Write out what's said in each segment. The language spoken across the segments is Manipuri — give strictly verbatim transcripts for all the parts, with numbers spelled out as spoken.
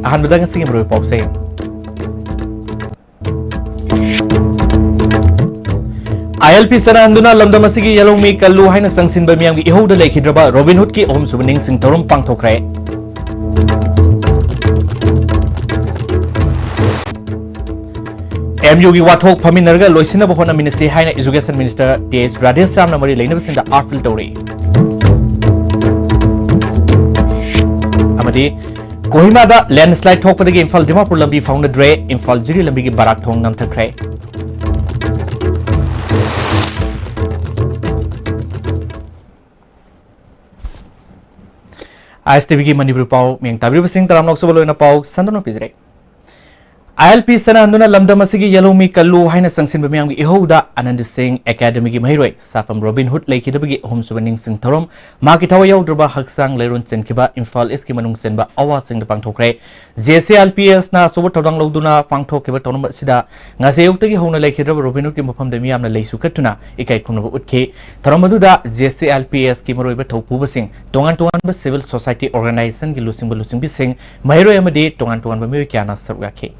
ꯑꯍꯥꯟꯕꯗ ꯉꯁꯤꯒꯤ ꯃꯔꯨꯑꯣꯏꯕ ꯄꯥꯎꯁꯦ꯫ ꯑꯥꯏ ꯑꯦꯜ ꯄꯤ ꯆꯠꯅꯍꯟꯗꯨꯅ ꯂꯝꯗꯝ ꯑꯁꯤꯒꯤ ꯌꯦꯜꯍꯧꯃꯤ ꯀꯜꯂꯨ ꯍꯥꯏꯅ ꯆꯪꯁꯤꯟꯕ ꯃꯤꯌꯥꯝꯒꯤ ꯏꯍꯧꯗ ꯂꯩꯈꯤꯗ꯭ꯔꯕ ꯔꯣꯕꯤꯟ ꯍꯨꯗꯀꯤ ꯑꯍꯨꯝꯁꯨꯕ ꯅꯤꯡꯁꯤꯡ ꯊꯧꯔꯝ ꯄꯥꯡꯊꯣꯛꯈ꯭ꯔꯦ꯫ ꯑꯦꯝ ꯌꯨꯒꯤ ꯋꯥꯊꯣꯛ ꯐꯝꯃꯤꯟꯅꯔꯒ ꯂꯣꯏꯁꯤꯟꯅꯕ ꯍꯣꯠꯅꯃꯤꯟꯅꯁꯤ ꯍꯥꯏꯅ ꯏꯖꯨꯀꯦꯁꯟ ꯃꯤꯅꯤꯁꯇꯔ ꯇꯤ ꯑꯩꯆ ꯔꯥꯙꯦꯁ꯭ꯌꯥꯝꯅ ꯃꯔꯤ ꯂꯩꯅꯕꯁꯤꯡꯗ ꯑꯥꯔꯠ ꯐꯤꯜ ꯇꯧꯔꯤ꯫ ꯑꯃꯗꯤ ꯀꯣꯍꯤꯃꯥꯗ ꯂꯦꯟꯁ꯭ꯂꯥꯏꯗ ꯊꯣꯛꯄꯗꯒꯤ ꯏꯝꯐꯥꯜ ꯗꯤꯃꯥꯄꯨꯔ ꯂꯝꯕꯤ ꯐꯥꯎꯅꯗ꯭ꯔꯦ, ꯏꯝꯐꯥꯜ ꯖꯤꯔꯤ ꯂꯝꯕꯤꯒꯤ ꯕꯔꯥꯛ ꯊꯣꯡ ꯅꯝꯊꯈ꯭ꯔꯦ꯫ ꯑꯥꯏ ꯑꯦꯁ ꯇꯤ ꯚꯤꯒꯤ ꯃꯅꯤꯄꯨꯔꯤ ꯄꯥꯎ ꯃꯤꯌꯦꯡ ꯇꯥꯕꯤꯔꯤꯕꯁꯤꯡ ꯇꯔꯥꯝꯅ ꯑꯣꯛꯆꯕ ꯂꯣꯏꯅ ꯄꯥꯎ ꯁꯟꯗꯣꯛꯅ ꯄꯤꯖꯔꯦ꯫ ꯑꯥꯏ ꯑꯦꯜ ꯄꯤ ꯆꯠꯅꯍꯟꯗꯨꯅ ꯂꯝꯗꯝ ꯑꯁꯤꯒꯤ ꯌꯦꯜꯍꯧꯃꯤ ꯀꯜꯂꯨ ꯍꯥꯏꯅ ꯆꯪꯁꯤꯟꯕ ꯃꯤꯌꯥꯝꯒꯤ ꯏꯍꯧꯗ ꯑꯅꯟꯗ ꯁꯤꯡ ꯑꯦꯀꯥꯗꯃꯤꯒꯤ ꯃꯍꯩꯔꯣꯏ ꯁꯥꯐꯝ ꯔꯣꯕꯤꯟ ꯍꯨꯗ ꯂꯩꯈꯤꯗꯕꯒꯤ ꯑꯍꯨꯝꯁꯨꯕ ꯅꯤꯡꯁꯤꯡ ꯊꯧꯔꯝ ꯃꯍꯥꯛꯀꯤ ꯊꯋꯥꯏ ꯌꯥꯎꯗ꯭ꯔꯕ ꯍꯛꯆꯥꯡ ꯂꯩꯔꯣꯟ ꯆꯦꯟꯈꯤꯕ ꯏꯝꯐꯥꯜ ꯏꯁꯀꯤ ꯃꯅꯨꯡ ꯆꯟꯕ ꯑꯋꯥꯁꯤꯡꯗ ꯄꯥꯡꯊꯣꯛꯈ꯭ꯔꯦ꯫ J S A I L P ꯑꯦꯁꯅ ꯑꯆꯧꯕ ꯊꯧꯗꯥꯡ ꯂꯧꯗꯨꯅ ꯄꯥꯡꯊꯣꯛꯈꯤꯕ ꯊꯧꯔꯝ ꯑꯁꯤꯗ ꯉꯁꯤ ꯑꯌꯨꯛꯇꯒꯤ ꯍꯧꯅ ꯂꯩꯈꯤꯗ꯭ꯔꯕ ꯔꯣꯕꯤꯟ ꯍꯨꯗꯀꯤ ꯃꯐꯝꯗ ꯃꯤꯌꯥꯝꯅ ꯂꯩꯁꯨ ꯀꯠꯇꯨꯅ ꯏꯀꯥꯏ ꯈꯨꯝꯅꯕ ꯎꯠꯈꯤ꯫ ꯊꯧꯔꯝ ꯑꯗꯨꯗ J S A I L P ꯑꯦꯁꯀꯤ ꯃꯔꯨꯑꯣꯏꯕ ꯊꯧꯄꯨꯕꯁꯤꯡ, ꯇꯣꯉꯥꯟ ꯇꯣꯉꯥꯟꯕ ꯁꯤꯚꯤꯜ ꯁꯣꯁꯥꯏꯇꯤ ꯑꯣꯔꯒꯅꯥꯏꯖꯦꯁꯟꯒꯤ ꯂꯨꯆꯤꯡꯕ ꯂꯨꯆꯤꯡꯕꯤꯁꯤꯡ, ꯃꯍꯩꯔꯣꯏ ꯑꯃꯗꯤ ꯇꯣꯉꯥꯟ ꯇꯣꯉꯥꯟꯕ ꯃꯤꯑꯣꯏ ꯀꯌꯥꯅ ꯁꯔꯨꯛ ꯌꯥꯈꯤ꯫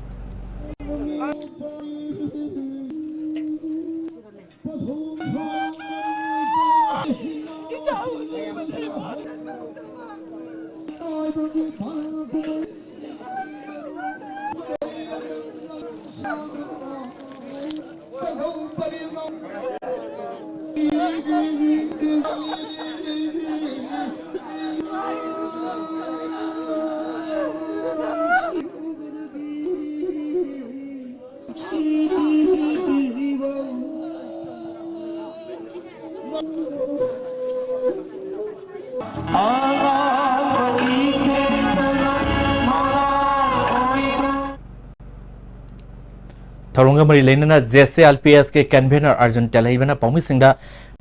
ꯊꯧꯔꯝꯒ ꯃꯔꯤ ꯂꯩꯅꯅ J S A I L P ꯑꯦꯁꯀꯤ ꯀꯟꯚꯦꯅꯔ ꯑꯔꯖꯨꯟ ꯇꯦꯜꯍꯩꯕꯅ ꯄꯥꯎꯃꯤꯁꯤꯡꯗ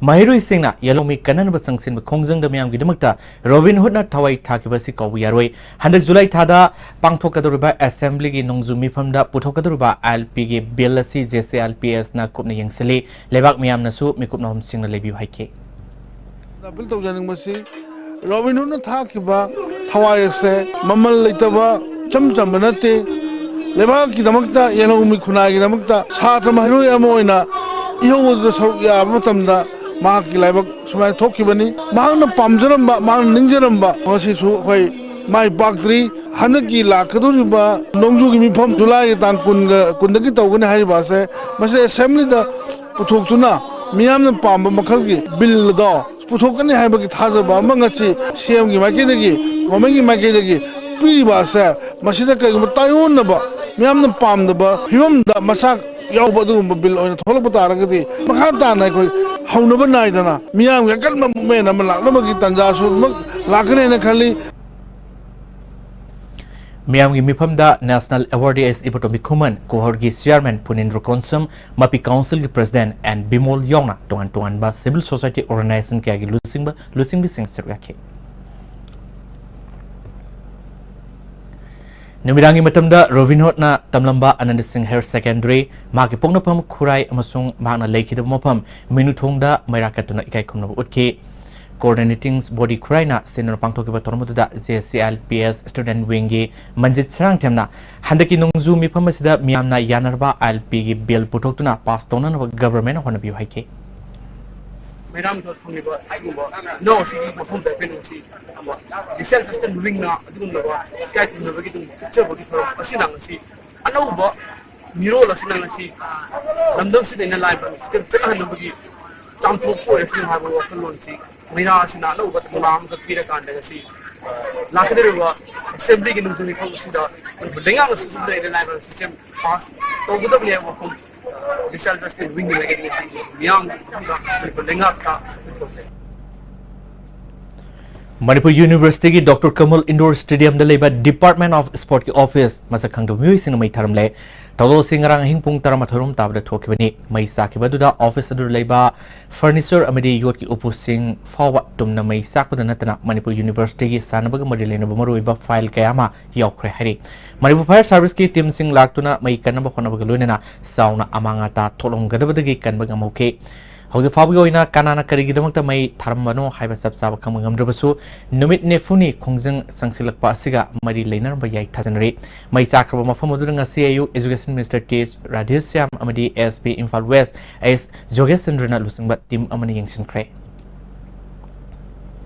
ꯃꯍꯩꯔꯣꯏꯁꯤꯡꯅ ꯌꯦꯜꯍꯧꯃꯤ ꯀꯟꯅꯅꯕ ꯆꯪꯁꯤꯟꯕ ꯈꯣꯡꯖꯪꯗ ꯃꯤꯌꯥꯝꯒꯤꯗꯃꯛꯇ ꯔꯣꯕꯤꯟ ꯍꯨꯗꯅ ꯊꯋꯥꯏ ꯊꯥꯈꯤꯕ ꯑꯁꯤ ꯀꯥꯎꯕ ꯌꯥꯔꯣꯏ꯫ ꯍꯟꯗꯛ ꯖꯨꯂꯥꯏ ꯊꯥꯗ ꯄꯥꯡꯊꯣꯛꯀꯗꯧꯔꯤꯕ ꯑꯦꯁꯦꯝꯕ꯭ꯂꯤꯒꯤ ꯅꯣꯡꯖꯨ ꯃꯤꯐꯝꯗ ꯄꯨꯊꯣꯛꯀꯗꯧꯔꯤꯕ ꯑꯥꯏ ꯑꯦꯜ ꯄꯤꯒꯤ ꯕꯤꯜ ꯑꯁꯤ J S A I L P ꯑꯦꯁꯅ ꯀꯨꯞꯅ ꯌꯦꯡꯁꯤꯜꯂꯤ꯫ ꯂꯩꯕꯥꯛ ꯃꯤꯌꯥꯝꯅꯁꯨ ꯃꯤꯀꯨꯞ ꯅꯍꯨꯝꯁꯤꯡꯅ ꯂꯩꯕꯤꯌꯨ ꯍꯥꯏꯈꯤ꯫ ꯑꯄꯤꯜ ꯇꯧꯖꯅꯤꯡꯕꯁꯤ ꯔꯣꯕꯤꯟ ꯍꯨꯗꯅ ꯊꯥꯈꯤꯕ ꯊꯋꯥꯏ ꯑꯁꯦ ꯃꯃꯜ ꯂꯩꯇꯕ ꯏꯆꯝ ꯆꯝꯕ ꯅꯠꯇꯦ꯫ ꯂꯩꯕꯥꯛꯀꯤꯗꯃꯛꯇ, ꯌꯦꯜꯍꯧꯃꯤ ꯈꯨꯟꯅꯥꯏꯒꯤꯗꯃꯛꯇ ꯁꯥꯇ꯭ꯔ ꯃꯍꯩꯔꯣꯏ ꯑꯃ ꯑꯣꯏꯅ ꯏꯍꯧ ꯑꯗꯨꯗ ꯁꯔꯨꯛ ꯌꯥꯕ ꯃꯇꯝꯗ ꯃꯍꯥꯛꯀꯤ ꯂꯥꯏꯕꯛ ꯁꯨꯃꯥꯏꯅ ꯊꯣꯛꯈꯤꯕꯅꯤ꯫ ꯃꯍꯥꯛꯅ ꯄꯥꯝꯖꯔꯝꯕ, ꯃꯍꯥꯛꯅ ꯅꯤꯡꯖꯔꯝꯕ ꯉꯁꯤꯁꯨ ꯑꯩꯈꯣꯏ ꯃꯥꯏ ꯄꯥꯛꯇ꯭ꯔꯤ꯫ ꯍꯟꯗꯛꯀꯤ ꯂꯥꯛꯀꯗꯧꯔꯤꯕ ꯅꯣꯡꯖꯨꯒꯤ ꯃꯤꯐꯝ ꯖꯨꯂꯥꯏꯒꯤ ꯇꯥꯡ ꯀꯨꯟꯒ, ꯀꯨꯟꯗꯒꯤ ꯇꯧꯒꯅꯤ ꯍꯥꯏꯔꯤꯕ ꯑꯁꯦ, ꯃꯁꯤ ꯑꯦꯁꯦꯝꯕ꯭ꯂꯤꯗ ꯄꯨꯊꯣꯛꯇꯨꯅ ꯃꯤꯌꯥꯝꯅ ꯄꯥꯝꯕ ꯃꯈꯜꯒꯤ ꯕꯤꯜ ꯑꯗꯣ ꯄꯨꯊꯣꯛꯀꯅꯤ ꯍꯥꯏꯕꯒꯤ ꯊꯥꯖꯕ ꯑꯃ ꯉꯁꯤ ꯁꯤ ꯑꯦꯝꯒꯤ ꯃꯥꯏꯀꯩꯗꯒꯤ, ꯒꯣꯔꯃꯦꯟꯒꯤ ꯃꯥꯏꯀꯩꯗꯒꯤ ꯄꯤꯔꯤꯕ ꯑꯁꯦ, ꯃꯁꯤꯗ ꯀꯔꯤꯒꯨꯝꯕ ꯇꯥꯏꯑꯣꯟꯅꯕ, ꯃꯤꯌꯥꯝꯅ ꯄꯥꯝꯗꯕ ꯐꯤꯕꯝꯗ ꯃꯆꯥꯛ ꯌꯥꯎꯕ ꯑꯗꯨꯒꯨꯝꯕ ꯕꯤꯜ ꯑꯣꯏꯅ ꯊꯣꯛꯂꯛꯄ ꯇꯥꯔꯒꯗꯤ, ꯃꯈꯥ ꯇꯥꯅ ꯑꯩꯈꯣꯏ ꯍꯧꯅꯕ ꯅꯥꯏꯗꯅ ꯃꯤꯌꯥꯝꯒꯤ ꯑꯀꯟꯕ ꯃꯨꯞꯃꯦꯟ ꯑꯃ ꯂꯥꯛꯅꯕꯒꯤ ꯇꯥꯟꯖꯥꯁꯨ ꯑꯗꯨꯃꯛ ꯂꯥꯛꯀꯅꯤ ꯍꯥꯏꯅ ꯈꯜꯂꯤ꯫ ꯃꯤꯌꯥꯝꯒꯤ ꯃꯤꯐꯝꯗ National Awardee ꯑꯦꯁ ꯏꯕꯣꯇꯣꯝꯕꯤ ꯈꯨꯃꯟ, ꯀꯣꯍꯣꯔꯒꯤ ꯆꯤꯌꯥꯔꯃꯦꯟ ꯄꯨꯅꯤꯟꯗ꯭ꯔꯣ ꯀꯣꯟꯁꯝ, ꯃꯄꯤ ꯀꯥꯎꯟꯁꯤꯜꯒꯤ ꯄ꯭ꯔꯦꯁꯤꯗꯦꯟ ꯑꯦꯟ ꯕꯤꯃꯣꯜ ꯌꯥꯎꯅ ꯇꯣꯉꯥꯟ ꯇꯣꯉꯥꯟꯕ ꯁꯤꯚꯤꯜ ꯁꯣꯁꯥꯏꯇꯤ ꯑꯣꯔꯒꯅꯥꯏꯖꯦꯁꯟ ꯀꯌꯥꯒꯤ ꯂꯨꯆꯤꯡꯕ, ꯂꯨꯆꯤꯡꯕꯤꯁꯤꯡ ꯁꯔꯨꯛ ꯌꯥꯈꯤ꯫ ꯅꯨꯃꯤꯗꯥꯡꯒꯤ ꯃꯇꯝꯗ ꯔꯣꯕꯤꯟ ꯍꯨꯗꯅ ꯇꯝꯂꯝꯕ ꯑꯅꯟꯗ ꯁꯤꯡ ꯍꯥꯌꯔ ꯁꯦꯀꯦꯟꯗꯔꯤ, ꯃꯍꯥꯛꯀꯤ ꯄꯣꯛꯅꯐꯝ ꯈꯨꯔꯥꯏ ꯑꯃꯁꯨꯡ ꯃꯍꯥꯛꯅ ꯂꯩꯈꯤꯗꯕ ꯃꯐꯝ ꯃꯤꯅꯨꯊꯣꯡꯗ ꯃꯩꯔꯥ ꯀꯠꯇꯨꯅ ꯏꯀꯥꯏ ꯈꯨꯝꯅꯕ ꯎꯠꯈꯤ꯫ Coordinating body ꯈꯨꯔꯥꯏꯅ ꯁꯤꯟꯗꯨꯅ ꯄꯥꯡꯊꯣꯛꯈꯤꯕ ꯊꯧꯔꯝ ꯑꯗꯨꯗ J C I L P S student wingꯒꯤ ꯃꯟꯖꯤꯠ ꯁꯔꯥꯡꯊꯦꯝꯅ ꯍꯟꯗꯛꯀꯤ ꯅꯣꯡꯖꯨ ꯃꯤꯐꯝ ꯑꯁꯤꯗ ꯃꯤꯌꯥꯝꯅ ꯌꯥꯅꯔꯕ ꯑꯥꯏ ꯑꯦꯜ ꯄꯤꯒꯤ ꯕꯤꯜ ꯄꯨꯊꯣꯛꯇꯨꯅ ꯄꯥꯁ ꯇꯧꯅꯅꯕ ꯒꯚꯔꯟꯃꯦꯟꯠꯅ ꯍꯣꯠꯅꯕꯤꯌꯨ ꯍꯥꯏꯈꯤ꯫ ꯃꯩꯔꯥ ꯃꯊꯛ ꯐꯪꯂꯤꯕ ꯑꯁꯤꯒꯨꯝꯕ ꯏꯅꯥꯎ ꯑꯁꯤꯒꯤ ꯃꯐꯝꯗ ꯀꯩꯅꯣꯁꯤ, ꯑꯃ, J C I L festival ꯋꯤꯡꯅ ꯑꯗꯨꯒꯨꯝꯂꯕ ꯏꯀꯥꯏ ꯈꯨꯝꯅꯕꯒꯤ ꯑꯗꯨꯒꯨꯝꯕ ꯎꯠꯆꯕꯒꯤ ꯊꯧꯔꯝ ꯑꯁꯤꯅ ꯉꯁꯤ ꯑꯅꯧꯕ ꯃꯤꯔꯣꯜ ꯑꯁꯤꯅ ꯉꯁꯤ ꯂꯝꯗꯝꯁꯤꯗ ꯑꯩꯅ ꯂꯥꯏꯕ ꯁꯤꯗ ꯆꯠꯅꯍꯟꯅꯕꯒꯤ ꯆꯥꯝꯊꯣꯛꯄ ꯑꯣꯏꯔꯁꯅꯨ ꯍꯥꯏꯕ ꯋꯥꯈꯜꯂꯣꯟꯁꯤ ꯃꯩꯔꯥ ꯑꯁꯤꯅ ꯑꯅꯧꯕ ꯊꯧꯅꯥ ꯑꯃꯈꯛ ꯄꯤꯔꯀꯥꯟꯗ ꯉꯁꯤ ꯂꯥꯛꯀꯗꯧꯔꯤꯕ ꯑꯦꯁꯦꯝꯕ꯭ꯂꯤꯒꯤ ꯅꯣꯡꯖꯨ ꯃꯤꯐꯝ ꯑꯁꯤꯗ ꯃꯅꯤꯄꯨꯔ ꯂꯩꯉꯥꯛꯅꯁꯨ ꯁꯤꯖꯤꯟꯅꯔꯤꯕ ꯂꯥꯏꯕ ꯁꯤꯁꯇꯦꯝ ꯄꯥꯁ ꯇꯧꯒꯗꯕꯅꯤ ꯍꯥꯏꯕ ꯋꯥꯐꯝ J C I L festival ꯋꯤꯡꯒꯤ ꯃꯥꯏꯀꯩꯗꯒꯤ ꯉꯁꯤ ꯃꯤꯌꯥꯝ ꯃꯅꯤꯄꯨꯔ ꯂꯩꯉꯥꯛꯇ ꯇꯧꯖꯩ꯫ ꯃꯅꯤꯄꯨꯔ ꯌꯨꯅꯤꯚꯔꯁꯤꯇꯤꯒꯤ ꯗꯣꯛꯇꯔ ꯀꯃꯜ ꯏꯟꯗꯣꯔ ꯁ꯭ꯇꯦꯗꯤꯌꯝꯗ ꯂꯩꯕ Department of Sportꯀꯤ ꯑꯣꯐꯤꯁ ꯃꯁꯛ ꯈꯪꯗꯕ ꯃꯤꯑꯣꯏꯁꯤꯡꯅ ꯃꯩ ꯊꯥꯔꯝꯂꯦ꯫ ꯊꯧꯗꯣꯛ ꯑꯁꯤ ꯉꯔꯥꯡ ꯑꯍꯤꯡ ꯄꯨꯡ ꯇꯔꯥꯃꯥꯊꯣꯏ ꯔꯣꯝ ꯇꯥꯕꯗ ꯊꯣꯛꯈꯤꯕꯅꯤ꯫ ꯃꯩ ꯆꯥꯛꯈꯤꯕ ꯑꯗꯨꯗ ꯑꯣꯐꯤꯁ ꯑꯗꯨꯗ ꯂꯩꯕ ꯐꯔꯅꯤꯆꯔ ꯑꯃꯗꯤ ꯌꯣꯠꯀꯤ ꯎꯄꯨꯁꯤꯡ ꯐꯥꯎꯕ ꯇꯨꯝꯅ ꯃꯩ ꯆꯥꯛꯄꯗ ꯅꯠꯇꯅ ꯃꯅꯤꯄꯨꯔ ꯌꯨꯅꯤꯚꯔꯁꯤꯇꯤꯒꯤ ꯁꯥꯟꯅꯕꯒ ꯃꯔꯤ ꯂꯩꯅꯕ ꯃꯔꯨꯑꯣꯏꯕ ꯐꯥꯏꯜ ꯀꯌꯥ ꯑꯃ ꯌꯥꯎꯈ꯭ꯔꯦ ꯍꯥꯏꯔꯤ꯫ ꯃꯅꯤꯄꯨꯔ ꯐꯥꯌꯔ ꯁꯥꯔꯚꯤꯁꯀꯤ ꯇꯤꯝꯁꯤꯡ ꯂꯥꯛꯇꯨꯅ ꯃꯩ ꯀꯟꯅꯕ ꯍꯣꯠꯅꯕꯒ ꯂꯣꯏꯅꯅ ꯆꯥꯎꯅ ꯑꯃꯥꯡ ꯑꯇꯥ ꯊꯣꯛꯂꯝꯒꯗꯕꯗꯒꯤ ꯀꯟꯕ ꯉꯝꯍꯧꯈꯤ꯫ ꯍꯧꯖꯤꯛ ꯐꯥꯎꯕꯒꯤ ꯑꯣꯏꯅ ꯀꯅꯥꯅ ꯀꯔꯤꯒꯤꯗꯃꯛꯇ ꯃꯩ ꯊꯥꯔꯝꯕꯅꯣ ꯍꯥꯏꯕ ꯆꯞ ꯆꯥꯕ ꯈꯪꯕ ꯉꯝꯗ꯭ꯔꯕꯁꯨ, ꯅꯨꯃꯤꯠ ꯅꯤꯐꯨꯅꯤ ꯈꯣꯡꯖꯪ ꯆꯪꯁꯤꯜꯂꯛꯄ ꯑꯁꯤꯒ ꯃꯔꯤ ꯂꯩꯅꯔꯝꯕ ꯌꯥꯏ ꯊꯥꯖꯅꯔꯤ꯫ ꯃꯩ ꯆꯥꯛꯈ꯭ꯔꯕ ꯃꯐꯝ ꯑꯗꯨꯗ ꯉꯁꯤ ꯑꯌꯨꯛ Education Minister ꯇꯤ ꯑꯦꯁ ꯔꯥꯙꯦꯁ꯭ꯌꯥꯝ ꯑꯃꯗꯤ S P Imphal West S ꯖꯣꯒꯦꯁ ꯆꯟꯗ꯭ꯔꯅ ꯂꯨꯆꯤꯡꯕ team ꯑꯃꯅ ꯌꯦꯡꯁꯤꯟꯈ꯭ꯔꯦ꯫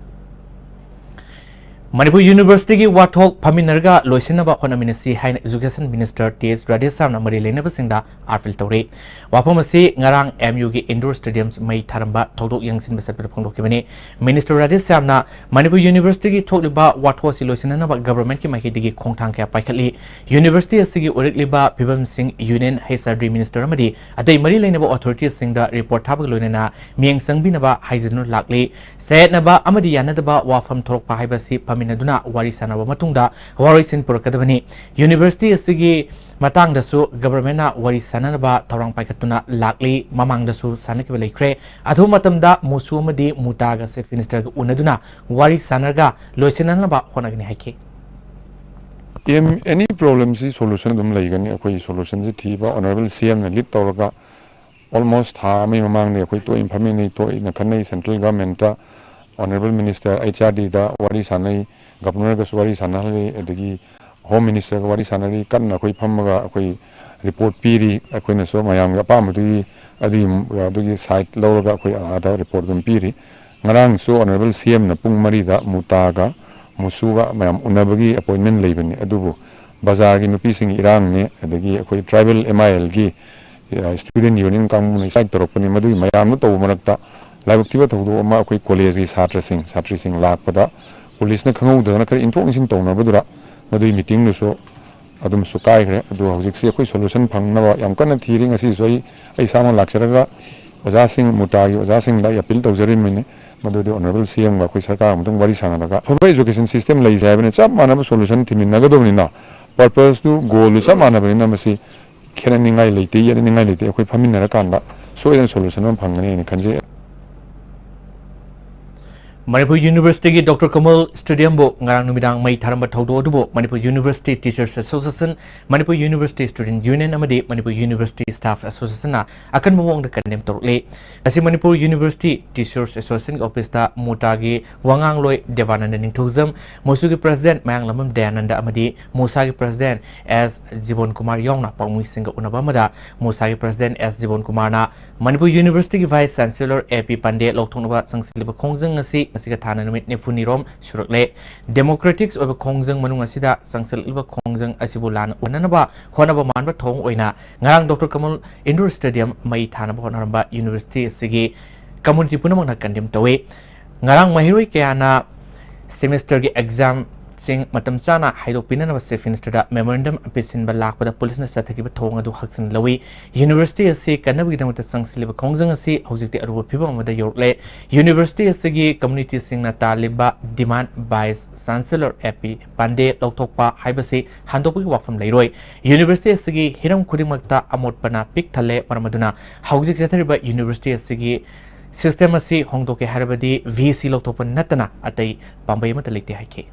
ꯃꯅꯤꯄꯨꯔ Universityꯒꯤ ꯋꯥꯊꯣꯛ ꯐꯝꯃꯤꯟꯅꯔꯒ ꯂꯣꯏꯁꯤꯟꯅꯕ ꯍꯣꯠꯅꯃꯤꯟꯅꯁꯤ ꯍꯥꯏꯅ Education Minister ꯇꯤ ꯑꯦꯁ ꯔꯥꯙꯦꯁ꯭ꯌꯥꯝꯅ ꯃꯔꯤ ꯂꯩꯅꯕꯁꯤꯡꯗ appeal ꯇꯧꯔꯤ꯫ ꯋꯥꯐꯝ ꯑꯁꯤ ꯉꯔꯥꯡ M Uꯒꯤ indoor stadium ꯃꯩ ꯊꯥꯔꯝꯕ ꯊꯧꯗꯣꯛ ꯌꯦꯡꯁꯤꯟꯕ ꯆꯠꯄꯗ ꯐꯣꯡꯗꯣꯛꯈꯤꯕꯅꯤ꯫ Minister ꯔꯥꯙꯦꯁ꯭ꯌꯥꯝꯅ ꯃꯅꯤꯄꯨꯔ Universityꯒꯤ ꯊꯣꯛꯂꯤꯕ ꯋꯥꯊꯣꯛ ꯑꯁꯤ ꯂꯣꯏꯁꯤꯟꯅꯅꯕ governmentꯀꯤ ꯃꯥꯏꯀꯩꯗꯒꯤ ꯈꯣꯡꯊꯥꯡ ꯀꯌꯥ ꯄꯥꯏꯈꯠꯂꯤ꯫ University ꯑꯁꯤꯒꯤ ꯑꯣꯏꯔꯛꯂꯤꯕ ꯐꯤꯕꯝꯁꯤꯡ Union H R D Minister ꯑꯃꯗꯤ ꯑꯇꯩ ꯃꯔꯤ ꯂꯩꯅꯕ authoritiesꯁꯤꯡꯗ report ꯊꯥꯕꯒ ꯂꯣꯏꯅꯅ ꯃꯤꯠꯌꯦꯡ ꯆꯪꯕꯤꯅꯕ ꯍꯥꯏꯖꯗꯨꯅ ꯂꯥꯛꯂꯤ꯫ ꯆꯌꯦꯠꯅꯕ ꯑꯃꯗꯤ ꯌꯥꯅꯗꯕ ꯋꯥꯐꯝ ꯊꯣꯔꯛꯄ ꯍꯥꯏꯕꯁꯤ ꯐꯝꯃꯤꯟꯅꯗꯨꯅ ꯋꯥꯔꯤ ꯁꯥꯟꯅꯕ ꯃꯇꯨꯡꯗ ꯋꯥꯔꯣꯏꯁꯤꯟ ꯄꯨꯔꯛꯀꯗꯕꯅꯤ꯫ University ꯑꯁꯤꯒꯤ ꯃꯇꯥꯡꯗꯁꯨ governmentꯅ ꯋꯥꯔꯤ ꯁꯥꯟꯅꯅꯕ ꯊꯧꯔꯥꯡ ꯄꯥꯏꯈꯠꯇꯨꯅ ꯂꯥꯛꯂꯤ꯫ ꯃꯃꯥꯡꯗꯁꯨ ꯁꯥꯟꯅꯈꯤꯕ ꯂꯩꯈ꯭ꯔꯦ꯫ ꯑꯊꯨꯕ ꯃꯇꯝꯗ ꯃꯨꯁꯨ ꯑꯃꯗꯤ ꯃꯨꯇꯥꯒ Chief Ministerꯒ ꯎꯅꯗꯨꯅ ꯋꯥꯔꯤ ꯁꯥꯟꯅꯔꯒ ꯂꯣꯏꯁꯤꯟꯅꯅꯕ ꯍꯣꯠꯅꯒꯅꯤ ꯍꯥꯏꯈꯤ꯫ ꯑꯦꯝ ꯑꯦꯅꯤ ꯄ꯭ꯔꯣꯕ꯭ꯂꯦꯝꯁꯤ ꯁꯣꯂꯨꯁꯟ ꯑꯗꯨꯝ ꯂꯩꯒꯅꯤ꯫ ꯑꯩꯈꯣꯏ ꯁꯣꯂꯨꯁꯟꯁꯤ ꯊꯤꯕ ꯑꯣꯅꯔꯦꯕꯜ ꯁꯤ ꯑꯦꯝꯅ ꯂꯤꯗ ꯇꯧꯔꯒ ꯑꯣꯜꯃꯣꯁ ꯊꯥ ꯑꯃꯒꯤ ꯃꯃꯥꯡꯗ ꯑꯩꯈꯣꯏ ꯇꯣꯏꯅ ꯐꯝꯃꯤꯟꯅꯩ, ꯇꯣꯏꯅ ꯈꯟꯅꯩ꯫ ꯁꯦꯟꯇ꯭ꯔꯦꯜ ꯒꯚꯔꯟꯃꯦꯟꯠꯇ ꯑꯣꯅꯔꯦꯕꯜ ꯃꯤꯅꯤꯁꯇꯔ ꯑꯩꯆ ꯑꯥꯔ ꯗꯤꯗ ꯋꯥꯔꯤ ꯁꯥꯟꯅꯩ, ꯒꯕꯔꯅꯔꯒꯁꯨ ꯋꯥꯔꯤ ꯁꯥꯟꯅꯍꯜꯂꯤ, ꯑꯗꯒꯤ ꯍꯣꯝ ꯃꯤꯅꯤꯁꯇꯔꯒ ꯋꯥꯔꯤ ꯁꯥꯟꯅꯔꯤ꯫ ꯀꯟꯅ ꯑꯩꯈꯣꯏ ꯐꯝꯃꯒ ꯑꯩꯈꯣꯏ ꯔꯤꯄꯣꯔꯠ ꯄꯤꯔꯤ꯫ ꯑꯩꯈꯣꯏꯅꯁꯨ ꯃꯌꯥꯝꯒꯤ ꯑꯄꯥꯝꯕꯗꯨꯒꯤ ꯑꯗꯨꯒꯤ ꯑꯗꯨꯒꯤ ꯁꯥꯏꯠ ꯂꯧꯔꯒ ꯑꯩꯈꯣꯏ ꯑꯥꯗ ꯔꯤꯄꯣꯔꯠ ꯑꯗꯨꯝ ꯄꯤꯔꯤ꯫ ꯉꯔꯥꯡꯁꯨ ꯑꯣꯅꯔꯦꯕꯜ ꯁꯤ ꯑꯦꯝꯅ ꯄꯨꯡ ꯃꯔꯤꯗ ꯃꯨꯇꯥꯒ ꯃꯨꯁꯨꯒ ꯃꯌꯥꯝ ꯎꯅꯕꯒꯤ ꯑꯦꯄꯣꯏꯟꯃꯦꯟ ꯂꯩꯕꯅꯤ꯫ ꯑꯗꯨꯕꯨ ꯕꯖꯥꯔꯒꯤ ꯅꯨꯄꯤꯁꯤꯡꯒꯤ ꯏꯔꯥꯡꯅꯤ, ꯑꯗꯒꯤ ꯑꯩꯈꯣꯏ ꯇ꯭ꯔꯥꯏꯕꯦꯜ ꯑꯦꯝ ꯑꯥꯏ ꯑꯦꯜꯒꯤ ꯁ꯭ꯇꯨꯗꯦꯟꯠ ꯌꯨꯅꯤꯌꯟ ꯀꯥꯡꯕꯨꯅ ꯏꯟꯁꯥꯏꯠ ꯇꯧꯔꯛꯄꯅꯤ꯫ ꯃꯗꯨꯒꯤ ꯃꯌꯥꯝꯗꯨ ꯇꯧꯕ ꯃꯔꯛꯇ ꯂꯥꯏꯕꯛ ꯊꯤꯕ ꯊꯧꯗꯣꯛ ꯑꯃ, ꯑꯩꯈꯣꯏ ꯀꯣꯂꯦꯖꯀꯤ ꯁꯥꯇ꯭ꯔꯁꯤꯡ, ꯁꯥꯇ꯭ꯔꯤꯁꯤꯡ ꯂꯥꯛꯄꯗ ꯄꯨꯂꯤꯁꯅ ꯈꯪꯍꯧꯗꯗꯅ ꯈꯔ ꯏꯟꯊꯣꯛ ꯏꯟꯁꯤꯟ ꯇꯧꯅꯕꯗꯨꯗ ꯃꯗꯨꯒꯤ ꯃꯤꯇꯤꯡꯗꯨꯁꯨ ꯑꯗꯨꯝꯁꯨ ꯀꯥꯏꯈ꯭ꯔꯦ꯫ ꯑꯗꯨ ꯍꯧꯖꯤꯛꯁꯤ ꯑꯩꯈꯣꯏ ꯁꯣꯂꯨꯁꯟ ꯐꯪꯅꯕ ꯌꯥꯝ ꯀꯟꯅ ꯊꯤꯔꯤ꯫ ꯉꯁꯤꯁꯨ ꯑꯩ, ꯑꯩ ꯏꯁꯥꯃꯛ ꯂꯥꯛꯆꯔꯒ ꯑꯣꯖꯥꯁꯤꯡ, ꯃꯨꯇꯥꯒꯤ ꯑꯣꯖꯥꯁꯤꯡꯗ ꯑꯩ ꯑꯄꯤꯜ ꯇꯧꯖꯔꯤꯕꯅꯤ꯫ ꯃꯗꯨꯗꯤ ꯑꯣꯅꯔꯦꯕꯜ ꯁꯤ ꯑꯦꯝꯒ ꯑꯩꯈꯣꯏ ꯁꯔꯀꯥꯔ ꯑꯃꯇꯪ ꯋꯥꯔꯤ ꯁꯥꯟꯅꯔꯒ ꯑꯐꯕ ꯑꯦꯖꯨꯀꯦꯁꯟ ꯁꯤꯁꯇꯦꯝ ꯂꯩꯁꯦ ꯍꯥꯏꯕꯅꯤ꯫ ꯆꯞ ꯃꯥꯟꯅꯕ ꯁꯣꯂꯨꯁꯟ ꯊꯤꯃꯤꯟꯅꯒꯗꯕꯅꯤꯅ, ꯄꯔꯄꯁꯇꯨ, ꯒꯣꯜꯗꯨ ꯆꯞ ꯃꯥꯟꯅꯕꯅꯤꯅ ꯃꯁꯤ ꯈꯦꯠꯅꯅꯤꯡꯉꯥꯏ ꯂꯩꯇꯦ, ꯌꯦꯠꯅꯅꯤꯡꯉꯥꯏ ꯂꯩꯇꯦ꯫ ꯑꯩꯈꯣꯏ ꯐꯝꯃꯤꯟꯅꯔꯀꯥꯟꯗ ꯁꯣꯏꯗꯅ ꯁꯣꯂꯨꯁꯟ ꯑꯃ ꯐꯪꯒꯅꯤ ꯍꯥꯏꯅ ꯈꯟꯖꯩ꯫ ꯃꯅꯤꯄꯨꯔ ꯌꯨꯅꯤꯚꯔꯁꯤꯇꯤꯒꯤ ꯗꯣꯛꯇꯔ ꯀꯃꯜ ꯁ꯭ꯇꯦꯗꯤꯌꯝꯕꯨ ꯉꯔꯥꯡ ꯅꯨꯃꯤꯗꯥꯡ ꯃꯩ ꯊꯥꯔꯝꯕ ꯊꯧꯗꯣꯛ ꯑꯗꯨꯕꯨ Manipur university teachers association, Manipur university student union ꯑꯃꯗꯤ ꯃꯅꯤꯄꯨꯔ ꯌꯨꯅꯤꯚꯔꯁꯤꯇꯤ ꯁ꯭ꯇꯥꯐ ꯑꯦꯁꯣꯁꯤꯌꯦꯁꯟꯅ ꯑꯀꯟꯕ ꯃꯑꯣꯡꯗ ꯀꯟꯗꯦꯝ ꯇꯧꯔꯛꯂꯤ꯫ ꯉꯁꯤ ꯃꯅꯤꯄꯨꯔ ꯌꯨꯅꯤꯚꯔꯁꯤꯇꯤ ꯇꯤꯆꯔꯁ ꯑꯦꯁꯣꯁꯤꯌꯦꯁꯟꯒꯤ ꯑꯣꯐꯤꯁꯇ ꯃꯣꯇꯥꯒꯤ ꯋꯥꯉꯥꯡꯂꯣꯏ ꯗꯦꯕꯥꯅꯟꯗ ꯅꯤꯡꯊꯧꯖꯝ, ꯃꯣꯁꯨꯒꯤ ꯄ꯭ꯔꯁꯤꯗꯦꯟꯠ ꯃꯌꯥꯡꯂꯝꯕꯝ ꯗꯌꯥꯅꯟꯗ ꯑꯃꯗꯤ ꯃꯣꯁꯥꯒꯤ ꯄ꯭ꯔꯁꯤꯗꯦꯟꯠ ꯑꯦꯁ ꯖꯤꯕꯣꯟ ꯀꯨꯃꯥꯔ ꯌꯥꯎꯅ ꯄꯥꯎꯃꯤꯁꯤꯡꯒ ꯎꯅꯕ ꯑꯃꯗ ꯃꯣꯁꯥꯒꯤ ꯄ꯭ꯔꯁꯤꯗꯦꯟꯠ ꯑꯦꯁ ꯖꯤꯕꯣꯟ ꯀꯨꯃꯥꯔꯅ ꯃꯅꯤꯄꯨꯔ ꯌꯨꯅꯤꯚꯔꯁꯤꯇꯤꯒꯤ ꯚꯥꯏꯁ ꯆꯥꯟꯁꯦꯂꯔ ꯑꯦ ꯄꯤ ꯄꯥꯟꯗꯦ ꯂꯧꯊꯣꯛꯅꯕ ꯆꯪꯁꯤꯜꯂꯤꯕ ꯈꯣꯡꯖꯪ ꯑꯁꯤ ꯉꯁꯤꯒ ꯊꯥꯅ ꯅꯨꯃꯤꯠ ꯅꯤꯐꯨꯅꯤꯔꯣꯝ ꯁꯨꯔꯛꯂꯦ꯫ ꯗꯦꯃꯣꯀ꯭ꯔꯦꯇꯤꯛꯁ ꯑꯣꯏꯕ ꯈꯣꯡꯖꯪ ꯃꯅꯨꯡ ꯑꯁꯤꯗ ꯆꯪꯁꯤꯜꯂꯛꯂꯤꯕ ꯈꯣꯡꯖꯪ ꯑꯁꯤꯕꯨ ꯂꯥꯟꯅ ꯎꯅꯅꯕ ꯍꯣꯠꯅꯕ ꯃꯥꯟꯕ ꯊꯧꯑꯣꯡ ꯑꯣꯏꯅ ꯉꯔꯥꯡ ꯗꯣꯛꯇꯔ ꯀꯃꯜ ꯏꯟꯗꯣꯔ ꯁ꯭ꯇꯦꯗꯤꯌꯝ ꯃꯩ ꯊꯥꯅꯕ ꯍꯣꯠꯅꯔꯝꯕ ꯌꯨꯅꯤꯚꯔꯁꯤꯇꯤ ꯑꯁꯤꯒꯤ ꯀꯝꯃꯨꯅꯤꯇꯤ ꯄꯨꯝꯅꯃꯛꯅ ꯀꯟꯗꯦꯝ ꯇꯧꯏ꯫ ꯉꯔꯥꯡ ꯃꯍꯩꯔꯣꯏ ꯀꯌꯥꯅ ꯁꯦꯃꯤꯁꯇꯔꯒꯤ ꯑꯦꯛꯖꯥꯝꯁꯤꯡ ꯃꯇꯝ ꯆꯥꯅ ꯍꯥꯏꯗꯣꯛꯄꯤꯅꯅꯕ ꯆꯤꯐ ꯃꯤꯅꯤꯁꯇꯔꯗ ꯃꯦꯃꯣꯔꯦꯟꯗꯝ ꯄꯤꯁꯤꯟꯕ ꯂꯥꯛꯄꯗ ꯄꯨꯂꯤꯁꯅ ꯆꯠꯊꯈꯤꯕ ꯊꯧꯑꯣꯡ ꯑꯗꯨ ꯍꯛꯆꯤꯟꯅ ꯂꯧꯏ꯫ ꯌꯨꯅꯤꯚꯔꯁꯤꯇꯤ ꯑꯁꯤ ꯀꯟꯅꯕꯒꯤꯗꯃꯛꯇ ꯆꯪꯁꯤꯜꯂꯤꯕ ꯈꯣꯡꯖꯪ ꯑꯁꯤ ꯍꯧꯖꯤꯛꯇꯤ ꯑꯔꯨꯕ ꯐꯤꯕꯝ ꯑꯃꯗ ꯌꯧꯔꯛꯂꯦ꯫ ꯌꯨꯅꯤꯚꯔꯁꯤꯇꯤ ꯑꯁꯤꯒꯤ ꯀꯝꯃꯨꯅꯤꯇꯤꯁꯤꯡꯅ ꯇꯥꯜꯂꯤꯕ ꯗꯤꯃꯥꯟ ꯚꯥꯏꯁ ꯆꯥꯟꯁꯦꯂꯔ ꯑꯦ ꯄꯤ ꯄꯥꯟꯗꯦ ꯂꯧꯊꯣꯛꯄ ꯍꯥꯏꯕꯁꯤ ꯍꯟꯗꯣꯛꯄꯒꯤ ꯋꯥꯐꯝ ꯂꯩꯔꯣꯏ꯫ ꯌꯨꯅꯤꯚꯔꯁꯤꯇꯤ ꯑꯁꯤꯒꯤ ꯍꯤꯔꯝ ꯈꯨꯗꯤꯡꯃꯛꯇ ꯑꯃꯣꯠꯄꯅ ꯄꯤꯛ ꯊꯜꯂꯦ, ꯃꯔꯝ ꯑꯗꯨꯅ ꯍꯧꯖꯤꯛ ꯆꯠꯊꯔꯤꯕ ꯌꯨꯅꯤꯚꯔꯁꯤꯇꯤ ꯑꯁꯤꯒꯤ ꯁꯤꯁꯇꯦꯝ ꯑꯁꯤ ꯍꯣꯡꯗꯣꯛꯀꯦ ꯍꯥꯏꯔꯕꯗꯤ ꯚꯤ ꯁꯤ ꯂꯧꯊꯣꯛꯄ ꯅꯠꯇꯅ ꯑꯇꯩ ꯄꯥꯝꯕꯩ ꯑꯃꯠꯇ ꯂꯩꯇꯦ ꯍꯥꯏꯈꯤ꯫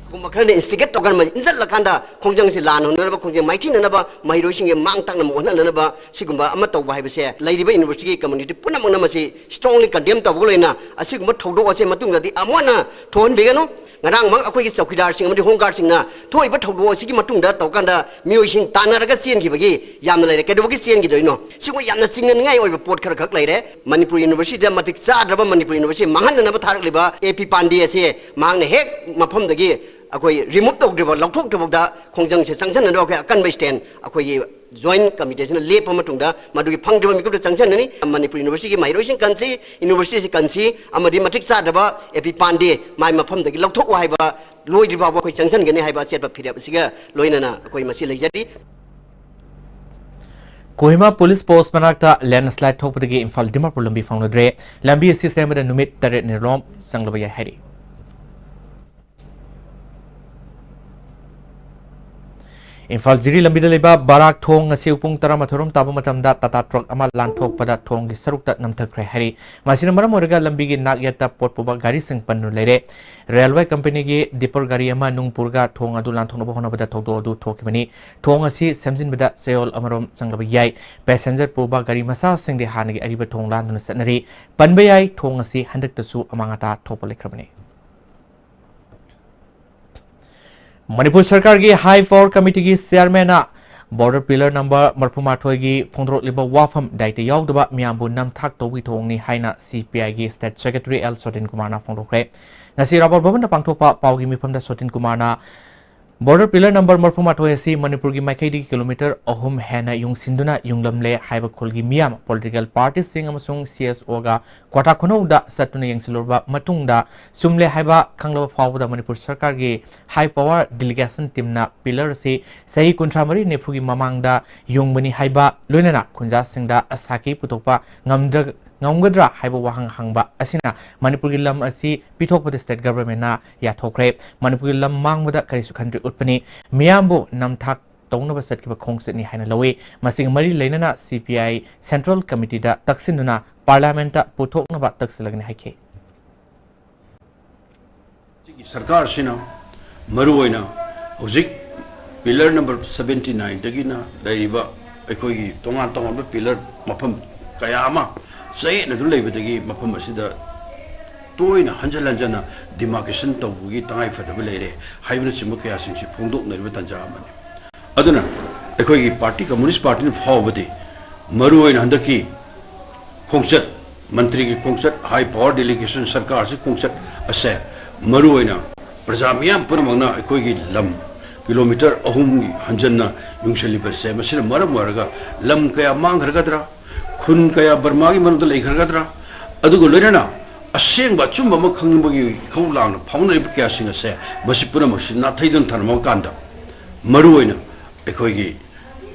ꯒꯨꯝꯕ ꯈꯔꯅ ꯏꯟꯁꯇꯤꯒꯦꯠ ꯇꯧꯔꯒ ꯏꯟꯁꯤꯜꯂꯀꯥꯟꯗ ꯈꯣꯡꯖꯪꯁꯤ ꯂꯥꯟ ꯍꯧꯅꯅꯕ, ꯈꯣꯡꯖꯪ ꯃꯥꯏꯊꯤꯅꯅꯕ, ꯃꯍꯩꯔꯣꯏꯁꯤꯡꯒꯤ ꯃꯥꯡ ꯇꯥꯛꯅꯕ ꯍꯣꯠꯅꯅꯕ ꯁꯤꯒꯨꯝꯕ ꯑꯃ ꯇꯧꯕ ꯍꯥꯏꯕꯁꯦ ꯂꯩꯔꯤꯕ ꯌꯨꯅꯤꯚꯔꯁꯤꯇꯤꯒꯤ ꯀꯝꯃꯨꯅꯤꯇꯤ ꯄꯨꯝꯅꯃꯛꯅ ꯃꯁꯤ strongly condemn ꯇꯧꯕꯒ ꯂꯣꯏꯅ ꯑꯁꯤꯒꯨꯝꯕ ꯊꯧꯗꯣꯛ ꯑꯁꯦ ꯃꯇꯨꯡꯗꯗꯤ ꯑꯃꯨꯛ ꯍꯟꯅ ꯊꯣꯛꯍꯟꯕꯤꯒꯅꯨ꯫ ꯉꯔꯥꯡꯃꯛ ꯑꯩꯈꯣꯏꯒꯤ ꯆꯧꯀꯤꯗꯥꯔꯁꯤꯡ ꯑꯃꯗꯤ ꯍꯣꯝ ꯒꯥꯔꯗꯁꯤꯡꯅ ꯊꯣꯛꯏꯕ ꯊꯧꯗꯣꯛ ꯑꯁꯤꯒꯤ ꯃꯇꯨꯡꯗ ꯇꯧꯀꯥꯟꯗ ꯃꯤꯑꯣꯏꯁꯤꯡ ꯇꯥꯟꯅꯔꯒ ꯆꯦꯟꯈꯤꯕꯒꯤ ꯌꯥꯝꯅ ꯂꯩꯔꯦ꯫ ꯀꯩꯗꯧꯕꯒꯤ ꯆꯦꯟꯈꯤꯗꯣꯏꯅꯣ? ꯁꯤꯒꯨꯝꯕ ꯌꯥꯝꯅ ꯆꯤꯡꯅꯅꯤꯡꯉꯥꯏ ꯑꯣꯏꯕ ꯄꯣꯠ ꯈꯔꯈꯛ ꯂꯩꯔꯦ꯫ ꯃꯅꯤꯄꯨꯔ ꯌꯨꯅꯤꯚꯔꯁꯤꯇꯤꯗ ꯃꯇꯤꯛ ꯆꯥꯗ꯭ꯔꯕ ꯃꯅꯤꯄꯨꯔ ꯌꯨꯅꯤꯚꯔꯁꯤꯇꯤ ꯃꯥꯡꯍꯟꯅꯅꯕ ꯊꯥꯔꯛꯂꯤꯕ ꯑꯦ ꯄꯤ ꯄꯥꯟꯗꯦ ꯑꯁꯤ ꯃꯍꯥꯛꯅ ꯍꯦꯛ ꯃꯐꯝꯗꯒꯤ ꯑꯩꯈꯣꯏ ꯔꯤꯃꯨꯚ ꯇꯧꯗ꯭ꯔꯤꯕ, ꯂꯧꯊꯣꯛꯇ꯭ꯔꯤꯐꯥꯎꯗ ꯈꯣꯡꯖꯪꯁꯦ ꯆꯪꯁꯤꯟꯅꯅꯕ ꯑꯩꯈꯣꯏ ꯑꯀꯟꯕ ꯁ꯭ꯇꯦꯟ ꯑꯩꯈꯣꯏꯒꯤ ꯖꯣꯏꯟꯠ ꯀꯃꯤꯇꯤꯁꯤꯅ ꯂꯦꯞꯄ ꯃꯇꯨꯡꯗ ꯃꯗꯨꯒꯤ ꯐꯪꯗ꯭ꯔꯤꯕ ꯃꯤꯀꯨꯞꯇ ꯆꯪꯁꯤꯟꯅꯅꯤ꯫ ꯃꯅꯤꯄꯨꯔ ꯌꯨꯅꯤꯚꯔꯁꯤꯇꯤꯒꯤ ꯃꯍꯩꯔꯣꯏꯁꯤꯡ ꯀꯟꯁꯤ, ꯌꯨꯅꯤꯚꯔꯁꯤꯇꯤꯁꯤ ꯀꯟꯁꯤ ꯑꯃꯗꯤ ꯃꯇꯤꯛ ꯆꯥꯗ꯭ꯔꯕ ꯑꯦ ꯄꯤ ꯄꯥꯟꯗꯦ ꯃꯥꯏ ꯃꯐꯝꯗꯒꯤ ꯂꯧꯊꯣꯛꯎ ꯍꯥꯏꯕ ꯂꯣꯏꯗ꯭ꯔꯤ ꯐꯥꯎꯕ ꯑꯩꯈꯣꯏ ꯆꯪꯁꯤꯟꯒꯅꯤ ꯍꯥꯏꯕ ꯑꯆꯦꯠꯄ ꯐꯤꯔꯦꯞ ꯑꯁꯤꯒ ꯂꯣꯏꯅꯅ ꯑꯩꯈꯣꯏ ꯃꯁꯤ ꯂꯩꯖꯔꯤ꯫ ꯀꯣꯍꯤꯃꯥ ꯄꯨꯂꯤꯁ ꯄꯣꯁ ꯃꯅꯥꯛꯇ ꯂꯦꯟꯁꯂꯥꯏꯗ ꯊꯣꯛꯄꯗꯒꯤ ꯏꯝꯐꯥꯜ ꯗꯤꯃꯥꯄꯨꯔ ꯂꯝꯕꯤ ꯐꯪꯂꯨꯗ꯭ꯔꯦ꯫ ꯂꯝꯕꯤ ꯑꯁꯤ ꯁꯦꯝꯕꯗ ꯅꯨꯃꯤꯠ ꯇꯔꯦꯠꯅꯤꯔꯣꯝ ꯆꯪꯂꯕ ꯌꯥꯏ ꯍꯥꯏꯔꯤ꯫ ꯏꯝꯐꯥꯜ ꯖꯤꯔꯤ ꯂꯝꯕꯤꯗ ꯂꯩꯕ ꯕꯔꯥꯛ ꯊꯣꯡ ꯉꯁꯤ ꯄꯨꯡ ꯇꯔꯥꯃꯥꯊꯣꯏ ꯔꯣꯝ ꯇꯥꯕ ꯃꯇꯝꯗ ꯇꯥꯇꯥ ꯇ꯭ꯔꯛ ꯑꯃ ꯂꯥꯟꯊꯣꯛꯄꯗ ꯊꯣꯡꯒꯤ ꯁꯔꯨꯛꯇ ꯅꯝꯊꯈ꯭ꯔꯦ ꯍꯥꯏꯔꯤ꯫ ꯃꯁꯤꯅ ꯃꯔꯝ ꯑꯣꯏꯔꯒ ꯂꯝꯕꯤꯒꯤ ꯅꯥꯛ ꯌꯦꯠꯇ ꯄꯣꯠ ꯄꯨꯕ ꯒꯥꯔꯤꯁꯤꯡ ꯄꯟꯗꯨꯅ ꯂꯩꯔꯦ꯫ ꯔꯦꯜꯋꯦ ꯀꯝꯄꯅꯤꯒꯤ ꯗꯤꯄꯔ ꯒꯥꯔꯤ ꯑꯃ ꯅꯨꯡ ꯄꯨꯔꯒ ꯊꯣꯡ ꯑꯗꯨ ꯂꯥꯟꯊꯣꯛꯅꯕ ꯍꯣꯠꯅꯕꯗ ꯊꯧꯗꯣꯛ ꯑꯗꯨ ꯊꯣꯛꯈꯤꯕꯅꯤ꯫ ꯊꯣꯡ ꯑꯁꯤ ꯁꯦꯝꯖꯤꯟꯕꯗ ꯆꯌꯣꯜ ꯑꯃꯔꯣꯝ ꯆꯪꯂꯕ ꯌꯥꯏ꯫ ꯄꯦꯁꯦꯟꯖꯔ ꯄꯨꯕ ꯒꯥꯔꯤ ꯃꯆꯥꯁꯤꯡꯗꯤ ꯍꯥꯟꯅꯒꯤ ꯑꯔꯤꯕ ꯊꯣꯡ ꯂꯥꯟꯗꯨꯅ ꯆꯠꯅꯔꯤ꯫ ꯄꯟꯕ ꯌꯥꯏ, ꯊꯣꯡ ꯑꯁꯤ ꯍꯟꯗꯛꯇꯁꯨ ꯑꯃꯥꯡ ꯑꯇꯥ ꯊꯣꯛꯄ ꯂꯩꯈ꯭ꯔꯕꯅꯤ꯫ ꯃꯅꯤꯄꯨꯔ ꯁꯔꯀꯥꯔꯒꯤ ꯍꯥꯏ ꯄꯥꯋꯔ ꯀꯃꯤꯇꯤꯒꯤ ꯆꯤꯌꯥꯔꯃꯦꯟꯅ ꯕꯣꯔꯗꯔ ꯄꯤꯂꯔ ꯅꯝꯕꯔ ꯃꯔꯤꯐꯨ ꯃꯥꯊꯣꯏꯒꯤ ꯐꯣꯡꯗꯣꯔꯛꯂꯤꯕ ꯋꯥꯐꯝ ꯗꯥꯏꯇ ꯌꯥꯎꯗꯕ ꯃꯤꯌꯥꯝꯕꯨ ꯅꯝꯊꯥꯛ ꯇꯧꯕꯒꯤ ꯊꯧꯑꯣꯡꯅꯤ ꯍꯥꯏꯅ ꯁꯤ ꯄꯤ ꯑꯥꯏꯒꯤ ꯁ꯭ꯇꯦꯠ ꯁꯦꯀ꯭ꯔꯦꯇꯔꯤ ꯑꯦꯜ ꯁꯣꯇꯤꯟ ꯀꯨꯃꯥꯔꯅ ꯐꯣꯡꯗꯣꯛꯈ꯭ꯔꯦ꯫ ꯉꯁꯤ ꯔꯥꯕꯔ ꯚꯕꯟꯗ ꯄꯥꯡꯊꯣꯛꯄ ꯄꯥꯎꯒꯤ ꯃꯤꯐꯝꯗ ꯁꯣꯇꯤꯟ ꯀꯨꯃꯥꯔꯅ ꯕꯣꯔꯗꯔ ꯄꯤꯂꯔ ꯅꯝꯕꯔ ꯃꯔꯤꯐꯨ ꯃꯥꯊꯣꯏ ꯑꯁꯤ ꯃꯅꯤꯄꯨꯔꯒꯤ ꯃꯥꯏꯀꯩꯗꯒꯤ ꯀꯤꯂꯣꯃꯤꯇꯔ ꯑꯍꯨꯝ ꯍꯦꯟꯅ ꯌꯨꯡꯁꯤꯟꯗꯨꯅ ꯌꯨꯡꯂꯝꯂꯦ ꯍꯥꯏꯕ ꯈꯨꯜꯒꯤ ꯃꯤꯌꯥꯝ, ꯄꯣꯂꯤꯇꯤꯀꯦꯜ ꯄꯥꯔꯇꯤꯁꯤꯡ ꯑꯃꯁꯨꯡ ꯁꯤ ꯑꯦꯁ ꯑꯣꯒ ꯀ꯭ꯋꯥꯇꯥ ꯈꯨꯅꯧꯗ ꯆꯠꯇꯨꯅ ꯌꯦꯡꯁꯤꯜꯂꯨꯔꯕ ꯃꯇꯨꯡꯗ ꯆꯨꯝꯂꯦ ꯍꯥꯏꯕ ꯈꯪꯂꯕ ꯐꯥꯎꯕꯗ ꯃꯅꯤꯄꯨꯔ ꯁꯔꯀꯥꯔꯒꯤ ꯍꯥꯏ ꯄꯥꯋꯔ ꯗꯤꯂꯤꯒꯦꯁꯟ ꯇꯤꯝꯅ ꯄꯤꯂꯔ ꯑꯁꯤ ꯆꯍꯤ ꯀꯨꯟꯊ꯭ꯔꯥ ꯃꯔꯤ ꯅꯤꯐꯨꯒꯤ ꯃꯃꯥꯡꯗ ꯌꯨꯡꯕꯅꯤ ꯍꯥꯏꯕ, ꯂꯣꯏꯅꯅ ꯈꯨꯟꯖꯥꯁꯤꯡꯗ ꯁꯥꯈꯤ ꯄꯨꯊꯣꯛꯄ ꯉꯝꯗ꯭ꯔ-, ꯉꯝꯒꯗ꯭ꯔꯥ ꯍꯥꯏꯕ ꯋꯥꯍꯪ ꯍꯪꯕ ꯑꯁꯤꯅ ꯃꯅꯤꯄꯨꯔꯒꯤ ꯂꯝ ꯑꯁꯤ ꯄꯤꯊꯣꯛꯄꯗ ꯁ꯭ꯇꯦꯠ ꯒꯚꯔꯟꯃꯦꯟꯠꯅ ꯌꯥꯊꯣꯛꯈ꯭ꯔꯦ꯫ ꯃꯅꯤꯄꯨꯔꯒꯤ ꯂꯝ ꯃꯥꯡꯕꯗ ꯀꯔꯤꯁꯨ ꯈꯟꯗ꯭ꯔꯦ ꯎꯠꯄꯅꯤ꯫ ꯃꯤꯌꯥꯝꯕꯨ ꯅꯝꯊꯥꯛ ꯇꯧꯅꯕ ꯆꯠꯈꯤꯕ ꯈꯣꯡꯆꯠꯅꯤ ꯍꯥꯏꯅ ꯂꯧꯏ꯫ ꯃꯁꯤꯒ ꯃꯔꯤ ꯂꯩꯅꯅ ꯁꯤ ꯄꯤ ꯑꯥꯏ ꯁꯦꯟꯇ꯭ꯔꯦꯜ ꯀꯃꯤꯇꯤꯗ ꯇꯛꯁꯤꯟꯗꯨꯅ ꯄꯥꯔꯂꯤꯌꯥꯃꯦꯟꯠꯇ ꯄꯨꯊꯣꯛꯅꯕ ꯇꯛꯁꯤꯜꯂꯒꯅꯤ ꯍꯥꯏꯈꯤ꯫ ꯁꯤꯒꯤ ꯁꯔꯀꯥꯔꯁꯤꯅ ꯃꯔꯨꯑꯣꯏꯅ ꯍꯧꯖꯤꯛ ꯄꯤꯂꯔ ꯅꯝꯕꯔ ꯁꯕꯦꯟꯇꯤ ꯅꯥꯏꯟꯗꯒꯤꯅ ꯂꯩꯔꯤꯕ ꯑꯩꯈꯣꯏꯒꯤ ꯇꯣꯉꯥꯟ ꯇꯣꯉꯥꯟꯕ ꯄꯤꯂꯔ ꯃꯐꯝ ꯀꯌꯥ ꯑꯃ ꯆꯌꯦꯠꯅꯗꯨꯅ ꯂꯩꯕꯗꯒꯤ ꯃꯐꯝ ꯑꯁꯤꯗ ꯇꯣꯏꯅ ꯍꯟꯖꯟ ꯍꯟꯖꯟꯅ ꯗꯤꯃꯥꯔꯀꯦꯁꯟ ꯇꯧꯕꯒꯤ ꯇꯉꯥꯏꯐꯗꯕ ꯂꯩꯔꯦ ꯍꯥꯏꯕꯅꯆꯤꯡꯕ ꯀꯌꯥꯁꯤꯡꯁꯤ ꯐꯣꯡꯗꯣꯛꯅꯔꯤꯕ ꯇꯥꯟꯖꯥ ꯑꯃꯅꯤ꯫ ꯑꯗꯨꯅ ꯑꯩꯈꯣꯏꯒꯤ ꯄꯥꯔꯇꯤ ꯀꯝꯃꯨꯅꯤꯁ ꯄꯥꯔꯇꯤꯅ ꯐꯥꯎꯕꯗꯤ ꯃꯔꯨꯑꯣꯏꯅ ꯍꯟꯗꯛꯀꯤ ꯈꯣꯡꯆꯠ, ꯃꯟꯇ꯭ꯔꯤꯒꯤ ꯈꯣꯡꯆꯠ, ꯍꯥꯏ ꯄꯥꯋꯔ ꯗꯤꯂꯤꯒꯦꯁꯟ ꯁꯔꯀꯥꯔꯁꯤ ꯈꯣꯡꯆꯠ ꯑꯁꯦ ꯃꯔꯨꯑꯣꯏꯅ ꯄ꯭ꯔꯖꯥ ꯃꯤꯌꯥꯝ ꯄꯨꯝꯅꯃꯛꯅ ꯑꯩꯈꯣꯏꯒꯤ ꯂꯝ ꯀꯤꯂꯣꯃꯤꯇꯔ ꯑꯍꯨꯝꯒꯤ ꯍꯟꯖꯟꯅ ꯌꯨꯡꯁꯤꯜꯂꯤꯕꯁꯦ, ꯃꯁꯤꯅ ꯃꯔꯝ ꯑꯣꯏꯔꯒ ꯂꯝ ꯀꯌꯥ ꯃꯥꯡꯈ꯭ꯔꯒꯗ꯭ꯔꯥ, ꯈꯨꯟ ꯀꯌꯥ ꯕꯔꯃꯥꯒꯤ ꯃꯅꯨꯡꯗ ꯂꯩꯈ꯭ꯔꯒꯗ꯭ꯔꯥ, ꯑꯗꯨꯒ ꯂꯣꯏꯅꯅ ꯑꯁꯦꯡꯕ ꯑꯆꯨꯝꯕ ꯑꯃ ꯈꯪꯅꯕꯒꯤ ꯏꯈꯧ ꯂꯥꯡꯅ ꯐꯥꯎꯅꯔꯤꯕ ꯀꯌꯥꯁꯤꯡ ꯑꯁꯦ, ꯃꯁꯤ ꯄꯨꯝꯅꯃꯛꯁꯤ ꯅꯥꯊꯩꯗꯨꯅ ꯊꯝꯂꯝꯃꯀꯥꯟꯗ, ꯃꯔꯨꯑꯣꯏꯅ ꯑꯩꯈꯣꯏꯒꯤ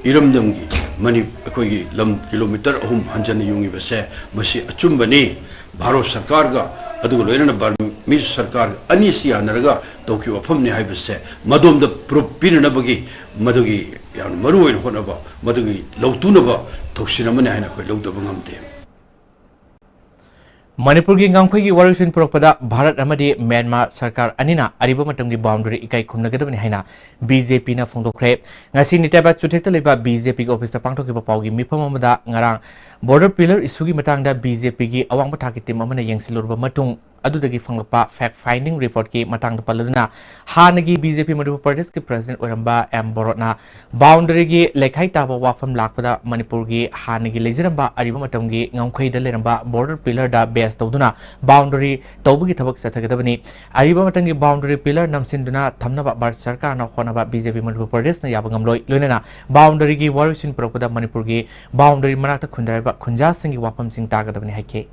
ꯏꯔꯝꯗꯝꯒꯤ ꯃꯅꯤ-, ꯑꯩꯈꯣꯏꯒꯤ ꯂꯝ ꯀꯤꯂꯣꯃꯤꯇꯔ ꯑꯍꯨꯝ ꯍꯟꯖꯟꯅ ꯌꯨꯡꯉꯤꯕꯁꯦ, ꯃꯁꯤ ꯑꯆꯨꯝꯕꯅꯤ꯫ ꯚꯥꯔꯠ ꯁꯔꯀꯥꯔꯒ ꯑꯗꯨꯒ ꯂꯣꯏꯅꯅ ꯕꯔꯃꯤꯁ ꯁꯔꯀꯥꯔ ꯑꯅꯤꯁꯤ ꯌꯥꯅꯔꯒ ꯇꯧꯈꯤꯕ ꯋꯥꯐꯝꯅꯤ ꯍꯥꯏꯕꯁꯦ ꯃꯗꯣꯝꯗ ꯄ꯭ꯔꯨꯐ ꯄꯤꯅꯅꯕꯒꯤ ꯃꯗꯨꯒꯤ ꯌꯥꯝꯅ ꯃꯔꯨ ꯑꯣꯏꯅ ꯍꯣꯠꯅꯕ, ꯃꯗꯨꯒꯤ ꯂꯧꯇꯨꯅꯕ ꯊꯧꯁꯤꯜ ꯑꯃꯅꯤ ꯍꯥꯏꯅ ꯑꯩꯈꯣꯏ ꯂꯧꯗꯕ ꯉꯝꯗꯦ꯫ ꯃꯅꯤꯄꯨꯔꯒꯤ ꯉꯝꯈꯩꯒꯤ ꯋꯥꯔꯣꯏꯁꯤꯟ ꯄꯨꯔꯛꯄꯗ ꯚꯥꯔꯠ ꯑꯃꯗꯤ ꯃ꯭ꯌꯥꯟꯃꯥꯔ ꯁꯔꯀꯥꯔ ꯑꯅꯤꯅ ꯑꯔꯤꯕ ꯃꯇꯝꯒꯤ ꯕꯥꯎꯟꯗꯔꯤ ꯏꯀꯥꯏ ꯈꯨꯝꯅꯒꯗꯕꯅꯤ ꯍꯥꯏꯅ ꯕꯤ ꯖꯦ ꯄꯤꯅ ꯐꯣꯡꯗꯣꯛꯈ꯭ꯔꯦ꯫ ꯉꯁꯤ ꯅꯤꯇꯦꯕꯥ ꯆꯨꯊꯦꯛꯇ ꯂꯩꯕ ꯕꯤ ꯖꯦ ꯄꯤꯒꯤ ꯑꯣꯐꯤꯁꯇ ꯄꯥꯡꯊꯣꯛꯈꯤꯕ ꯄꯥꯎꯒꯤ ꯃꯤꯐꯝ ꯑꯃꯗ ꯉꯔꯥꯡ ꯕꯣꯔꯗꯔ ꯄꯤꯂꯔ ꯏꯁꯨꯒꯤ ꯃꯇꯥꯡꯗ ꯕꯤ ꯖꯦ ꯄꯤꯒꯤ ꯑꯋꯥꯡꯕ ꯊꯥꯛꯀꯤ ꯇꯤꯝ ꯑꯃꯅ ꯌꯦꯡꯁꯤꯜꯂꯨꯔꯕ ꯃꯇꯨꯡ ꯑꯗꯨꯗꯒꯤ ꯐꯪꯂꯛꯄ ꯐꯦꯛ ꯐꯥꯏꯟꯗꯤꯡ ꯔꯤꯄꯣꯔꯠꯀꯤ ꯃꯇꯥꯡꯗ ꯄꯜꯂꯗꯨꯅ ꯍꯥꯟꯅꯒꯤ ꯕꯤ ꯖꯦ ꯄꯤ ꯃꯅꯤꯄꯨꯔ ꯄ꯭ꯔꯗꯦꯁꯀꯤ ꯄ꯭ꯔꯁꯤꯗꯦꯟꯠ ꯑꯣꯏꯔꯝꯕ ꯑꯦꯝ ꯕꯣꯔꯣꯠꯅ ꯕꯥꯎꯟꯗꯔꯤꯒꯤ ꯂꯩꯈꯥꯏ ꯇꯥꯕ ꯋꯥꯐꯝ ꯂꯥꯛꯄꯗ ꯃꯅꯤꯄꯨꯔꯒꯤ ꯍꯥꯟꯅꯒꯤ ꯂꯩꯖꯔꯝꯕ ꯑꯔꯤꯕ ꯃꯇꯝꯒꯤ ꯉꯝꯈꯩꯗ ꯂꯩꯔꯝꯕ ꯕꯣꯔꯗꯔ ꯄꯤꯂꯔꯗ ꯕꯦꯁ ꯇꯧꯗꯨꯅ ꯕꯥꯎꯟꯗꯔꯤ ꯇꯧꯕꯒꯤ ꯊꯕꯛ ꯆꯠꯊꯒꯗꯕꯅꯤ꯫ ꯑꯔꯤꯕ ꯃꯇꯝꯒꯤ ꯕꯥꯎꯟꯗꯔꯤ ꯄꯤꯂꯔ ꯅꯝꯁꯤꯟꯗꯨꯅ ꯊꯝꯅꯕ ꯚꯥꯔꯠ ꯁꯔꯀꯥꯔꯅ ꯍꯣꯠꯅꯕ ꯕꯤ ꯖꯦ ꯄꯤ ꯃꯅꯤꯄꯨꯔ ꯄ꯭ꯔꯗꯦꯁꯅ ꯌꯥꯕ ꯉꯝꯂꯣꯏ꯫ ꯂꯣꯏꯅꯅ ꯕꯥꯎꯟꯗꯔꯤꯒꯤ ꯋꯥꯔꯣꯏꯁꯤꯟ ꯄꯨꯔꯛꯄꯗ ꯃꯅꯤꯄꯨꯔꯒꯤ ꯕꯥꯎꯟꯗꯔꯤ ꯃꯅꯥꯛꯇ ꯈꯨꯟꯗꯥꯔꯤꯕ ꯈꯨꯟꯖꯥꯁꯤꯡꯒꯤ ꯋꯥꯐꯝꯁꯤꯡ ꯇꯥꯒꯗꯕꯅꯤ ꯍꯥꯏꯈꯤ꯫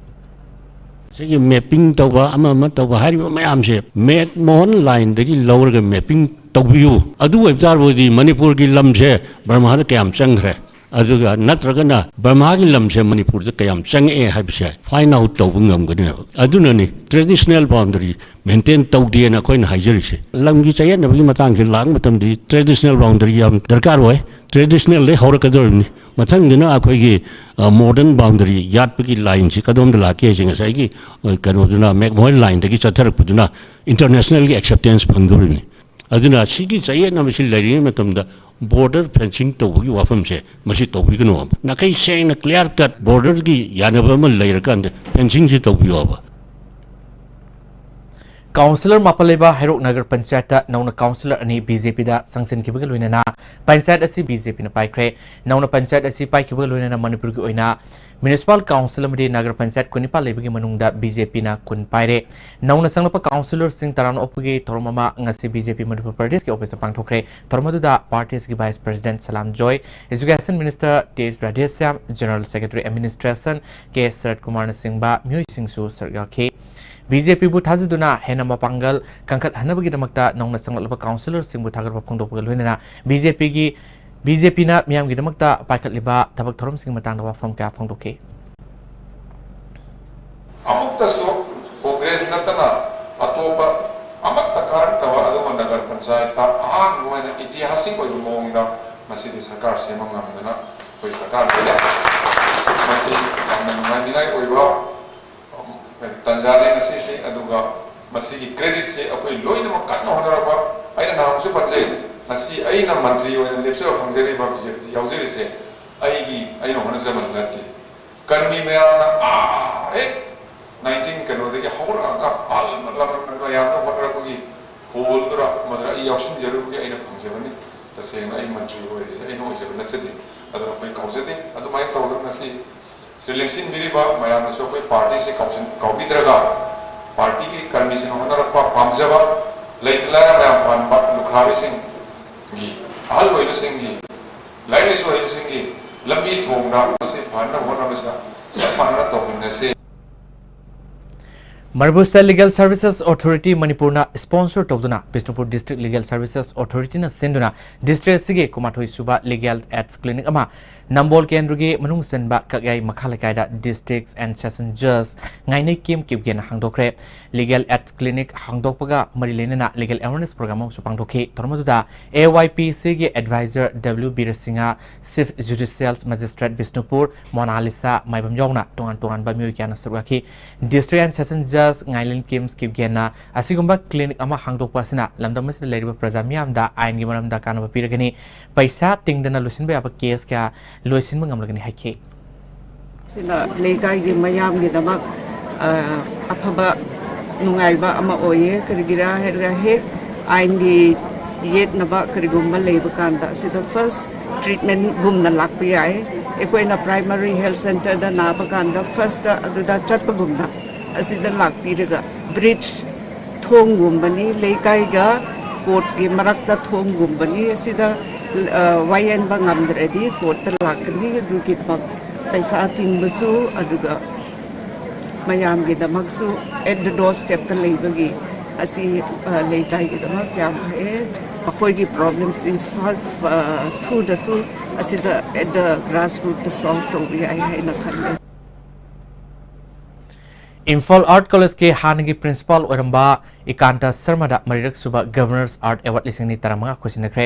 ꯁꯤꯒꯤ ꯃꯦꯞꯄꯤꯡ ꯇꯧꯕ, ꯑꯃ ꯑꯃ ꯇꯧꯕ ꯍꯥꯏꯔꯤꯕ ꯃꯌꯥꯝꯁꯦ ꯃꯦꯛꯃꯣꯍꯟ ꯂꯥꯏꯟꯗꯒꯤ ꯂꯧꯔꯒ ꯃꯦꯞꯄꯤꯡ ꯇꯧꯕꯤꯌꯨ꯫ ꯑꯗꯨ ꯑꯣꯏꯕ ꯇꯥꯔꯕꯗꯤ ꯃꯅꯤꯄꯨꯔꯒꯤ ꯂꯝꯁꯦ ꯕꯔꯃꯥꯗ ꯀꯌꯥꯝ ꯆꯪꯈ꯭ꯔꯦ, ꯑꯗꯨꯒ ꯅꯠꯇ꯭ꯔꯒꯅ ꯕꯔꯃꯥꯒꯤ ꯂꯝꯁꯦ ꯃꯅꯤꯄꯨꯔꯗ ꯀꯌꯥꯝ ꯆꯪꯉꯛꯑꯦ ꯍꯥꯏꯕꯁꯦ ꯐꯥꯏꯟ ꯑꯥꯎꯠ ꯇꯧꯕ ꯉꯝꯒꯅꯦꯕ꯫ ꯑꯗꯨꯅꯅꯤ ꯇ꯭ꯔꯦꯗꯤꯁꯅꯦꯜ ꯕꯥꯎꯟꯗꯔꯤ ꯃꯦꯟꯇꯦꯟ ꯇꯧꯗꯦꯅ ꯑꯩꯈꯣꯏꯅ ꯍꯥꯏꯖꯔꯤꯁꯦ꯫ ꯂꯝꯒꯤ ꯆꯌꯦꯠꯅꯕꯒꯤ ꯃꯇꯥꯡꯁꯦ ꯂꯥꯛꯄ ꯃꯇꯝꯗꯗꯤ ꯇ꯭ꯔꯦꯗꯤꯁꯅꯦꯜ ꯕꯥꯎꯟꯗꯔꯤ ꯌꯥꯝ ꯗꯔꯀꯥꯔ ꯑꯣꯏ꯫ ꯇ꯭ꯔꯦꯗꯤꯁꯅꯦꯜꯗꯩ ꯍꯧꯔꯛꯀꯗꯧꯔꯤꯕꯅꯤ꯫ ꯃꯊꯪꯗꯅ ꯑꯩꯈꯣꯏꯒꯤ, ꯑ, ꯃꯣꯗꯔꯟ ꯕꯥꯎꯟꯗꯔꯤ ꯌꯥꯠꯄꯒꯤ ꯂꯥꯏꯟꯁꯤ ꯀꯗꯣꯝꯗ ꯂꯥꯛꯀꯦ ꯍꯥꯏꯁꯦ ꯉꯁꯥꯏꯒꯤ, ꯑ, ꯀꯩꯅꯣꯗꯨꯅ, ꯃꯦꯛꯃꯣꯍꯟ ꯂꯥꯏꯟꯗꯒꯤ ꯆꯠꯊꯔꯛꯄꯗꯨꯅ ꯏꯟꯇꯔꯅꯦꯁꯅꯦꯜꯒꯤ ꯑꯦꯛꯁꯦꯞꯇꯦꯟꯁ ꯐꯪꯗꯧꯔꯤꯕꯅꯤ꯫ ꯑꯗꯨꯅ ꯁꯤꯒꯤ ꯆꯌꯦꯠꯅꯕꯁꯤ ꯂꯩꯔꯤꯉꯩ ꯃꯇꯝꯗ ꯕꯣꯔꯗꯔ ꯐꯦꯟꯁꯤꯡ ꯇꯧꯕꯒꯤ ꯋꯥꯐꯝꯁꯦ ꯃꯁꯤ ꯇꯧꯕꯤꯒꯅꯨ ꯍꯥꯏꯕ꯫ ꯅꯥꯈꯩ ꯁꯦꯡꯅ ꯀ꯭ꯂꯤꯌꯥꯔ ꯀꯠ ꯕꯣꯔꯗꯔꯒꯤ ꯌꯥꯅꯕ ꯑꯃ ꯂꯩꯔꯀꯥꯟꯗ ꯐꯦꯟꯁꯤꯡꯁꯤ ꯇꯧꯕꯤꯌꯣ ꯍꯥꯏꯕ꯫ ꯀꯥꯎꯟꯁꯤꯂꯔ ꯃꯥꯄꯜ ꯂꯩꯕ ꯍꯩꯔꯣꯛ ꯅꯒꯔ ꯄꯟꯆꯥꯌꯠꯇ ꯅꯧꯅ ꯀꯥꯎꯟꯁꯤꯂꯔ ꯑꯅꯤ ꯕꯤ ꯖꯦ ꯄꯤꯗ ꯆꯪꯁꯤꯟꯈꯤꯕꯒ ꯂꯣꯏꯅꯅ ꯄꯟꯆꯥꯌꯠ ꯑꯁꯤ ꯕꯤ ꯖꯦ ꯄꯤꯅ ꯄꯥꯏꯈ꯭ꯔꯦ꯫ ꯅꯧꯅ ꯄꯟꯆꯥꯌꯠ ꯑꯁꯤ ꯄꯥꯏꯈꯤꯕꯒ ꯂꯣꯏꯅꯅ ꯃꯅꯤꯄꯨꯔꯒꯤ ꯑꯣꯏꯅ ꯃ꯭ꯌꯨꯅꯤꯁꯤꯄꯥꯜ ꯀꯥꯎꯟꯁꯤꯜ ꯑꯃꯗꯤ ꯅꯒꯔ ꯄꯟꯆꯥꯌꯠ ꯀꯨꯟꯅꯤꯄꯥꯜ ꯂꯩꯕꯒꯤ ꯃꯅꯨꯡꯗ ꯕꯤ ꯖꯦ ꯄꯤꯅ ꯀꯨꯟ ꯄꯥꯏꯔꯦ꯫ ꯅꯧꯅ ꯆꯪꯂꯛꯄ ꯀꯥꯎꯟꯁꯤꯂꯔꯁꯤꯡ ꯇꯔꯥꯝꯅ ꯑꯣꯛꯄꯒꯤ ꯊꯧꯔꯝ ꯑꯃ ꯉꯁꯤ ꯕꯤ ꯖꯦ ꯄꯤ ꯃꯅꯤꯄꯨꯔ ꯄ꯭ꯔꯗꯦꯁꯀꯤ ꯑꯣꯐꯤꯁꯇ ꯄꯥꯡꯊꯣꯛꯈ꯭ꯔꯦ꯫ ꯊꯧꯔꯝ ꯑꯗꯨꯗ ꯄꯥꯔꯇꯤ ꯑꯁꯤꯒꯤ ꯚꯥꯏꯁ ꯄ꯭ꯔꯁꯤꯗꯦꯟꯠ ꯁꯂꯥꯝ ꯖꯣꯏ, ꯑꯦꯖꯨꯀꯦꯁꯟ ꯃꯤꯅꯤꯁꯇꯔ ꯇꯤ ꯑꯦꯁ ꯔꯥꯙꯦꯁ꯭ꯌꯥꯝ, ꯖꯦꯅꯔꯦꯜ ꯁꯦꯀ꯭ꯔꯦꯇꯔꯤ ꯑꯦꯗꯃꯤꯅꯤꯁꯇ꯭ꯔꯦꯁꯟ ꯀꯦ ꯁꯔꯠ ꯀꯨꯃꯥꯔꯅꯆꯤꯡꯕ ꯃꯤꯑꯣꯏꯁꯤꯡꯁꯨ ꯁꯔꯨꯛ ꯌꯥꯈꯤ꯫ ꯕꯤ ꯖꯦ ꯄꯤꯕꯨ ꯊꯥꯖꯗꯨꯅ ꯍꯦꯟꯅ ꯃꯄꯥꯡꯒꯜ ꯀꯟꯈꯠꯍꯟꯅꯕꯒꯤꯗꯃꯛꯇ ꯅꯧꯅ ꯆꯪꯂꯛꯂꯕ ꯀꯥꯎꯟꯁꯤꯂꯔꯁꯤꯡꯕꯨ ꯊꯥꯒꯠꯄ ꯐꯣꯡꯗꯣꯛꯄꯒ ꯂꯣꯏꯅꯅ ꯕꯤ ꯖꯦ ꯄꯤꯒꯤ, ꯕꯤ ꯖꯦ ꯄꯤꯅ ꯃꯤꯌꯥꯝꯒꯤꯗꯃꯛꯇ ꯄꯥꯏꯈꯠꯂꯤꯕ ꯊꯕꯛ ꯊꯧꯔꯝꯁꯤꯡꯒꯤ ꯃꯇꯥꯡꯗ ꯋꯥꯐꯝ ꯀꯌꯥ ꯐꯣꯡꯗꯣꯛꯈꯤ꯫ ꯑꯃꯨꯛꯇꯁꯨ ꯅꯠꯇꯅ ꯑꯇꯣꯞꯄ ꯑꯃꯠꯇ ꯀꯥꯔꯛꯇꯕ ꯑꯗꯨꯒꯨꯝꯕ ꯅꯒꯔ ꯄꯟꯆꯥꯌꯠꯇ ꯑꯍꯥꯟꯕ ꯑꯣꯏꯅ ꯏꯇꯤꯍꯥꯁꯤꯛ ꯑꯣꯏꯕ ꯃꯑꯣꯡꯗ ꯉꯁꯤꯗꯤ ꯁꯔꯀꯥꯔ ꯁꯦꯝꯕ ꯉꯝꯗꯅ ꯑꯩꯈꯣꯏ ꯁꯔꯀꯥꯔ ꯂꯩꯔꯦ꯫ ꯃꯁꯤ ꯌꯥꯝꯅ ꯅꯨꯡꯉꯥꯏꯅꯤꯡꯉꯥꯏ ꯑꯣꯏꯕ ꯇꯥꯟꯖꯥꯅꯦ ꯉꯁꯤꯁꯦ꯫ ꯑꯗꯨꯒ ꯃꯁꯤꯒꯤ creditꯁꯦ ꯑꯩꯈꯣꯏ ꯂꯣꯏꯅꯃꯛ ꯀꯟꯅ ꯍꯣꯠꯅꯔꯛꯄ, ꯑꯩꯅ ꯅꯍꯥꯟꯁꯨ ꯄꯟꯖꯩ, ꯉꯁꯤ ꯑꯩꯅ ꯃꯟꯇ꯭ꯔꯤ ꯑꯣꯏꯅ ꯂꯦꯞꯆꯕ ꯐꯪꯖꯔꯤꯕ ꯕꯤ ꯖꯦ ꯄꯤꯗ ꯌꯥꯎꯖꯔꯤꯁꯦ ꯑꯩꯒꯤ, ꯑꯩꯅ ꯍꯣꯠꯅꯖꯕ ꯅꯠꯇꯦ꯫ ꯀꯔꯃꯤ ꯃꯌꯥꯝꯅ ꯑꯥ ꯍꯦꯛ ꯅꯥꯏꯟꯇꯤꯟ ꯀꯩꯅꯣꯗꯒꯤ ꯍꯧꯔꯛꯑꯒ ꯑꯍꯜ ꯂꯃꯟ ꯃꯌꯥꯝꯅ ꯍꯣꯠꯅꯔꯛꯄꯒꯤ ꯍꯣꯜꯗꯨꯗ ꯃꯗꯨꯗ ꯑꯩ ꯌꯥꯎꯁꯤꯟꯖꯔꯨꯕꯒꯤ ꯑꯩꯅ ꯐꯪꯖꯕꯅꯤ꯫ ꯇꯁꯦꯡꯅ ꯑꯩ ꯃꯟꯇ꯭ꯔꯤ ꯑꯣꯏꯔꯤꯁꯦ ꯑꯩꯅ ꯑꯣꯏꯖꯕ ꯅꯠꯆꯗꯦ꯫ ꯑꯗꯨꯅ ꯑꯩꯈꯣꯏ ꯀꯥꯎꯖꯗꯦ꯫ ꯑꯗꯨꯃꯥꯏꯅ ꯇꯧꯗꯅ ꯉꯁꯤ ꯁꯤꯗ ꯂꯦꯡꯁꯤꯟꯕꯤꯔꯤꯕ ꯃꯌꯥꯝꯅꯁꯨ ꯑꯩꯈꯣꯏ ꯄꯥꯔꯇꯤꯁꯦ ꯀꯥꯎꯁꯤꯟ-, ꯀꯥꯎꯕꯤꯗ꯭ꯔꯒ ꯄꯥꯔꯇꯤꯒꯤ ꯀꯔꯃꯤꯁꯤꯡꯅ ꯍꯣꯠꯅꯔꯛꯄ, ꯄꯥꯝꯖꯕ, ꯂꯩꯇ ꯂꯥꯏꯔ ꯃꯌꯥꯝ ꯄꯥꯟꯕ ꯂꯨꯈ꯭ꯔꯥꯕꯤꯁꯤꯡꯒꯤ, ꯑꯍꯜ ꯑꯣꯏꯕꯁꯤꯡꯒꯤ, ꯂꯥꯏꯔꯤꯛ ꯂꯥꯏꯁꯨ ꯍꯩꯕꯁꯤꯡꯒꯤ ꯂꯝꯕꯤ ꯊꯣꯡꯗ ꯃꯁꯤ ꯐꯍꯟꯅꯕ ꯍꯣꯠꯅꯕꯁꯤꯗ ꯆꯞ ꯃꯥꯟꯅꯅ ꯇꯧꯃꯤꯟꯅꯁꯤ꯫ ꯃꯔꯕꯨꯁ Legal Services Authority ꯃꯅꯤꯄꯨꯔꯅ sponsor ꯇꯧꯗꯨꯅ ꯕꯤꯁꯅꯨꯄꯨꯔ District Legal Services Authorityꯅ ꯁꯤꯟꯗꯨꯅ district ꯑꯁꯤꯒꯤ ꯀꯨꯟꯃꯥꯊꯣꯏ ꯁꯨꯕ Legal Aids Clinic ꯑꯃ ꯅꯝꯕꯣꯜ ꯀꯦꯟꯗ꯭ꯔꯒꯤ ꯃꯅꯨꯡ ꯆꯟꯕ ꯀꯛꯌꯥꯏ ꯃꯈꯥ ꯂꯩꯀꯥꯏꯗ District and Session Judge ꯉꯥꯏꯅꯩ camp ꯀꯤꯞꯒꯦꯟꯅ ꯍꯥꯡꯗꯣꯛꯈ꯭ꯔꯦ꯫ Legal Aids Clinic ꯍꯥꯡꯗꯣꯛꯄꯒ ꯃꯔꯤ ꯂꯩꯅꯅ legal awareness program ꯑꯃꯁꯨ ꯄꯥꯡꯊꯣꯛꯈꯤ꯫ ꯊꯧꯔꯝ ꯑꯗꯨꯗ A Y P Cꯒꯤ advisor W Birsingh, Chief Judicial Magistrate Bishnupur Monalisa Maibam ꯌꯥꯎꯅ ꯇꯣꯉꯥꯟ ꯇꯣꯉꯥꯟꯕ ꯃꯤꯑꯣꯏ ꯀꯌꯥꯅ ꯁꯔꯨꯛ ꯌꯥꯈꯤ꯫ District and Session Judge ꯉꯥꯏꯂꯦꯟ ꯀꯦꯝ ꯀꯤꯞꯒꯦꯟꯅ ꯑꯁꯤꯒꯨꯝꯕ clinic ꯑꯃ ꯍꯥꯡꯗꯣꯛꯄ ꯑꯁꯤꯅ ꯂꯝꯗꯝ ꯑꯁꯤꯗ ꯂꯩꯔꯤꯕ ꯄ꯭ꯔꯖꯥ ꯃꯤꯌꯥꯝꯗ ꯑꯥꯏꯟꯒꯤ ꯃꯔꯝꯗ ꯀꯥꯟꯅꯕ ꯄꯤꯔꯒꯅꯤ, ꯄꯩꯁꯥ ꯇꯤꯡꯗꯅ ꯂꯣꯏꯁꯤꯟꯕ ꯌꯥꯕ case ꯀꯌꯥ ꯂꯣꯏꯁꯤꯟꯕ ꯉꯝꯂꯒꯅꯤ ꯍꯥꯏꯈꯤ꯫ ꯁꯤꯅ ꯂꯩꯀꯥꯏꯒꯤ ꯃꯌꯥꯝꯒꯤꯗꯃꯛ, ꯑ, ꯑꯐꯕ ꯅꯨꯡꯉꯥꯏꯕ ꯑꯃ ꯑꯣꯏꯌꯦ꯫ ꯀꯔꯤꯒꯤꯔꯥ ꯍꯥꯏꯔꯒ ꯍꯦꯛ ꯑꯥꯏꯟꯒꯤ ꯌꯦꯠꯅꯕ ꯀꯔꯤꯒꯨꯝꯕ ꯂꯩꯕ ꯀꯥꯟꯗ ꯑꯁꯤꯗ first treatmentꯒꯨꯝꯅ ꯂꯥꯛꯄ ꯌꯥꯏ꯫ ꯑꯩꯈꯣꯏꯅ primary health centreꯗ ꯅꯥꯕ ꯀꯥꯟꯗ firstꯇ ꯑꯗꯨꯗ ꯆꯠꯄꯒꯨꯝꯅ ꯑꯁꯤꯗ ꯂꯥꯛꯄꯤꯔꯒ bridge ꯊꯣꯡꯒꯨꯝꯕꯅꯤ, ꯂꯩꯀꯥꯏꯒ courtꯀꯤ ꯃꯔꯛꯇ ꯊꯣꯡꯒꯨꯝꯕꯅꯤ꯫ ꯑꯁꯤꯗ, ꯑ, ꯋꯥꯌꯦꯟꯕ ꯉꯝꯗ꯭ꯔꯗꯤ courtꯇ ꯂꯥꯛꯀꯅꯤ꯫ ꯑꯗꯨꯒꯤꯗꯃꯛ ꯄꯩꯁꯥ ꯇꯤꯡꯕꯁꯨ, ꯑꯗꯨꯒ ꯃꯌꯥꯝꯒꯤꯗꯃꯛꯁꯨ at the doorstepꯇ ꯂꯩꯕꯒꯤ ꯑꯁꯤ, ꯑ, ꯂꯩꯀꯥꯏꯒꯤꯗꯃꯛ ꯌꯥꯝ ꯐꯩꯌꯦ꯫ ꯃꯈꯣꯏꯒꯤ problemꯁꯤ ꯐ-, ꯐ-, ꯊꯨꯅꯁꯨ ꯑꯁꯤꯗ at the grassrootsꯇ solve ꯇꯧꯕ ꯌꯥꯏ ꯍꯥꯏꯅ ꯈꯜꯂꯦ꯫ ꯏꯝꯐꯥꯜ ꯑꯥꯔꯠ ꯀꯣꯂꯦꯖꯀꯤ ꯍꯥꯟꯅꯒꯤ ꯄ꯭ꯔꯤꯟꯁꯤꯄꯥꯜ ꯑꯣꯏꯔꯝꯕ ꯏꯀꯥꯟꯇ ꯁꯔꯃꯗ ꯃꯔꯤꯔꯛ ꯁꯨꯕ ꯒꯚꯔꯅꯔꯁ ꯑꯥꯔꯠ ꯑꯦꯋꯥꯔꯗ ꯂꯤꯁꯤꯡ ꯑꯅꯤ ꯇꯔꯥꯃꯉꯥ ꯈꯨꯠꯁꯤꯟꯅꯈ꯭ꯔꯦ꯫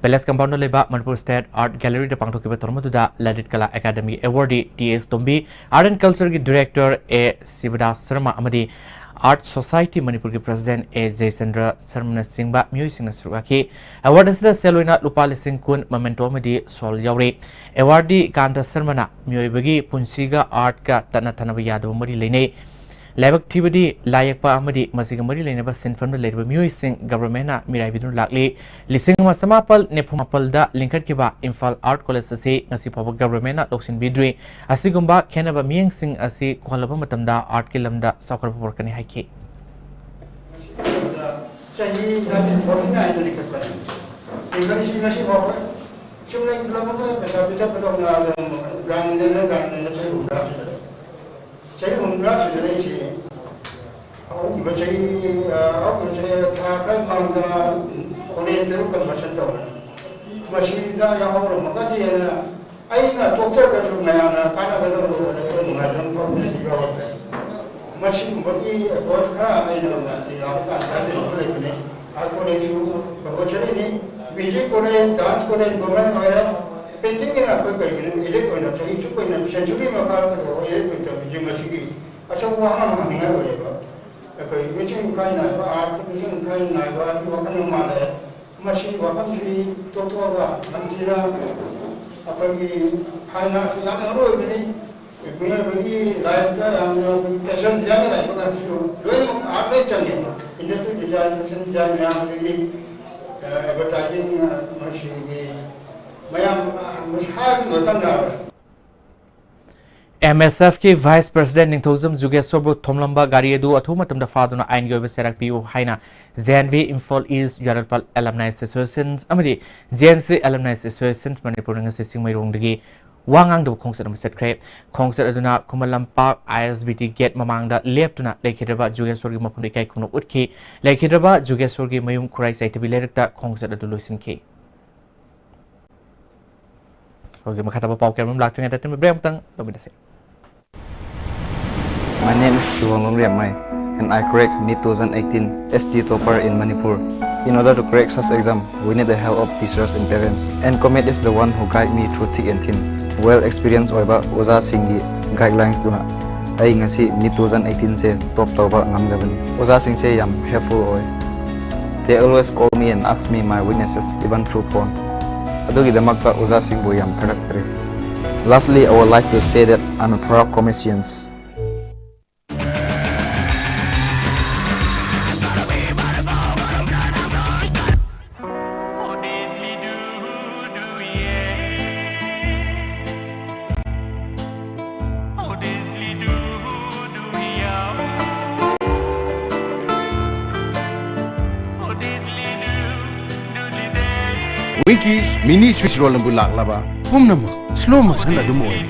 ꯄꯦꯂꯦꯁ ꯀꯝꯄꯥꯎꯟꯗ ꯂꯩꯕ ꯃꯅꯤꯄꯨꯔ ꯁ꯭ꯇꯦꯠ ꯑꯥꯔꯠ ꯒꯦꯂꯔꯤꯗ ꯄꯥꯡꯊꯣꯛꯈꯤꯕ ꯊꯧꯔꯝ ꯑꯗꯨꯗ ꯂꯂꯤꯠ ꯀꯂꯥ ꯑꯦꯀꯥꯗꯃꯤꯒꯤ awardee T S Tombi, art and ꯀꯜꯆꯔꯒꯤ ꯗꯤꯔꯦꯛꯇꯔ ꯑꯦ ꯁꯤꯕꯗꯥꯁ ꯁꯔꯃ ꯑꯃꯗꯤ ꯑꯥꯔꯠ ꯁꯣꯁꯥꯏꯇꯤ ꯃꯅꯤꯄꯨꯔꯒꯤ ꯄ꯭ꯔꯁꯤꯗꯦꯟꯠ ꯑꯦ ꯖꯌꯆꯟꯗ꯭ꯔ ꯁꯔꯃꯅꯆꯤꯡꯕ ꯃꯤꯑꯣꯏꯁꯤꯡꯅ ꯁꯔꯨꯛ ꯌꯥꯈꯤ꯫ ꯑꯦꯋꯥꯔꯗ ꯑꯁꯤꯗ ꯁꯦꯜ ꯑꯣꯏꯅ ꯂꯨꯄꯥ ꯂꯤꯁꯤꯡ ꯀꯨꯟ, ꯃꯃꯦꯟꯇꯣ ꯑꯃꯗꯤ ꯁꯣꯜ ꯌꯥꯎꯔꯤ꯫ ꯑꯦꯋꯥꯔꯗꯤ ꯀꯥꯟꯇ ꯁꯔꯃꯅ ꯃꯤꯑꯣꯏꯕꯒꯤ ꯄꯨꯟꯁꯤꯒ ꯑꯥꯔꯠꯀ ꯇꯠꯅ ꯊꯥꯅꯕ ꯌꯥꯗꯕ ꯃꯔꯤ ꯂꯩꯅꯩ꯫ ꯂꯥꯏꯕꯛ ꯊꯤꯕꯗꯤ ꯂꯥꯏ ꯌꯦꯛꯄ ꯑꯃꯗꯤ ꯃꯁꯤꯒ ꯃꯔꯤ ꯂꯩꯅꯕ ꯁꯤꯟꯐꯝꯗ ꯂꯩꯔꯤꯕ ꯃꯤꯑꯣꯏꯁꯤꯡ ꯒꯚꯔꯟꯃꯦꯟꯠꯅ ꯃꯤꯔꯥꯏꯕꯤꯗꯨꯅ ꯂꯥꯛꯂꯤ꯫ ꯂꯤꯁꯤꯡ ꯑꯃ ꯆꯃꯥꯄꯜ ꯅꯤꯐꯨ ꯃꯥꯄꯜꯗ ꯂꯤꯡꯈꯠꯈꯤꯕ ꯏꯝꯐꯥꯜ ꯑꯥꯔꯠ ꯀꯣꯂꯦꯖ ꯑꯁꯤ ꯉꯁꯤ ꯐꯥꯎꯕ ꯒꯚꯔꯟꯃꯦꯟꯠꯅ ꯂꯧꯁꯤꯟꯕꯤꯗ꯭ꯔꯤ꯫ ꯑꯁꯤꯒꯨꯝꯕ ꯈꯦꯠꯅꯕ ꯃꯤꯠꯌꯦꯡꯁꯤꯡ ꯑꯁꯤ ꯀꯣꯛꯍꯜꯂꯕ ꯃꯇꯝꯗ ꯑꯥꯔꯠꯀꯤ ꯂꯝꯗ ꯆꯥꯎꯈꯠꯄ ꯄꯨꯔꯛꯀꯅꯤ ꯍꯥꯏꯈꯤ꯫ ꯆꯍꯤ nineteen forty nine ꯗ ꯂꯤꯡꯈꯠꯄꯅꯦ꯫ ꯂꯤꯡꯈꯠꯂꯤꯁꯤ ꯉꯁꯤ ꯐꯥꯎꯕ ꯆꯨꯝꯅ ꯏꯟꯈꯠꯂꯛꯄꯗ ꯄꯩꯁꯥ ꯄꯤꯊꯛꯄꯗꯧꯅ ꯑꯗꯨꯝ ꯒ꯭ꯔꯥꯟꯗꯦꯟꯅ, ꯒ꯭ꯔꯥꯟꯗꯦꯟꯅ ꯆꯍꯤ ꯍꯨꯝꯗ꯭ꯔꯥ ꯁꯨꯖꯜꯂꯛꯑꯦ꯫ ꯆꯍꯤ ꯍꯨꯝꯗ꯭ꯔꯥ ꯁꯨꯖꯜꯂꯛꯏꯁꯤ ꯍꯧꯈꯤꯕ ꯆꯍꯤ, ꯑ, ꯍꯧꯈꯤꯕ ꯆꯍꯤ ꯊꯥ ꯈꯔ ꯃꯃꯥꯡꯗ ꯀꯣꯂꯦꯖꯇ conversion ꯇꯧꯔꯦ꯫ ꯃꯁꯤꯗ ꯌꯥꯎꯍꯧꯔꯝꯃꯒꯗꯤꯅ ꯑꯩꯅ ꯇꯣꯛꯆꯔꯒꯁꯨ ꯃꯌꯥꯝꯅ ꯀꯥꯟꯅꯒꯗꯕ ꯑꯣꯏꯔꯒ ꯅꯨꯡꯉꯥꯏꯖꯕ ꯐꯥꯎꯕꯗꯤ ꯌꯥꯎꯔꯛꯇꯦ꯫ ꯃꯁꯤꯒꯨꯝꯕꯒꯤ approach ꯈꯔ ꯑꯩꯅ ꯃꯌꯥꯝꯗ ꯌꯥꯎꯔꯀꯥꯟꯗ ꯍꯥꯏꯖꯅꯤꯡꯕ ꯂꯩꯕꯅꯤ꯫ ꯑꯥꯔꯠ ꯀꯣꯂꯦꯖꯁꯨ compulsory ꯅꯤ, music college, dance college, government ꯑꯣꯏꯔꯦ, ꯄꯦꯟꯇꯤꯡꯒꯤꯅ ꯑꯩꯈꯣꯏ ꯀꯩꯒꯤꯅꯣ elite ꯑꯣꯏꯅ ꯆꯍꯤ ꯆꯨꯞꯄ ꯑꯣꯏꯅ century ꯃꯈꯥ ꯀꯩꯗꯧꯕ elite ꯑꯣꯏꯅ ꯇꯝꯃꯤꯁꯦ ꯃꯁꯤꯒꯤ ꯑꯆꯧꯕ ꯋꯥꯍꯪ ꯑꯃ ꯍꯪꯅꯤꯡꯉꯥꯏ ꯑꯣꯏꯔꯦꯕ꯫ ꯑꯩꯈꯣꯏ ꯃꯤꯆꯪ ꯃꯤꯈꯥꯏ ꯅꯥꯏꯕ, ꯑꯥꯔꯠꯇ ꯃꯤꯆꯪ ꯃꯤꯈꯥꯏ ꯅꯥꯏꯕ ꯍꯥꯏꯕꯒꯤ ꯋꯥꯈꯜ ꯑꯃ ꯃꯥꯜꯂꯦ꯫ ꯃꯁꯤ ꯋꯥꯐꯝꯁꯤ ꯇꯣꯛꯊꯣꯛꯑꯒ ꯅꯝꯊꯤꯅ ꯑꯩꯈꯣꯏꯒꯤ ꯐꯥꯏꯟ ꯑꯥꯔꯠꯁꯤ ꯌꯥꯝꯅ ꯃꯔꯨ ꯑꯣꯏꯕꯅꯤ꯫ ꯃꯤꯑꯣꯏꯕꯒꯤ ꯂꯥꯏꯐꯇ ꯌꯥꯝꯅ ꯑꯩꯈꯣꯏꯒꯤ ꯐꯦꯁꯟ ꯗꯤꯖꯥꯏꯟ ꯂꯥꯛꯏꯕ ꯀꯥꯟꯗꯁꯨ ꯂꯣꯏꯅꯃꯛ ꯑꯥꯔꯠ ꯂꯣꯏ ꯆꯪꯉꯦ꯫ ꯏꯟꯗꯁꯇ꯭ꯔꯤ ꯗꯤꯖꯥꯏꯟ, ꯐꯦꯁꯟ ꯗꯤꯖꯥꯏꯟ ꯃꯌꯥꯝ, ꯑꯗꯒꯤ, ꯑ, ꯑꯦꯗꯚꯔꯇꯥꯏꯖꯤꯡ, ꯑ, ꯃꯁꯤꯒꯤ ꯃꯌꯥꯝ, ꯑ, ꯃꯁꯤ ꯍꯥꯏꯕ ꯂꯣꯏ ꯈꯪꯅꯔꯦ꯫ ꯑꯦꯝ ꯑꯦꯁ ꯑꯦꯐꯀꯤ ꯚꯥꯏꯁ ꯄ꯭ꯔꯁꯤꯗꯦꯟꯠ ꯅꯤꯡꯊꯧꯖꯝ ꯖꯨꯒꯦꯁꯣꯔꯕꯨ ꯊꯣꯝꯂꯝꯕ ꯒꯥꯔꯤ ꯑꯗꯨ ꯑꯊꯨꯕ ꯃꯇꯝꯗ ꯐꯥꯗꯨꯅ ꯑꯥꯏꯟꯒꯤ ꯑꯣꯏꯕ ꯆꯩꯔꯥꯛ ꯄꯤꯌꯨ ꯍꯥꯏꯅ J and V Imphal is ꯌꯥꯏꯔꯜꯄꯥꯠ ꯑꯦꯂꯝꯅꯥꯏ association ꯑꯃꯗꯤ ꯖꯦ ꯑꯦꯟ ꯁꯤ ꯑꯦꯂꯝꯅꯥꯏ ꯑꯦꯁꯣꯁꯤꯌꯦꯁꯟ ꯃꯅꯤꯄꯨꯔꯅ ꯉꯁꯤ ꯆꯤꯡꯃꯩꯔꯣꯡꯗꯒꯤ ꯋꯥ ꯉꯥꯡꯗꯕ ꯈꯣꯡꯆꯠ ꯑꯃ ꯆꯠꯈ꯭ꯔꯦ꯫ ꯈꯣꯡꯆꯠ ꯑꯗꯨꯅ ꯈꯨꯃꯟ ꯂꯝꯄꯥꯛ ꯑꯥꯏ ꯑꯦꯁ ꯕꯤ ꯇꯤ ꯒꯦꯠ ꯃꯃꯥꯡꯗ ꯂꯦꯞꯇꯨꯅ ꯂꯩꯈꯤꯗ꯭ꯔꯕ ꯖꯨꯒꯦꯁꯣꯔꯒꯤ ꯃꯐꯝꯗ ꯏꯀꯥꯏ ꯈꯨꯝꯅꯕ ꯎꯠꯈꯤ꯫ ꯂꯩꯈꯤꯗ꯭ꯔꯕ ꯖꯨꯒꯦꯁꯣꯔꯒꯤ ꯃꯌꯨꯝ ꯈꯨꯔꯥꯏ ꯆꯥꯏꯊꯕꯤ ꯂꯩꯔꯛꯇ ꯈꯣꯡꯆꯠ ꯑꯗꯨ ꯂꯣꯏꯁꯤꯟꯈꯤ꯫ ꯍꯧꯖꯤꯛ ꯃꯈꯥ ꯇꯥꯕ ꯄꯥꯎ ꯀꯌꯥ ꯑꯃ ꯂꯥꯛꯇ꯭ꯔꯤꯉꯩꯗ ꯇꯤꯟꯕ ꯕ꯭ꯔꯦꯛ ꯑꯃꯇꯪ ꯂꯧꯃꯤꯟꯅꯁꯤ꯫ My name is Kiwon Longriam Mai, and I crack NEET two thousand eighteen S T topper in Manipur. In order to crack such exam, we need the help of teachers and parents. And Comet is the one who guide me through thick and thin. Well experienced ꯑꯣꯏꯕ ꯑꯣꯖꯥꯁꯤꯡꯒꯤ guidelines ꯗꯨꯅ ꯑꯩ ꯉꯁꯤ NEET two thousand eighteen ꯁꯦ top ꯇꯧꯕ ꯉꯝꯖꯕꯅꯤ꯫ ꯑꯣꯖꯥꯁꯤꯡꯁꯦ ꯌꯥꯝ helpful ꯑꯣꯏ꯫ They always call me and ask me my weaknesses, even through phone. ꯑꯗꯨꯒꯤꯗꯃꯛꯇ ꯑꯣꯖꯥꯁꯤꯡꯕꯨ ꯌꯥꯝ ꯊꯥꯒꯠꯆꯔꯤ꯫ Lastly, I would like to say that I'm a proud Cometians. Winkies mini Swiss roll ꯑꯃꯕꯨ ꯂꯥꯛꯂꯕ ꯄꯨꯝꯅꯃꯛ slow motion ꯑꯗꯨꯝ ꯑꯣꯏꯔꯦ꯫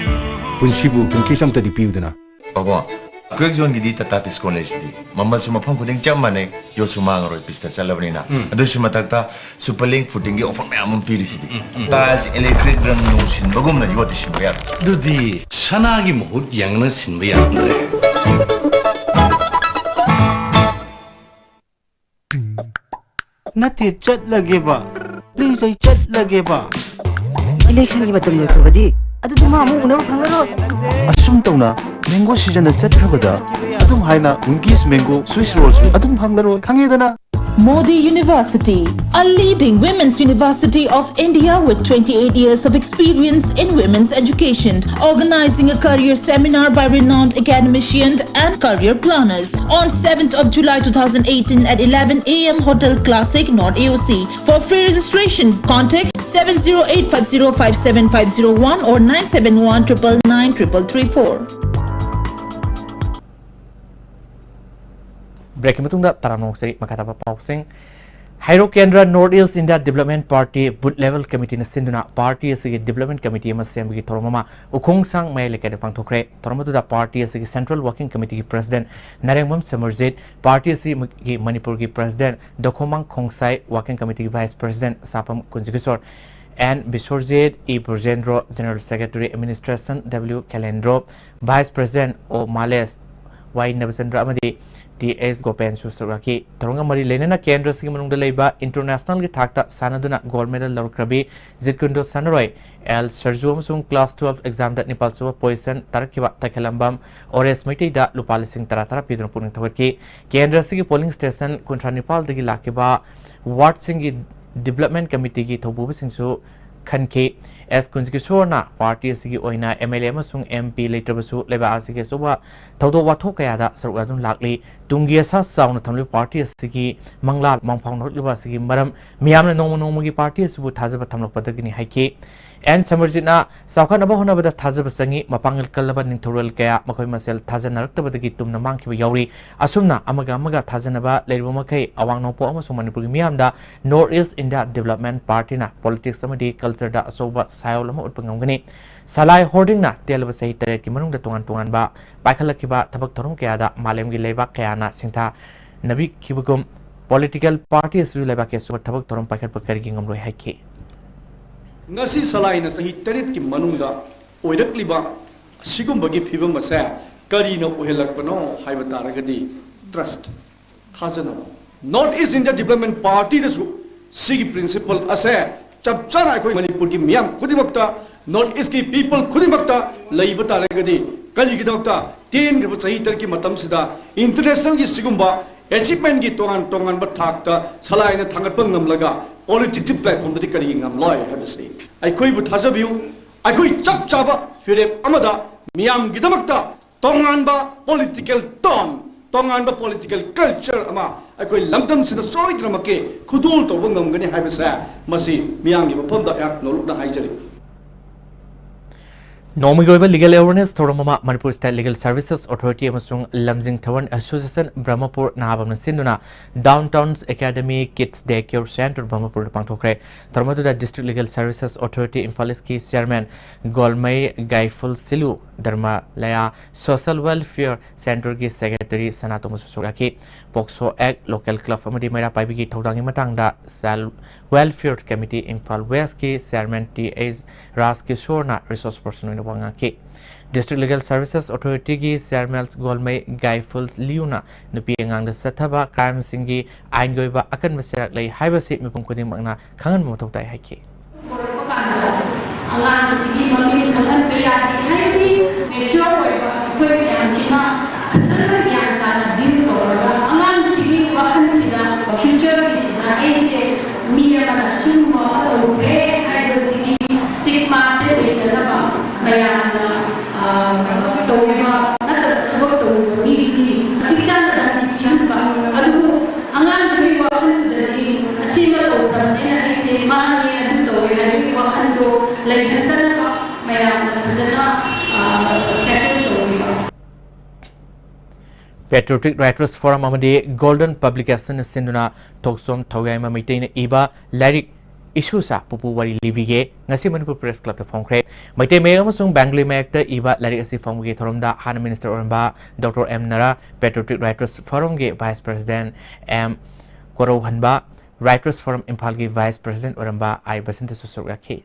ꯄꯨꯟꯁꯤꯕꯨ Winkies ꯑꯝꯇꯗꯤ ꯄꯤꯌꯨꯗꯅ꯫ ꯄꯥꯕꯣ, ꯀ꯭ꯔꯦꯛ ꯖꯣꯟꯒꯤꯗꯤ ꯇꯥꯇꯥ ꯗꯤꯁꯀꯥꯎꯟ ꯂꯩꯁꯤꯗꯤ꯫ ꯃꯃꯜꯁꯨ ꯃꯐꯝ ꯈꯨꯗꯤꯡ ꯆꯞ ꯃꯥꯟꯅꯩ, ꯌꯣꯠꯁꯨ ꯃꯥꯡꯉꯔꯣꯏ, ꯄꯤꯁꯇ ꯆꯠꯂꯕꯅꯤꯅ꯫ ꯎꯝ꯫ ꯑꯗꯨꯁꯨ ꯃꯊꯛꯇ ꯁꯨꯄꯔ ꯂꯤꯡ ꯐꯨꯇꯤꯡꯒꯤ ꯑꯣꯐꯔ ꯃꯌꯥꯝ ꯑꯃ ꯄꯤꯔꯤꯁꯤꯗꯤ꯫ ꯎꯝ, ꯎꯝ꯫ ꯇꯥꯏꯜꯁ, ꯏꯂꯦꯛꯇ꯭ꯔꯤꯛ, ꯔꯪ ꯅꯨꯡ ꯁꯤꯟꯕꯒꯨꯝꯅ ꯌꯣꯠꯇꯤ ꯁꯤꯟꯕ ꯌꯥꯔꯣꯏ꯫ ꯑꯗꯨꯗꯤ ꯁꯅꯥꯒꯤ ꯃꯍꯨꯠ ꯌꯦꯡꯅ ꯁꯤꯟꯕ ꯌꯥꯔꯝꯗ꯭ꯔꯦ꯫ ꯅꯠꯇꯦ, ꯆꯠꯂꯒꯦꯕ꯫ ꯄ꯭ꯂꯤꯖ, ꯑꯩ ꯆꯠꯂꯒꯦꯕ꯫ ꯏꯂꯦꯛꯁꯟꯒꯤ ꯃꯇꯝ ꯂꯣꯏꯈ꯭ꯔꯕꯗꯤ ꯑꯗꯨꯗꯤ ꯃꯥ ꯑꯃꯨꯛ ꯎꯅꯕ ꯐꯪꯉꯔꯣꯏ꯫ ꯑꯁꯨꯝ ꯇꯧꯅ ꯃꯦꯡꯒꯣ ꯁꯤꯖꯟꯅ ꯆꯠꯈ꯭ꯔꯕꯗ ꯑꯗꯨꯝ ꯍꯥꯏꯅ ꯋꯤꯡꯀꯤꯁ ꯃꯦꯡꯒꯣ ꯁ꯭ꯋꯤꯁ ꯔꯣꯜꯁꯨ ꯑꯗꯨꯝ ꯐꯪꯂꯔꯣꯏ, ꯈꯪꯉꯦꯗꯅ? Modi University, a leading women's university of India with twenty-eight years of experience in women's education, organizing a career seminar by renowned academicians and career planners on seventh of July two thousand eighteen at eleven a m Hotel Classic, North A O C. For free registration, contact seven zero eight five zero five seven five zero one or nine seven one triple nine triple three four. ꯕ꯭ꯔꯦꯛꯀꯤ ꯃꯇꯨꯡꯗ ꯇꯔꯥꯝꯅ ꯑꯣꯛꯆꯔꯤ꯫ ꯃꯈꯥ ꯇꯥꯕ ꯄꯥꯎꯁꯤꯡ꯫ ꯍꯩꯔꯣꯛ ꯀꯦꯟꯗ꯭ꯔ North East India Development Party Booth Level Committeeꯅ ꯁꯤꯟꯗꯨꯅ ꯄꯥꯔꯇꯤ ꯑꯁꯤꯒꯤ ꯗꯤꯕ꯭ꯂꯞꯃꯦꯟ ꯀꯃꯤꯇꯤ ꯑꯃ ꯁꯦꯝꯕꯒꯤ ꯊꯧꯔꯝ ꯑꯃ ꯎꯈꯣꯡꯁꯥꯡ ꯃꯌꯥꯏ ꯂꯩꯀꯥꯏꯗ ꯄꯥꯡꯊꯣꯛꯈ꯭ꯔꯦ꯫ ꯊꯧꯔꯝ ꯑꯗꯨꯗ ꯄꯥꯔꯇꯤ ꯑꯁꯤꯒꯤ ꯁꯦꯟꯇ꯭ꯔꯦꯜ ꯋꯥꯔꯀꯤꯡ ꯀꯃꯤꯇꯤꯒꯤ ꯄ꯭ꯔꯁꯤꯗꯦꯟꯠ ꯅꯥꯔꯦꯡꯕꯝ ꯁꯃꯔꯖꯤꯠ, ꯄꯥꯔꯇꯤ ꯑꯁꯤꯒꯤ ꯃꯅꯤꯄꯨꯔꯒꯤ ꯄ꯭ꯔꯁꯤꯗꯦꯟꯠ ꯗꯣꯈꯣꯃꯥꯡ ꯈꯣꯡꯁꯥꯏ, ꯋꯥꯔꯀꯤꯡ ꯀꯃꯤꯇꯤꯒꯤ vice president Sapam Kunjakishor, N Bishorjit, E Brajendro, general secretary administration W Khelendro, vice president O Malesh, ꯋꯥꯏ ꯅꯕꯆꯟꯗ꯭ꯔ ꯑꯃꯗꯤ ꯇꯤ ꯑꯦꯁ ꯒꯣꯄꯦꯟꯁꯨ ꯁꯔꯨꯛ ꯌꯥꯈꯤ꯫ ꯊꯧꯔꯝ ꯑꯃ ꯃꯔꯤ ꯂꯩꯅꯅ ꯀꯦꯟꯗ꯭ꯔ ꯑꯁꯤꯒꯤ ꯃꯅꯨꯡꯗ ꯂꯩꯕ international ꯒꯤ ꯊꯥꯛꯇ ꯁꯥꯟꯅꯗꯨꯅ gold medal ꯂꯧꯔꯛꯈ꯭ꯔꯕꯤ ꯖꯤꯠꯀꯨꯟꯗꯣ ꯁꯥꯟꯅꯔꯣꯏ ꯑꯦꯜ ꯁꯔꯖꯨ ꯑꯃꯁꯨꯡ class twelve exam ꯗ ꯅꯤꯄꯥꯜ ꯁꯨꯕ position ꯇꯥꯔꯛꯈꯤꯕ ꯇꯈꯦꯂꯝꯕꯝ ꯑꯣꯔꯦꯁ ꯃꯩꯇꯩꯗ ꯂꯨꯄꯥ ꯂꯤꯁꯤꯡ ꯇꯔꯥ ꯇꯔꯥ ꯄꯤꯗꯨꯅ ꯄꯨꯛꯅꯤꯡ ꯊꯧꯒꯠꯈꯤ꯫ ꯀꯦꯟꯗ꯭ꯔ ꯑꯁꯤꯒꯤ polling station ꯀꯨꯟꯊ꯭ꯔꯥ ꯅꯤꯄꯥꯜꯗꯒꯤ ꯂꯥꯛꯈꯤꯕ ward ꯁꯤꯡꯒꯤ development committee ꯒꯤ ꯊꯧꯄꯨꯕꯁꯤꯡꯁꯨ ꯈꯟꯈꯤ꯫ ꯑꯦꯁ ꯀꯨꯟꯖꯀꯤꯁꯣꯔꯅ party ꯑꯁꯤꯒꯤ ꯑꯣꯏꯅ M L A ꯑꯃꯁꯨꯡ M P ꯂꯩꯇ꯭ꯔꯕꯁꯨ ꯂꯩꯕꯥꯛ ꯑꯁꯤꯒꯤ ꯑꯆꯧꯕ ꯊꯧꯗꯣꯛ ꯋꯥꯊꯣꯛ ꯀꯌꯥꯗ ꯁꯔꯨꯛ ꯌꯥꯗꯨꯅ ꯂꯥꯛꯂꯤ꯫ ꯇꯨꯡꯒꯤ ꯑꯁꯥ ꯆꯥꯎꯅ ꯊꯝꯂꯤꯕ party ꯑꯁꯤꯒꯤ ꯃꯪꯂꯥꯟ ꯃꯪꯐꯥꯎꯅꯔꯛꯂꯤꯕ ꯑꯁꯤꯒꯤ ꯃꯔꯝ ꯃꯤꯌꯥꯝꯅ ꯅꯣꯡꯃ ꯅꯣꯡꯃꯒꯤ party ꯑꯁꯤꯕꯨ ꯊꯥꯖꯕ ꯊꯝꯂꯛꯄꯗꯒꯤꯅꯤ ꯍꯥꯏꯈꯤ꯫ ꯑꯦꯟ ꯁꯃꯔꯖꯤꯠꯅ ꯆꯥꯎꯈꯠꯅꯕ ꯍꯣꯠꯅꯕꯗ ꯊꯥꯖꯕ ꯆꯪꯏ꯫ ꯃꯄꯥꯡꯒꯜ ꯀꯜꯂꯕ ꯅꯤꯡꯊꯧꯔꯦꯜ ꯀꯌꯥ ꯃꯈꯣꯏ ꯃꯁꯦꯜ ꯊꯥꯖꯅꯔꯛꯇꯕꯗꯒꯤ ꯇꯨꯝꯅ ꯃꯥꯡꯈꯤꯕ ꯌꯥꯎꯔꯤ꯫ ꯑꯁꯨꯝꯅ ꯑꯃꯒ ꯑꯃꯒ ꯊꯥꯖꯅꯕ ꯂꯩꯔꯤꯕ ꯃꯈꯩ ꯑꯋꯥꯡ ꯅꯣꯡꯄꯣꯛ ꯑꯃꯁꯨꯡ ꯃꯅꯤꯄꯨꯔꯒꯤ ꯃꯤꯌꯥꯝꯗ North East India Development Party ꯅ politics ꯑꯃꯗꯤ culture ꯗ ꯑꯆꯧꯕ ꯁꯥꯏꯑꯣꯜ ꯑꯃ ꯎꯠꯄ ꯉꯝꯒꯅꯤ꯫ ꯁꯂꯥꯏ ꯍꯣꯔꯗꯤꯡꯅ ꯇꯦꯜꯂꯕ ꯆꯍꯤ ꯇꯔꯦꯠꯀꯤ ꯃꯅꯨꯡꯗ ꯇꯣꯉꯥꯟ ꯇꯣꯉꯥꯟꯕ ꯄꯥꯏꯈꯠꯂꯛꯈꯤꯕ ꯊꯕꯛ ꯊꯧꯔꯝ ꯀꯌꯥꯗ ꯃꯥꯂꯦꯝꯒꯤ ꯂꯩꯕꯥꯛ ꯀꯌꯥꯅ ꯁꯤꯡꯊꯥꯅꯕꯤꯈꯤꯕꯒꯨꯝ political party ꯑꯁꯤꯁꯨ ꯂꯩꯕꯥꯛꯀꯤ ꯑꯆꯧꯕ ꯊꯕꯛ ꯊꯧꯔꯝ ꯄꯥꯏꯈꯠꯄ ꯀꯔꯤꯒꯤ ꯉꯝꯂꯣꯏ ꯍꯥꯏꯈꯤ꯫ ꯉꯁꯤ ꯁꯂꯥꯏꯅ ꯆꯍꯤ ꯇꯔꯦꯠꯀꯤ ꯃꯅꯨꯡꯗ ꯑꯣꯏꯔꯛꯂꯤꯕ ꯑꯁꯤꯒꯨꯝꯕꯒꯤ ꯐꯤꯕꯝ ꯑꯁꯦ ꯀꯔꯤꯅ ꯑꯣꯏꯍꯜꯂꯛꯄꯅꯣ ꯍꯥꯏꯕ ꯇꯥꯔꯒꯗꯤ trust, ꯊꯥꯖꯅꯕ꯫ North East India Development Party ꯗꯁꯨ ꯁꯤꯒꯤ principle ꯑꯁꯦ ꯆꯞ ꯆꯥꯅ ꯑꯩꯈꯣꯏ ꯃꯅꯤꯄꯨꯔꯒꯤ ꯃꯤꯌꯥꯝ ꯈꯨꯗꯤꯡꯃꯛꯇ, North East ꯀꯤ people ꯈꯨꯗꯤꯡꯃꯛꯇ ꯂꯩꯕ ꯇꯥꯔꯒꯗꯤ ꯀꯔꯤꯒꯤꯗꯃꯛꯇ ꯇꯦꯟꯈ꯭ꯔꯕ ꯆꯍꯤ ꯇꯔꯦꯠꯀꯤ ꯃꯇꯝꯁꯤꯗ international ꯒꯤ ꯁꯤꯒꯨꯝꯕ achievement ꯀꯤ ꯇꯣꯉꯥꯟ ꯇꯣꯉꯥꯟꯕ ꯊꯥꯛꯇ ꯁꯂꯥꯏꯅ ꯊꯥꯡꯒꯠꯄ ꯉꯝꯂꯒ politics ꯀꯤ platform ꯗꯗꯤ ꯀꯔꯤꯒꯤ ꯉꯝꯂꯣꯏ ꯍꯥꯏꯕꯁꯤ ꯑꯩꯈꯣꯏꯕꯨ ꯊꯥꯖꯕꯤꯌꯨ꯫ ꯑꯩꯈꯣꯏ ꯆꯞ ꯆꯥꯕ ꯐꯤꯔꯦꯞ ꯑꯃꯗ ꯃꯤꯌꯥꯝꯒꯤꯗꯃꯛꯇ ꯇꯣꯉꯥꯟꯕ political tone, ꯇꯣꯉꯥꯟꯕ political culture ꯑꯃ ꯑꯩꯈꯣꯏ ꯂꯝꯗꯝꯁꯤꯗ ꯁꯣꯏꯗꯅꯃꯛꯀꯤ ꯈꯨꯗꯣꯜ ꯇꯧꯕ ꯉꯝꯒꯅꯤ ꯍꯥꯏꯕꯁꯦ ꯃꯁꯤ ꯃꯤꯌꯥꯝꯒꯤ ꯃꯐꯝꯗ ꯑꯩꯍꯥꯛ ꯅꯣꯂꯨꯛꯅ ꯍꯥꯏꯖꯔꯤ꯫ ꯅꯣꯡꯃꯒꯤ ꯑꯣꯏꯕ legal awareness ꯊꯧꯔꯝ ꯑꯃ Manipur State Legal Services Authority ꯑꯃꯁꯨꯡ ꯂꯝꯖꯤꯡ ꯊꯋꯟ Association ꯕ꯭ꯔꯍꯃꯄꯨꯔ ꯅꯍꯥꯕꯝꯅ ꯁꯤꯟꯗꯨꯅ Downtown Academy Kids Day Care Center ꯕ꯭ꯔꯍꯃꯄꯨꯔꯗ ꯄꯥꯡꯊꯣꯛꯈ꯭ꯔꯦ꯫ ꯊꯧꯔꯝ ꯑꯗꯨꯗ District Legal Services Authority Imphal East ꯀꯤ Chairman ꯒꯣꯜꯃꯩ ꯒꯥꯏꯐꯨꯜ ꯁꯤꯂꯨ, ꯙꯔꯃꯂꯌꯥ ꯁꯣꯁꯦꯜ ꯋꯦꯜꯐꯤꯌꯔ ꯁꯦꯟꯇꯔꯒꯤ ꯁꯦꯀ꯭ꯔꯦꯇꯔꯤ ꯁꯅꯥꯇꯣꯝꯕꯁꯨ ꯁꯔꯨꯛ ꯌꯥꯈꯤ꯫ ꯄꯣꯛꯁꯣ ꯑꯦꯛ, ꯂꯣꯀꯦꯜ ꯀ꯭ꯂꯕ ꯑꯃꯗꯤ ꯃꯩꯔꯥ ꯄꯥꯏꯕꯤꯒꯤ ꯊꯧꯗꯥꯡꯒꯤ ꯃꯇꯥꯡꯗ ꯆꯥꯏꯜ ꯋꯦꯜꯐꯤꯌꯔ ꯀꯃꯤꯇꯤ ꯏꯝꯐꯥꯜ ꯋꯦꯁꯀꯤ ꯆꯤꯌꯥꯔꯃꯦꯟ ꯇꯤ ꯑꯩꯆ ꯔꯥꯖꯀꯤꯁꯣꯔꯅ ꯔꯤꯁꯣꯔꯁ ꯄꯔꯁꯟ ꯑꯣꯏꯅ ꯋꯥ ꯉꯥꯡꯈꯤ꯫ ꯗꯤꯁꯇ꯭ꯔꯤꯛ ꯂꯤꯒꯦꯜ ꯁꯔꯚꯤꯁꯦꯁ ꯑꯣꯊꯣꯔꯤꯇꯤꯒꯤ ꯆꯤꯌꯥꯔꯃꯦꯟ ꯒꯣꯜꯃꯩ ꯒꯥꯏꯐꯨꯜ ꯂꯤꯌꯨꯅ ꯅꯨꯄꯤ ꯑꯉꯥꯡꯗ ꯆꯠꯊꯕ ꯀ꯭ꯔꯥꯏꯝꯁꯤꯡꯒꯤ ꯑꯥꯏꯟꯒꯤ ꯑꯣꯏꯕ ꯑꯀꯟꯕ ꯆꯩꯔꯥꯛ ꯂꯩ ꯍꯥꯏꯕꯁꯤ ꯃꯤꯄꯨꯝ ꯈꯨꯗꯤꯡꯃꯛꯅ ꯈꯪꯍꯟꯕ ꯃꯊꯧ ꯇꯥꯏ ꯍꯥꯏꯈꯤ꯫ ꯍꯧꯔꯛꯄ ꯀꯥꯟꯗ ꯑꯉꯥꯡꯁꯤꯒꯤ ꯃꯃꯤꯡ ꯈꯪꯍꯟꯕ ꯌꯥꯗꯦ, ꯍꯥꯏꯕꯗꯤ ꯃꯦꯆ꯭ꯌꯣꯔ ꯑꯣꯏꯕ ꯑꯩꯈꯣꯏ ꯃꯌꯥꯝꯁꯤꯅ ꯐꯖꯅ ꯒ꯭ꯌꯥꯟ ꯇꯥꯅ ꯗꯤꯜ ꯇꯧꯔꯒ ꯑꯉꯥꯡꯁꯤꯒꯤ ꯋꯥꯈꯜꯁꯤꯗ, ꯐ꯭ꯌꯨꯆꯔꯒꯤꯁꯤꯗ ꯑꯩꯁꯦ ꯃꯤ ꯑꯃꯅ ꯁꯤꯒꯨꯝꯕ ꯑꯃ ꯇꯧꯈ꯭ꯔꯦ ꯍꯥꯏꯕꯁꯤꯒꯤ ꯁ꯭ꯇꯤꯒꯃꯥꯁꯦ ꯂꯩꯇꯅꯕ ꯃꯌꯥꯝꯅ, ꯑ, ꯇꯧꯔꯤꯕ ꯅꯠꯇꯕ ꯊꯕꯛ ꯇꯧꯔꯤꯕ ꯃꯤꯗꯨꯗꯤ ꯃꯇꯤꯛ ꯆꯥꯅ ꯗꯟꯗꯤ ꯄꯤꯍꯟꯕ, ꯑꯗꯨꯕꯨ ꯑꯉꯥꯡꯗꯨꯒꯤ ꯋꯥꯈꯜꯗꯨꯗꯗꯤ ꯑꯁꯤꯃ ꯇꯧꯈ꯭ꯔꯕꯅꯤꯅ ꯑꯩꯁꯦ ꯃꯥꯅꯤ ꯑꯗꯨ ꯇꯧꯋꯦ ꯍꯥꯏꯕꯒꯤ ꯋꯥꯈꯜꯗꯣ ꯂꯩꯍꯟꯗꯅꯕ ꯃꯌꯥꯝꯅ ꯐꯖꯅ, ꯑ, ꯇꯦꯀꯜ ꯇꯧꯕꯤꯕ꯫ Patriotic Writers Forum ꯑꯃꯗꯤ Golden Publication ꯁꯤꯟꯗꯨꯅ ꯊꯣꯛꯆꯣꯝ ꯊꯧꯌꯥꯏꯃ ꯃꯩꯇꯩꯅ ꯏꯕ ꯂꯥꯏꯔꯤꯛ ꯏꯁꯨꯁꯥ ꯄꯨꯄꯨ ꯋꯥꯔꯤ ꯂꯤꯕꯤꯒꯦ ꯉꯁꯤ ꯃꯅꯤꯄꯨꯔ ꯄ꯭ꯔꯦꯁ ꯀ꯭ꯂꯕꯇ ꯐꯣꯡꯈ꯭ꯔꯦ꯫ ꯃꯩꯇꯩ ꯃꯌꯦꯛ ꯑꯃꯁꯨꯡ ꯕꯦꯡꯒꯂꯤ ꯃꯌꯦꯛꯇ ꯏꯕ ꯂꯥꯏꯔꯤꯛ ꯑꯁꯤ ꯐꯣꯡꯕꯒꯤ ꯊꯧꯔꯝꯗ ꯍꯥꯟꯅ ꯃꯤꯅꯤꯁꯇꯔ ꯑꯣꯏꯔꯝꯕ doctor M Nara, Patriotic Writers Forumꯒꯤ vice president M Korouhanba, Writers Forum ꯏꯝꯐꯥꯜꯒꯤ ꯚꯥꯏꯁ ꯄ꯭ꯔꯦꯁꯤꯗꯦꯟ ꯑꯣꯏꯔꯝꯕ ꯑꯥꯏ ꯕꯁꯟꯇꯁꯨ ꯁꯔꯨꯛ ꯌꯥꯈꯤ꯫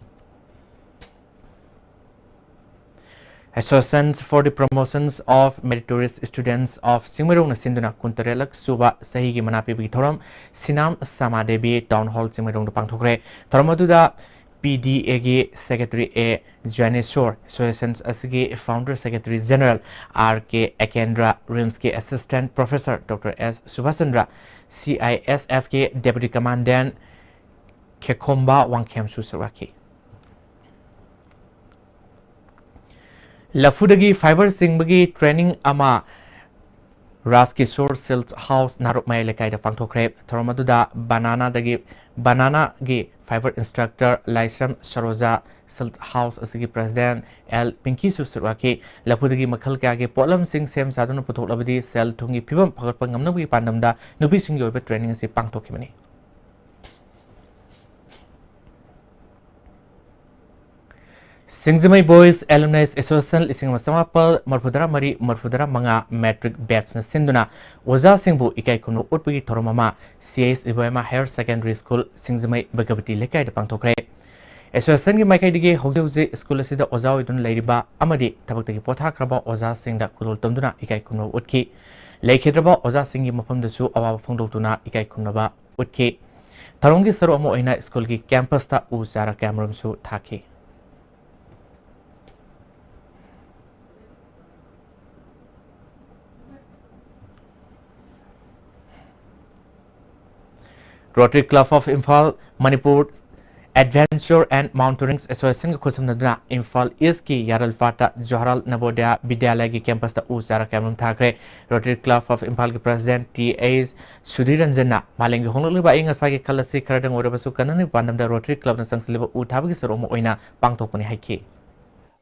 Association for the Promotions of Meritorious Students of ꯆꯤꯡꯃꯩꯔꯣꯡꯅ ꯁꯤꯟꯗꯨꯅ ꯀꯨꯟꯇꯔꯦꯠꯂꯛ ꯁꯨꯕ ꯆꯍꯤꯒꯤ ꯃꯅꯥ ꯄꯤꯕꯒꯤ ꯊꯧꯔꯝ ꯁꯤꯅꯥꯝ ꯁꯃꯥꯗꯦꯕꯤ ꯇꯥꯎꯟ ꯍꯣꯜ ꯆꯤꯡꯃꯩꯔꯣꯡꯗ ꯄꯥꯡꯊꯣꯛꯈ꯭ꯔꯦ꯫ ꯊꯧꯔꯝ ꯑꯗꯨꯗ ꯄꯤ ꯗꯤ ꯑꯦꯒꯤ ꯁꯦꯀ꯭ꯔꯦꯇꯔꯤ ꯑꯦ ꯖ꯭ꯌꯥꯅꯦꯁꯣꯔ, ꯑꯦꯁꯣꯁꯤꯌꯦꯁꯟ ꯑꯁꯤꯒꯤ founder secretary general R K Ekendra, ꯔꯤꯝꯁꯀꯤ assistant professor doctor S Subhash Chandra, C I ꯑꯦꯁ ꯑꯦꯐꯀꯤ ꯗꯦꯄꯨꯇꯤ ꯀꯃꯥꯟꯗꯦꯟꯠ ꯈꯦꯈꯣꯝꯕ ꯋꯥꯡꯈꯦꯝꯁꯨ ꯁꯔꯨꯛ ꯌꯥꯈꯤ꯫ ꯂꯐꯨꯗꯒꯤ ꯐꯥꯏꯕꯔ ꯆꯤꯡꯕꯒꯤ ꯇ꯭ꯔꯦꯅꯤꯡ ꯑꯃ ꯔꯥꯖꯀꯤꯁꯣꯔ ꯁꯤꯜꯛ ꯍꯥꯎꯁ ꯅꯥꯔꯨꯛ ꯃꯌꯥꯏ ꯂꯩꯀꯥꯏꯗ ꯄꯥꯡꯊꯣꯛꯈ꯭ꯔꯦ꯫ ꯊꯧꯔꯝ ꯑꯗꯨꯗ ꯕꯅꯥꯅꯥꯗꯒꯤ, ꯕꯅꯥꯅꯥꯒꯤ ꯐꯥꯏꯕꯔ ꯏꯟꯁꯇ꯭ꯔꯛꯇꯔ ꯂꯥꯏꯁ꯭ꯔꯝ ꯁꯔꯣꯖꯥ, ꯁꯤꯜꯛ ꯍꯥꯎꯁ ꯑꯁꯤꯒꯤ ꯄ꯭ꯔꯦꯁꯤꯗꯦꯟꯠ ꯑꯦꯜ ꯄꯤꯡꯀꯤꯁꯨ ꯁꯔꯨꯛ ꯌꯥꯈꯤ꯫ ꯂꯐꯨꯗꯒꯤ ꯃꯈꯜ ꯀꯌꯥꯒꯤ ꯄꯣꯠꯂꯝꯁꯤꯡ ꯁꯦꯝ ꯁꯥꯗꯨꯅ ꯄꯨꯊꯣꯛꯂꯕꯗꯤ ꯁꯦꯜ ꯊꯨꯝꯒꯤ ꯐꯤꯕꯝ ꯐꯒꯠꯄ ꯉꯝꯅꯕꯒꯤ ꯄꯥꯟꯗꯝꯗ ꯅꯨꯄꯤꯁꯤꯡꯒꯤ ꯑꯣꯏꯕ ꯇ꯭ꯔꯦꯅꯤꯡ ꯑꯁꯤ ꯄꯥꯡꯊꯣꯛꯈꯤꯕꯅꯤ꯫ ꯁꯤꯡꯖꯃꯩ Boys Alumni Association ꯂꯤꯁꯤꯡ ꯑꯃ ꯆꯃꯥꯄꯜ ꯃꯔꯤꯐꯨꯇꯔꯥ ꯃꯔꯤ ꯃꯔꯤꯐꯨꯇꯔꯥ ꯃꯉꯥ matric batchꯅ ꯁꯤꯟꯗꯨꯅ ꯑꯣꯖꯥꯁꯤꯡꯕꯨ ꯏꯀꯥꯏ ꯈꯨꯝꯅꯕ ꯎꯠꯄꯒꯤ ꯊꯧꯔꯝ ꯑꯃ C H ꯏꯕꯣꯌꯥꯏꯃ Higher Secondary School, ꯁꯤꯡꯖꯃꯩ ꯚꯒꯕꯇꯤ ꯂꯩꯀꯥꯏꯗ ꯄꯥꯡꯊꯣꯛꯈ꯭ꯔꯦ꯫ Associationꯒꯤ ꯃꯥꯏꯀꯩꯗꯒꯤ ꯍꯧꯖꯤꯛ ꯍꯧꯖꯤꯛ school ꯑꯁꯤꯗ ꯑꯣꯖꯥ ꯑꯣꯏꯗꯨꯅ ꯂꯩꯔꯤꯕ ꯑꯃꯗꯤ ꯊꯕꯛꯇꯒꯤ ꯄꯣꯊꯥꯈ꯭ꯔꯕ ꯑꯣꯖꯥꯁꯤꯡꯗ ꯈꯨꯗꯣꯜ ꯇꯝꯗꯨꯅ ꯏꯀꯥꯏ ꯈꯨꯝꯅꯕ ꯎꯠꯈꯤ꯫ ꯂꯩꯈꯤꯗ꯭ꯔꯕ ꯑꯣꯖꯥꯁꯤꯡꯒꯤ ꯃꯐꯝꯗꯁꯨ ꯑꯋꯥꯕ ꯐꯣꯡꯗꯣꯛꯇꯨꯅ ꯏꯀꯥꯏ ꯈꯨꯝꯅꯕ ꯎꯠꯈꯤ꯫ ꯊꯧꯔꯝꯒꯤ ꯁꯔꯨꯛ ꯑꯃ ꯑꯣꯏꯅ schoolꯒꯤ campusꯇ ꯎ ꯆꯥꯔ ꯀꯌꯥꯃꯔꯨꯝꯁꯨ ꯊꯥꯈꯤ꯫ Rotary Club of Imphal, Manipur Adventure and Mountaineering Associationꯒ ꯈꯨꯠꯁꯝꯅꯗꯨꯅ Imphal Eastꯀꯤ ꯌꯥꯔꯜꯄꯥꯠꯇ Jawaharlal ꯅꯕꯣꯗꯌ ꯕꯤꯗ꯭ꯌꯥꯂꯌꯒꯤ campusꯇ ꯎ ꯆꯥꯔ ꯀꯌꯥꯃꯔꯨꯝ ꯊꯥꯈ꯭ꯔꯦ꯫ Rotary Club of Imphalꯒꯤ President T H Sudhir ꯔꯟꯖꯟꯅ ꯃꯥꯂꯦꯝꯒꯤ ꯍꯣꯡꯂꯛꯂꯤꯕ ꯑꯏꯪ ꯑꯁꯥꯒꯤ ꯈꯜ ꯑꯁꯤ ꯈꯔꯗꯪ ꯑꯣꯏꯔꯕꯁꯨ ꯀꯟꯅꯅꯕꯒꯤ ꯄꯥꯟꯗꯝꯗ Rotary Clubꯅ ꯆꯪꯁꯤꯜꯂꯤꯕ ꯎ ꯊꯥꯕꯒꯤ ꯁꯔꯨꯛ ꯑꯃ ꯑꯣꯏꯅ ꯄꯥꯡꯊꯣꯛꯄꯅꯤ ꯍꯥꯏꯈꯤ꯫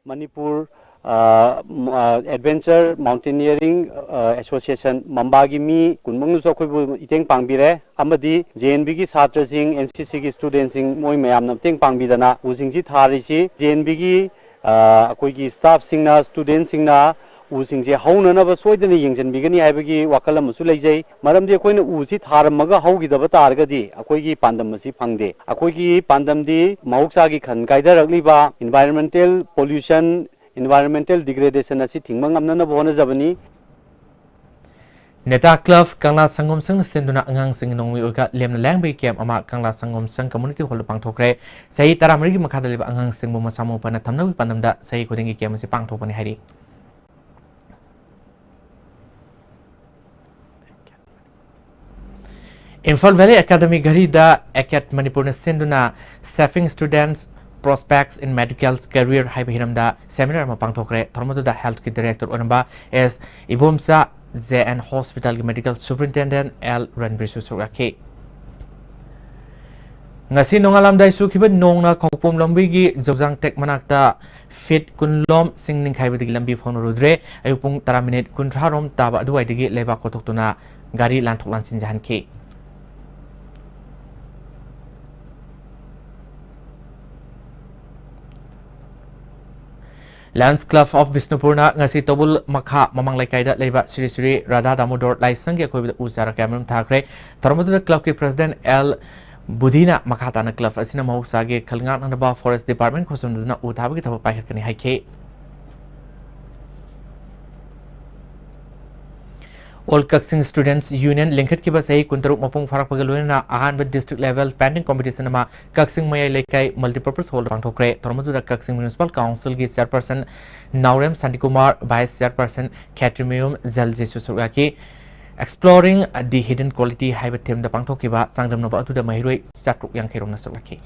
ꯃꯅꯤꯄꯨꯔ, ꯑ, ꯃ-, ꯑ, Adventure Mountaineering, ꯑ, Association ꯃꯝꯕꯥꯒꯤ ꯃꯤ ꯀꯨꯟꯃꯨꯛꯅꯁꯨ ꯑꯩꯈꯣꯏꯕꯨ ꯃꯇꯦꯡ ꯄꯥꯡꯕꯤꯔꯦ, ꯑꯃꯗꯤ J N Vꯒꯤ ꯁꯥꯇ꯭ꯔꯁꯤꯡ, N C Cꯒꯤ studentꯁꯤꯡ, ꯃꯣꯏ ꯃꯌꯥꯝꯅ ꯃꯇꯦꯡ ꯄꯥꯡꯕꯤꯗꯅ ꯎꯁꯤꯡꯁꯤ ꯊꯥꯔꯤꯁꯤ꯫ J N Vꯒꯤ, ꯑ, ꯑꯩꯈꯣꯏꯒꯤ staffꯁꯤꯡꯅ, studentꯁꯤꯡꯅ ꯎꯁꯤꯡꯁꯦ ꯍꯧꯅꯅꯕ ꯁꯣꯏꯗꯅ ꯌꯦꯡꯁꯤꯟꯕꯤꯒꯅꯤ ꯍꯥꯏꯕꯒꯤ ꯋꯥꯈꯜ ꯑꯃꯁꯨ ꯂꯩꯖꯩ꯫ ꯃꯔꯝꯗꯤ ꯑꯩꯈꯣꯏꯅ ꯎꯁꯤ ꯊꯥꯔꯝꯃꯒ ꯍꯧꯈꯤꯗꯕ ꯇꯥꯔꯒꯗꯤ ꯑꯩꯈꯣꯏꯒꯤ ꯄꯥꯟꯗꯝ ꯑꯁꯤ ꯐꯪꯗꯦ꯫ ꯑꯩꯈꯣꯏꯒꯤ ꯄꯥꯟꯗꯝꯗꯤ ꯃꯍꯧꯁꯥꯒꯤ ꯈꯟ ꯀꯥꯏꯊꯔꯛꯂꯤꯕ environmental pollution, environmental degradation ꯑꯁꯤ ꯊꯤꯡꯕ ꯉꯝꯅꯅꯕ ꯍꯣꯠꯅꯖꯕꯅꯤ꯫ ꯅꯦꯇꯥ Club ꯀꯪꯂꯥ ꯁꯪꯒꯣꯝ ꯁꯪꯅ ꯁꯤꯟꯗꯨꯅ ꯑꯉꯥꯡꯁꯤꯡꯒꯤ ꯅꯣꯡꯃꯩ ꯑꯣꯏꯒ ꯂꯦꯝꯅ ꯂꯥꯌꯦꯡꯕꯒꯤ camp ꯑꯃ ꯀꯪꯂꯥ ꯁꯪꯒꯣꯝ ꯁꯪ Community Hallꯗ ꯄꯥꯡꯊꯣꯛꯈ꯭ꯔꯦ꯫ ꯆꯍꯤ ꯇꯔꯥꯃꯔꯤꯒꯤ ꯃꯈꯥꯗ ꯂꯩꯕ ꯑꯉꯥꯡꯁꯤꯡꯕꯨ ꯃꯁꯥ ꯃꯎ ꯐꯅ ꯊꯝꯅꯕꯒꯤ ꯄꯥꯟꯗꯝꯗ ꯆꯍꯤ ꯈꯨꯗꯤꯡꯒꯤ camp ꯑꯁꯤ ꯄꯥꯡꯊꯣꯛꯄꯅꯤ ꯍꯥꯏꯔꯤ꯫ ꯏꯝꯐꯥꯜ Valley Academy ꯘꯔꯤꯗ ACAD ꯃꯅꯤꯄꯨꯔꯅ ꯁꯤꯟꯗꯨꯅ Shaping Students Prospects in Medical Career ꯍꯥꯏꯕ ꯍꯤꯔꯝꯗ seminar ꯑꯃ ꯄꯥꯡꯊꯣꯛꯈ꯭ꯔꯦ꯫ ꯊꯧꯔꯝ ꯑꯗꯨꯗ healthꯀꯤ director ꯑꯣꯏꯔꯝꯕ S Ibomcha, J N Hospitalꯒꯤ medical superintendent L ꯔꯟꯕꯤꯔꯁꯨ ꯁꯔꯨꯛ ꯌꯥꯈꯤ꯫ ꯉꯁꯤ ꯅꯣꯡꯉꯥꯜꯂꯝꯗꯥꯏ ꯆꯨꯈꯤꯕ ꯅꯣꯡꯅ ꯈꯣꯡꯄꯣꯝ ꯂꯝꯕꯤꯒꯤ ꯖꯧꯖꯥꯡ ꯇꯦꯛ ꯃꯅꯥꯛꯇ feet ꯀꯨꯟ ꯂꯣꯝ ꯁꯤꯡ ꯅꯤꯡꯈꯥꯏꯕꯗꯒꯤ ꯂꯝꯕꯤ ꯐꯥꯎꯅꯔꯨꯗ꯭ꯔꯦ꯫ ꯑꯌꯨꯛ ꯄꯨꯡ ꯇꯔꯥ minute ꯀꯨꯟꯊ꯭ꯔꯥ ꯔꯣꯝ ꯇꯥꯕ ꯑꯗꯨꯋꯥꯏꯗꯒꯤ ꯂꯩꯕꯥꯛ ꯀꯣꯊꯣꯛꯇꯨꯅ ꯒꯥꯔꯤ ꯂꯥꯟꯊꯣꯛ ꯂꯥꯟꯁꯤꯟ ꯌꯥꯍꯟꯈꯤ꯫ Lions Club of Bishnupurꯅ ꯉꯁꯤ ꯇꯧꯕꯨꯜ ꯃꯈꯥ ꯃꯃꯥꯡ ꯂꯩꯀꯥꯏꯗ ꯂꯩꯕ ꯁ꯭ꯔꯤ ꯁ꯭ꯔꯤ ꯔꯥꯙꯥ ꯗꯥꯃꯣꯗꯣꯔ ꯂꯥꯏꯁꯪꯒꯤ ꯑꯀꯣꯏꯕꯗ ꯎ ꯆꯥꯔ ꯀꯌꯥꯃꯔꯨꯝ ꯊꯥꯈ꯭ꯔꯦ꯫ ꯊꯧꯔꯝ ꯑꯗꯨꯗ clubꯀꯤ president ꯑꯦꯜ ꯕꯨꯙꯤꯅ ꯃꯈꯥ ꯇꯥꯅ club ꯑꯁꯤꯅ ꯃꯍꯧꯁꯥꯒꯤ ꯈꯜ ꯉꯥꯛꯅꯅꯕ Forest Department ꯈꯨꯠꯁꯝꯅꯗꯨꯅ ꯎ ꯊꯥꯕꯒꯤ ꯊꯕꯛ ꯄꯥꯏꯈꯠꯀꯅꯤ ꯍꯥꯏꯈꯤ꯫ All Kakching Students Union ꯂꯤꯡꯈꯠꯈꯤꯕ ꯆꯍꯤ ꯀꯨꯟꯇꯔꯨꯛ ꯃꯄꯨꯡ ꯐꯥꯔꯛꯄꯒ ꯂꯣꯏꯅꯅ ꯑꯍꯥꯟꯕ district level painting competition ꯑꯃ ꯀꯛꯆꯤꯡ ꯃꯌꯥꯏ ꯂꯩꯀꯥꯏ multipurpose hall ꯄꯥꯡꯊꯣꯛꯈ꯭ꯔꯦ꯫ ꯊꯧꯔꯝ ꯑꯗꯨꯗ ꯀꯛꯆꯤꯡ Municipal Councilꯒꯤ chairperson ꯅꯥꯎꯔꯦꯝ ꯁꯥꯟꯇꯤꯀꯨꯃꯥꯔ, vice chairperson ꯈꯦꯇ꯭ꯔꯤꯃꯌꯨꯝ ꯖꯜꯖꯤꯁꯨ ꯁꯔꯨꯛ ꯌꯥꯈꯤ꯫ Exploring the Hidden Quality ꯍꯥꯏꯕ themeꯗ ꯄꯥꯡꯊꯣꯛꯈꯤꯕ ꯆꯥꯡꯗꯝꯅꯕ ꯑꯗꯨꯗ ꯃꯍꯩꯔꯣꯏ ꯆꯥꯇ꯭ꯔꯨꯛ ꯌꯥꯡꯈꯩ ꯔꯣꯝꯅ ꯁꯔꯨꯛ ꯌꯥꯈꯤ꯫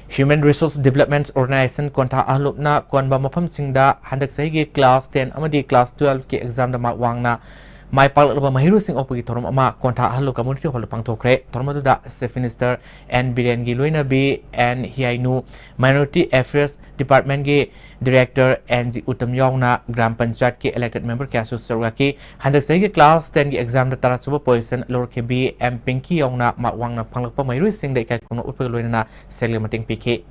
Human Resource Development Organization ꯀꯣꯟꯊꯥ ꯑꯍꯜꯂꯨꯞꯅ ꯀꯣꯟꯕ ꯃꯐꯝꯁꯤꯡꯗ ꯍꯟꯗꯛ ꯆꯍꯤꯒꯤ class ten ꯑꯃꯗꯤ class twelveꯀꯤ examꯗ ꯃꯥꯔꯛ ꯋꯥꯡꯅ ꯃꯥꯏ ꯄꯥꯛꯂꯛꯂꯕ ꯃꯍꯩꯔꯣꯏꯁꯤꯡ ꯑꯣꯛꯄꯒꯤ ꯊꯧꯔꯝ ꯑꯃ ꯀꯣꯟꯊꯥ ꯑꯍꯜꯂꯨꯞ community hallꯗ ꯄꯥꯡꯊꯣꯛꯈ꯭ꯔꯦ꯫ ꯊꯧꯔꯝ ꯑꯗꯨꯗ Chief Minister ꯑꯦꯟ ꯕꯤꯔꯦꯟꯒꯤ ꯂꯣꯏꯅꯕꯤ ꯑꯦꯟ ꯍꯤꯌꯥꯏꯅꯨ, Minority Affairs Departmentꯀꯤ Director ꯑꯦꯟ ꯖꯤ ꯎꯇꯝ ꯌꯥꯎꯅ ꯒ꯭ꯔꯥꯝ ꯄꯟꯆꯥꯌꯠꯀꯤ elected member ꯀꯌꯥꯁꯨ ꯁꯔꯨꯛ ꯌꯥꯈꯤ꯫ ꯍꯟꯗꯛ ꯆꯍꯤꯒꯤ class tenꯒꯤ examꯗ ꯇꯔꯥꯁꯨꯕ position ꯂꯧꯔꯛꯈꯤꯕꯤ ꯑꯦꯝ ꯄꯤꯡꯀꯤ ꯌꯥꯎꯅ ꯃꯥꯔꯛ ꯋꯥꯡꯅ ꯐꯪꯂꯛꯄ ꯃꯍꯩꯔꯣꯏꯁꯤꯡꯗ ꯏꯀꯥꯏ ꯈꯨꯝꯅ ꯎꯠꯄꯒ ꯂꯣꯏꯅꯅ ꯁꯦꯜꯒꯤ ꯃꯇꯦꯡ ꯄꯤꯈꯤ꯫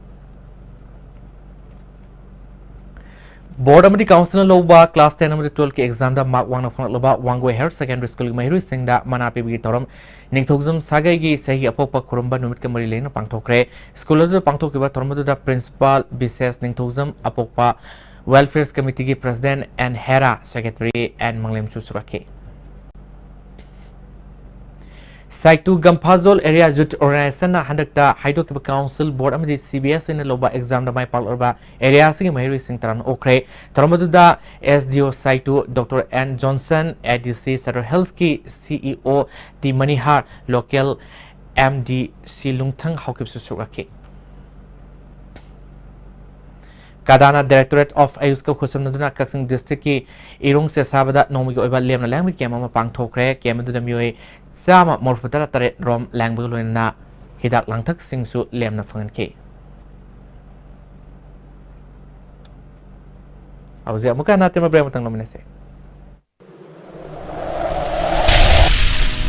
Board ꯑꯃꯗꯤ councilꯅ ꯂꯧꯕ class ten ꯑꯃꯗꯤ twelveꯀꯤ examꯗ ꯃꯥꯔꯛ ꯋꯥꯡꯅ ꯐꯪꯂꯛꯂꯕ ꯋꯥꯡꯒꯣꯏ Higher Secondary Schoolꯒꯤ ꯃꯍꯩꯔꯣꯏꯁꯤꯡꯗ ꯃꯅꯥ ꯄꯤꯕꯒꯤ ꯊꯧꯔꯝ ꯅꯤꯡꯊꯧꯖꯝ ꯁꯥꯒꯩꯒꯤ ꯆꯍꯤ ꯑꯄꯣꯛꯄ ꯈꯨꯔꯨꯝꯕ ꯅꯨꯃꯤꯠꯀ ꯃꯔꯤ ꯂꯩꯅꯅ ꯄꯥꯡꯊꯣꯛꯈ꯭ꯔꯦ꯫ School ꯑꯗꯨꯗ ꯄꯥꯡꯊꯣꯛꯈꯤꯕ ꯊꯧꯔꯝ ꯑꯗꯨꯗ Principal ꯕꯤꯁꯦꯁ ꯅꯤꯡꯊꯧꯖꯝ, ꯑꯄꯣꯛꯄ Welfare Committeeꯒꯤ President N Hera, Secretary N ꯃꯪꯂꯦꯝꯁꯨ ꯁꯔꯨꯛ ꯌꯥꯈꯤ꯫ ꯁꯥꯏꯇꯨ ꯒꯝꯐꯥꯖꯣꯜ Area Youth Organizationꯅ ꯍꯟꯗꯛꯇ ꯍꯥꯏꯗꯣꯛꯈꯤꯕ council, board ꯑꯃꯗꯤ ꯁꯤ ꯕꯤ ꯑꯦꯁ ꯏꯅ ꯂꯧꯕ examꯗ ꯃꯥꯏ ꯄꯥꯛꯂꯔꯕ area ꯑꯁꯤꯒꯤ ꯃꯍꯩꯔꯣꯏꯁꯤꯡ ꯇꯔꯥꯝꯅ ꯑꯣꯛꯈ꯭ꯔꯦ꯫ ꯊꯧꯔꯝ ꯑꯗꯨꯗ S D O ꯁꯥꯏꯇꯨ Doctor N Johnson, A D C Central Healthꯀꯤ C E O T ꯃꯅꯤꯍꯥꯔ, local M D C ꯂꯨꯡꯊꯪ ꯍꯥꯎꯀꯤꯞꯁꯨ ꯁꯔꯨꯛ ꯌꯥꯈꯤ꯫ ꯀꯗꯥꯅ Directorate of AYUSꯀ ꯈꯨꯠꯁꯝꯅꯗꯨꯅ ꯀꯛꯆꯤꯡ districtꯀꯤ ꯏꯔꯨꯡ ꯆꯦꯁꯥꯕꯗ ꯅꯣꯡꯃꯒꯤ ꯑꯣꯏꯕ ꯂꯦꯝꯅ ꯂꯥꯏꯌꯦꯡꯕꯒꯤ camp ꯑꯃ ꯄꯥꯡꯊꯣꯛꯈ꯭ꯔꯦ꯫ Camp ꯑꯗꯨꯗ ꯃꯤꯑꯣꯏ ꯆꯥꯝꯃ ꯃꯔꯤꯐꯨ ꯇꯔꯥ ꯇꯔꯦꯠ ꯔꯣꯝ ꯂꯥꯏꯌꯦꯡꯕꯒ ꯂꯣꯏꯅꯅ ꯍꯤꯗꯥꯛ ꯂꯥꯡꯊꯛꯁꯤꯡꯁꯨ ꯂꯦꯝꯅ ꯐꯪꯍꯟꯈꯤ꯫ ꯍꯧꯖꯤꯛ ꯑꯃꯨꯛꯀ ꯍꯟꯅ ꯑꯇꯦꯟꯕ break ꯑꯃꯇꯪ ꯂꯧꯃꯤꯟꯅꯁꯤ꯫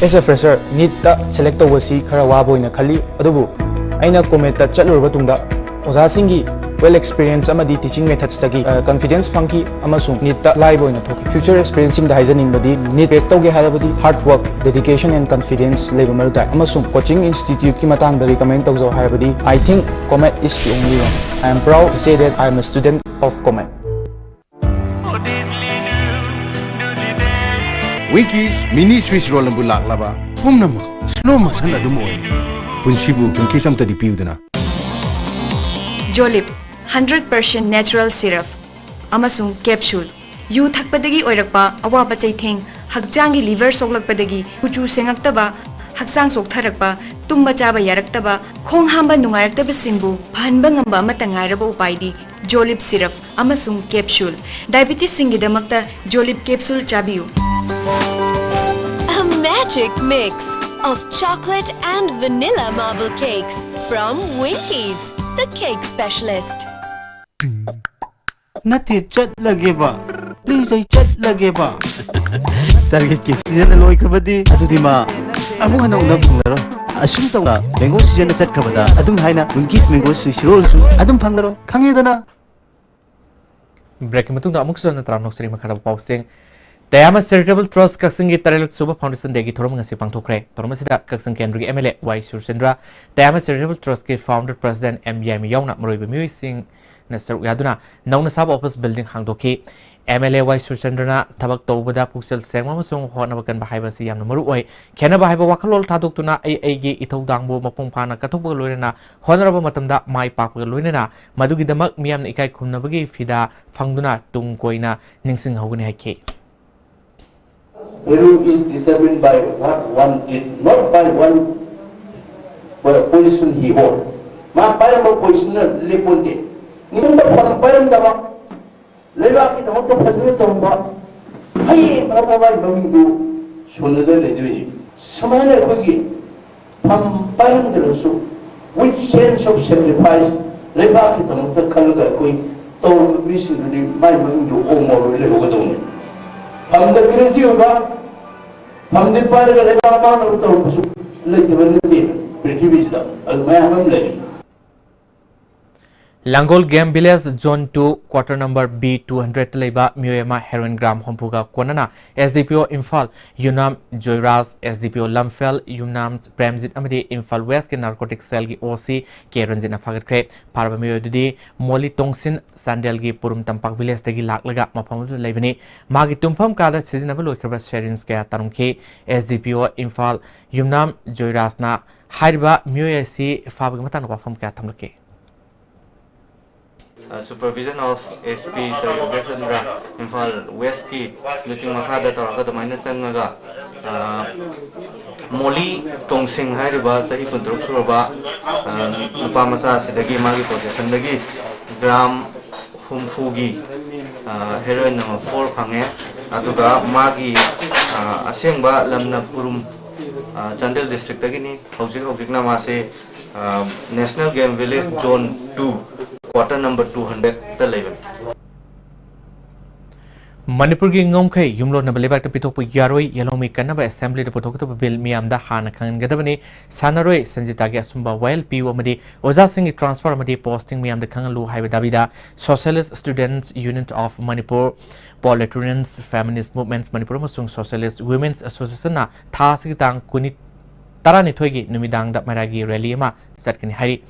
As a fresher, NEETꯇ select ꯇꯧꯕꯁꯤ ꯈꯔ ꯋꯥꯕ ꯑꯣꯏꯅ ꯈꯜꯂꯤ, ꯑꯗꯨꯕꯨ ꯑꯩꯅ COMETꯇ ꯆꯠꯂꯨꯔꯕ ꯇꯨꯡꯗ ꯑꯣꯖꯥꯁꯤꯡꯒꯤ Well experience ꯑꯃꯗꯤ teaching methodsꯇꯒꯤ confidence ꯐꯪꯈꯤ ꯑꯃꯁꯨꯡ NEETꯇ ꯂꯥꯏꯕ ꯑꯣꯏꯅ ꯊꯣꯛꯈꯤ꯫ Future aspirantsꯁꯤꯡꯗ ꯍꯥꯏꯖꯅꯤꯡꯕꯗꯤ NEET crack ꯇꯧꯒꯦ ꯍꯥꯏꯔꯕꯗꯤ hard work, dedication and confidence ꯂꯩꯕ ꯃꯔꯨ ꯇꯥꯏ꯫ ꯑꯃꯁꯨꯡ coaching instituteꯀꯤ ꯃꯇꯥꯡꯗ recommend ꯇꯧꯖꯧ ꯍꯥꯏꯔꯕꯗꯤ I think COMET is the only one. I am proud to say that I am a student of COMET. Winkies mini Swiss roll ꯑꯗꯨꯕꯨ ꯂꯥꯛꯂꯕ ꯄꯨꯝꯅꯃꯛ slow motion ꯑꯗꯨꯝ ꯑꯣꯏꯔꯦ꯫ ꯄꯨꯟꯁꯤꯕꯨ Winkies ꯑꯝꯇꯗꯤ ꯄꯤꯌꯨꯗꯅ꯫ Jolib, hundred percent natural syrup ꯑꯃꯁꯨꯡ capsule꯫ ꯌꯨ ꯊꯛꯄꯗꯒꯤ ꯑꯣꯏꯔꯛꯄ ꯑꯋꯥꯕ ꯆꯩꯊꯦꯡ, ꯍꯛꯆꯥꯡꯒꯤ liver ꯁꯣꯛꯂꯛꯄꯗꯒꯤ ꯀꯨꯆꯨ ꯁꯦꯡꯉꯛꯇꯕ, ꯍꯛꯆꯥꯡ ꯆꯣꯛꯊꯔꯛꯄ, ꯇꯨꯝꯕ ꯆꯥꯕ ꯌꯥꯔꯛꯇꯕ, ꯈꯣꯡ ꯍꯥꯝꯕ ꯅꯨꯡꯉꯥꯏꯔꯛꯇꯕꯁꯤꯡꯕꯨ ꯐꯍꯟꯕ ꯉꯝꯕ ꯑꯃꯠꯇ ꯉꯥꯏꯔꯕ ꯎꯄꯥꯏꯗꯤ Jolib syrup ꯑꯃꯁꯨꯡ capsule꯫ Diabetesꯁꯤꯡꯒꯤꯗꯃꯛꯇ Jolib capsule ꯆꯥꯕꯤꯌꯨ꯫ A magic mix of chocolate and vanilla marble cakes from Winkies, the cake specialist. ꯅꯠꯇꯦ, ꯆꯠꯂꯒꯦꯕ꯫ Please, ꯑꯩ ꯆꯠꯂꯒꯦꯕ꯫ Targetꯀꯤ season ꯂꯣꯏꯈ꯭ꯔꯕꯗꯤ ꯑꯗꯨꯗꯤ ꯃꯥ ꯑꯃꯨꯛ ꯍꯟꯅ ꯎꯅꯕ ꯐꯪꯂꯔꯣꯏ꯫ ꯑꯁꯨꯝ ꯇꯧꯅ mango season ꯆꯠꯈ꯭ꯔꯕꯗ ꯑꯗꯨꯝ ꯍꯥꯏꯅ Winkies mango Swiss rollꯁꯨ ꯑꯗꯨꯝ ꯐꯪꯂꯔꯣꯏ꯫ ꯈꯪꯉꯦꯗꯅ? Breakꯀꯤ ꯃꯇꯨꯡꯗ ꯑꯃꯨꯛꯁꯨ ꯍꯟꯅ ꯇꯔꯥꯝꯅ ꯑꯣꯛꯆꯔꯤ꯫ ꯃꯈꯥ ꯇꯥꯕ ꯄꯥꯎꯁꯤꯡ꯫ ꯇꯌꯥꯃ Charitable Trust ꯀꯛꯆꯤꯡꯒꯤ ꯇꯔꯦꯠꯂꯛ ꯁꯨꯕ Foundation Dayꯒꯤ ꯊꯧꯔꯝ ꯉꯁꯤ ꯄꯥꯡꯊꯣꯛꯈ꯭ꯔꯦ꯫ ꯊꯧꯔꯝ ꯑꯁꯤꯗ ꯀꯛꯆꯤꯡ ꯀꯦꯟꯗ꯭ꯔꯒꯤ MLA ꯋꯥꯏ Surchandra, ꯇꯌꯥꯃ Charitable Trustꯀꯤ founder president M ꯌꯥꯏꯃ ꯌꯥꯎꯅ ꯃꯔꯨꯑꯣꯏꯕ ꯃꯤꯑꯣꯏꯁꯤꯡꯅ ꯁꯔꯨꯛ ꯌꯥꯗꯨꯅ ꯅꯧꯅ ꯁꯥꯕ office building ꯍꯥꯡꯗꯣꯛꯈꯤ꯫ MLA ꯋꯥꯏ ꯁꯨꯔꯆꯟꯗ꯭ꯔꯅ ꯊꯕꯛ ꯇꯧꯕꯗ ꯄꯨꯛꯆꯦꯜ ꯁꯦꯡꯕ ꯑꯃꯁꯨꯡ ꯍꯣꯠꯅꯕ ꯀꯟꯕ ꯍꯥꯏꯕ ꯑꯁꯤ ꯌꯥꯝꯅ ꯃꯔꯨ ꯑꯣꯏ꯫ ꯈꯦꯠꯅꯕ ꯍꯥꯏꯕ ꯋꯥꯈꯜꯂꯣꯟ ꯊꯥꯗꯣꯛꯇꯨꯅ ꯑꯩ ꯑꯩꯒꯤ ꯏꯊꯧꯗꯥꯡꯕꯨ ꯃꯄꯨꯡ ꯐꯥꯅ ꯀꯠꯊꯣꯛꯄꯒ ꯂꯣꯏꯅꯅ ꯍꯣꯠꯅꯔꯕ ꯃꯇꯝꯗ ꯃꯥꯏ ꯄꯥꯛꯄꯒ ꯂꯣꯏꯅꯅ ꯃꯗꯨꯒꯤꯗꯃꯛ ꯃꯤꯌꯥꯝꯅ ꯏꯀꯥꯏ ꯈꯨꯝꯅꯕꯒꯤ ꯐꯤꯗꯥ ꯐꯪꯗꯨꯅ ꯇꯨꯡ ꯀꯣꯏꯅ ꯅꯤꯡꯁꯤꯡꯍꯧꯒꯅꯤ ꯍꯥꯏꯈꯤ꯫ Value is determined by what one did, not by one uh, position he hold. ꯃꯥ ꯄꯥꯏꯔꯝꯕ positionꯅ ꯂꯦꯞꯄꯣꯟꯇꯦ꯫ ꯅꯤꯡꯕ ꯐꯅ ꯄꯥꯏꯔꯝꯗꯕ, ꯂꯩꯕꯥꯛꯀꯤꯗꯃꯛꯇ ꯐꯖꯅ ꯇꯧꯔꯝꯕ, ꯍꯌꯦꯡ ꯐꯥꯎꯕ ꯃꯥꯒꯤ ꯃꯃꯤꯡꯗꯨ ꯁꯣꯟꯅꯗ ꯂꯩꯗꯣꯏꯅꯤ꯫ ꯁꯨꯃꯥꯏꯅ ꯑꯩꯈꯣꯏꯒꯤ ꯐꯝ ꯄꯥꯏꯔꯝꯗ꯭ꯔꯁꯨ, with sense of sacrifice, ꯂꯩꯕꯥꯛꯀꯤꯗꯃꯛꯇ ꯈꯜꯂꯒ ꯑꯩꯈꯣꯏ ꯇꯧꯔꯝꯕ ꯃꯤꯁꯤꯡꯗꯨꯗꯤ ꯃꯥꯏ ꯃꯃꯤꯡꯗꯨ ꯑꯣꯡ ꯉꯧꯔꯒ ꯂꯩꯍꯧꯒꯗꯧꯅꯤ꯫ ꯐꯝꯗ crazy ꯑꯣꯏꯕ, ꯐꯝꯗꯤ ꯄꯥꯏꯔꯒ ꯂꯩꯕꯥꯛ ꯃꯥꯡꯅꯕ ꯇꯧꯔꯝꯕꯁꯨ ꯂꯩꯇꯕ ꯅꯠꯇꯦ ꯄ꯭ꯔꯤꯊꯤꯕꯤꯁꯤꯗ, ꯑꯗꯨ ꯃꯌꯥꯝ ꯑꯃ ꯂꯩꯔꯤ꯫ ꯂꯥꯡꯒꯣꯜ Game Village Zone two, quarter number B two hundred ꯇ ꯂꯩꯕ ꯃꯤꯑꯣꯏ ꯑꯃ heroin gram ꯍꯨꯝꯐꯨꯒ ꯀꯣꯟꯅꯅ S D P O Imphal, ꯌꯨꯝꯅꯥꯝ Joyraj, S D P O ꯂꯝꯐꯦꯜ, ꯌꯨꯝꯅꯥꯝ ꯄ꯭ꯔꯦꯝꯖꯤꯠ ꯑꯃꯗꯤ ꯏꯝꯐꯥꯜ West ꯀꯤ narcotic cell ꯒꯤ O C ꯀꯦ ꯔꯟꯖꯤꯠꯅ ꯐꯥꯒꯠꯈ꯭ꯔꯦ꯫ ꯐꯥꯔꯕ ꯃꯤꯑꯣꯏ ꯑꯗꯨꯗꯤ ꯃꯣꯂꯤ ꯇꯣꯡꯁꯤꯟ, ꯆꯥꯟꯗꯦꯜꯒꯤ ꯄꯨꯔꯨꯝ ꯇꯝꯄꯥꯛ village ꯇꯒꯤ ꯂꯥꯛꯂꯒ ꯃꯐꯝ ꯑꯗꯨꯗ ꯂꯩꯕꯅꯤ꯫ ꯃꯥꯒꯤ ꯇꯨꯝꯐꯝ ꯀꯥꯗ ꯁꯤꯖꯤꯟꯅꯕ ꯂꯣꯏꯈ꯭ꯔꯕ syringe ꯀꯌꯥ ꯇꯥꯔꯝꯈꯤ꯫ S D P O Imphal, ꯌꯨꯝꯅꯥꯝ ꯖꯣꯏꯔꯥꯖꯅ ꯍꯥꯏꯔꯤꯕ ꯃꯤꯑꯣꯏ ꯑꯁꯤ ꯐꯥꯕꯒꯤ ꯃꯇꯥꯡꯗ ꯋꯥꯐꯝ ꯀꯌꯥ ꯊꯝꯂꯛꯈꯤ꯫ ꯑ, supervision of S P sir Yogesh Chandra, Imphal West ꯀꯤ ꯂꯨꯆꯤꯡ ꯃꯈꯥꯗ ꯇꯧꯔꯒ ꯑꯗꯨꯃꯥꯏꯅ ꯆꯪꯉꯒ, ꯑ, ꯃꯣꯂꯤ ꯇꯣꯡꯁꯤꯡ ꯍꯥꯏꯔꯤꯕ ꯆꯍꯤ ꯀꯨꯟꯇꯔꯨꯛ ꯁꯨꯔꯕ, ꯑ, ꯅꯨꯄꯥ ꯃꯆꯥ ꯑꯁꯤꯗꯒꯤ ꯃꯥꯒꯤ possession ꯗꯒꯤ gram ꯍꯨꯝꯐꯨꯒꯤ, ꯑ, heroin number four ꯐꯪꯉꯦ꯫ ꯑꯗꯨꯒ ꯃꯥꯒꯤ, ꯑ, ꯑꯁꯦꯡꯕ ꯂꯝꯅ ꯄꯨꯔꯨꯝ, ꯑ, ꯆꯥꯟꯗꯦꯜ district ꯇꯒꯤꯅꯤ꯫ ꯍꯧꯖꯤꯛ ꯍꯧꯖꯤꯛꯅ ꯃꯥꯁꯦ ꯑ, National Game Village Zone two, quarter number two hundred ꯇ ꯂꯩꯕꯅꯤ꯫ ꯃꯅꯤꯄꯨꯔꯒꯤ ꯉꯝꯈꯩ ꯌꯨꯝꯂꯣꯟꯅꯕ ꯂꯩꯕꯥꯛꯇ ꯄꯤꯊꯣꯛꯄ ꯌꯥꯔꯣꯏ, ꯌꯦꯜꯍꯧꯃꯤ ꯀꯟꯅꯕ assembly ꯗ ꯄꯨꯊꯣꯛꯀꯗꯕ bill ꯃꯤꯌꯥꯝꯗ ꯍꯥꯟꯅ ꯈꯪꯍꯟꯒꯗꯕꯅꯤ꯫ ꯁꯥꯟꯅꯔꯣꯏ ꯁꯟꯖꯤꯇꯥꯒꯤ ꯑꯁꯨꯝꯕ ꯋꯥꯌꯦꯜ ꯄꯤꯌꯨ ꯑꯃꯗꯤ ꯑꯣꯖꯥꯁꯤꯡꯒꯤ transfer ꯑꯃꯗꯤ posting ꯃꯤꯌꯥꯝꯗ ꯈꯪꯍꯜꯂꯨ ꯍꯥꯏꯕ ꯗꯥꯕꯤꯗ Socialist Students Union of Manipur, Proletarians, Feminist Movements Manipur ꯑꯃꯁꯨꯡ Socialist Women's Association ꯅ ꯊꯥ ꯑꯁꯤꯒꯤ ꯇꯥꯡ ꯀꯨꯟꯅꯤ-, ꯇꯔꯥꯅꯤꯊꯣꯏꯒꯤ ꯅꯨꯃꯤꯗꯥꯡꯗ ꯃꯩꯔꯥꯒꯤ rally ꯑꯃ ꯆꯠꯀꯅꯤ ꯍꯥꯏꯔꯤ꯫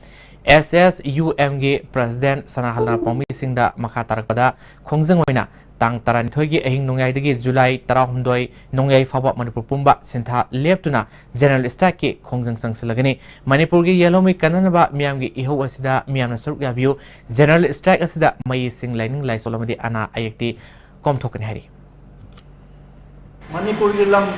S S U M ꯒꯤ president ꯁꯅꯥꯍꯜꯅ ꯄꯥꯎꯃꯤꯁꯤꯡꯗ ꯃꯈꯥ ꯇꯥꯔꯛꯄꯗ ꯈꯣꯡꯖꯪ ꯑꯣꯏꯅ ꯇꯥꯡ ꯇꯔꯥꯅꯤꯊꯣꯏꯒꯤ ꯑꯍꯤꯡ ꯅꯣꯡꯌꯥꯏꯗꯒꯤ July ꯇꯔꯥꯍꯨꯝꯗꯣꯏ ꯅꯣꯡꯌꯥꯏ ꯐꯥꯎꯕ ꯃꯅꯤꯄꯨꯔ ꯄꯨꯝꯕ ꯁꯤꯟꯊꯥ ꯂꯦꯞꯇꯨꯅ general strike ꯀꯤ ꯈꯣꯡꯖꯪ ꯆꯪꯁꯤꯜꯂꯒꯅꯤ꯫ ꯃꯅꯤꯄꯨꯔꯒꯤ ꯌꯦꯜꯍꯧꯃꯤ ꯀꯟꯅꯅꯕ ꯃꯤꯌꯥꯝꯒꯤ ꯏꯍꯧ ꯑꯁꯤꯗ ꯃꯤꯌꯥꯝꯅ ꯁꯔꯨꯛ ꯌꯥꯕꯤꯌꯨ꯫ General strike ꯑꯁꯤꯗ ꯃꯩ, ꯏꯁꯤꯡ, ꯂꯥꯏꯅꯤꯡ, ꯂꯥꯏꯁꯣꯜ ꯑꯃꯗꯤ ꯑꯅꯥ ꯑꯌꯦꯛꯇꯤ ꯀꯣꯝꯊꯣꯛꯀꯅꯤ ꯍꯥꯏꯔꯤ꯫ ꯃꯅꯤꯄꯨꯔꯒꯤ ꯂꯝ,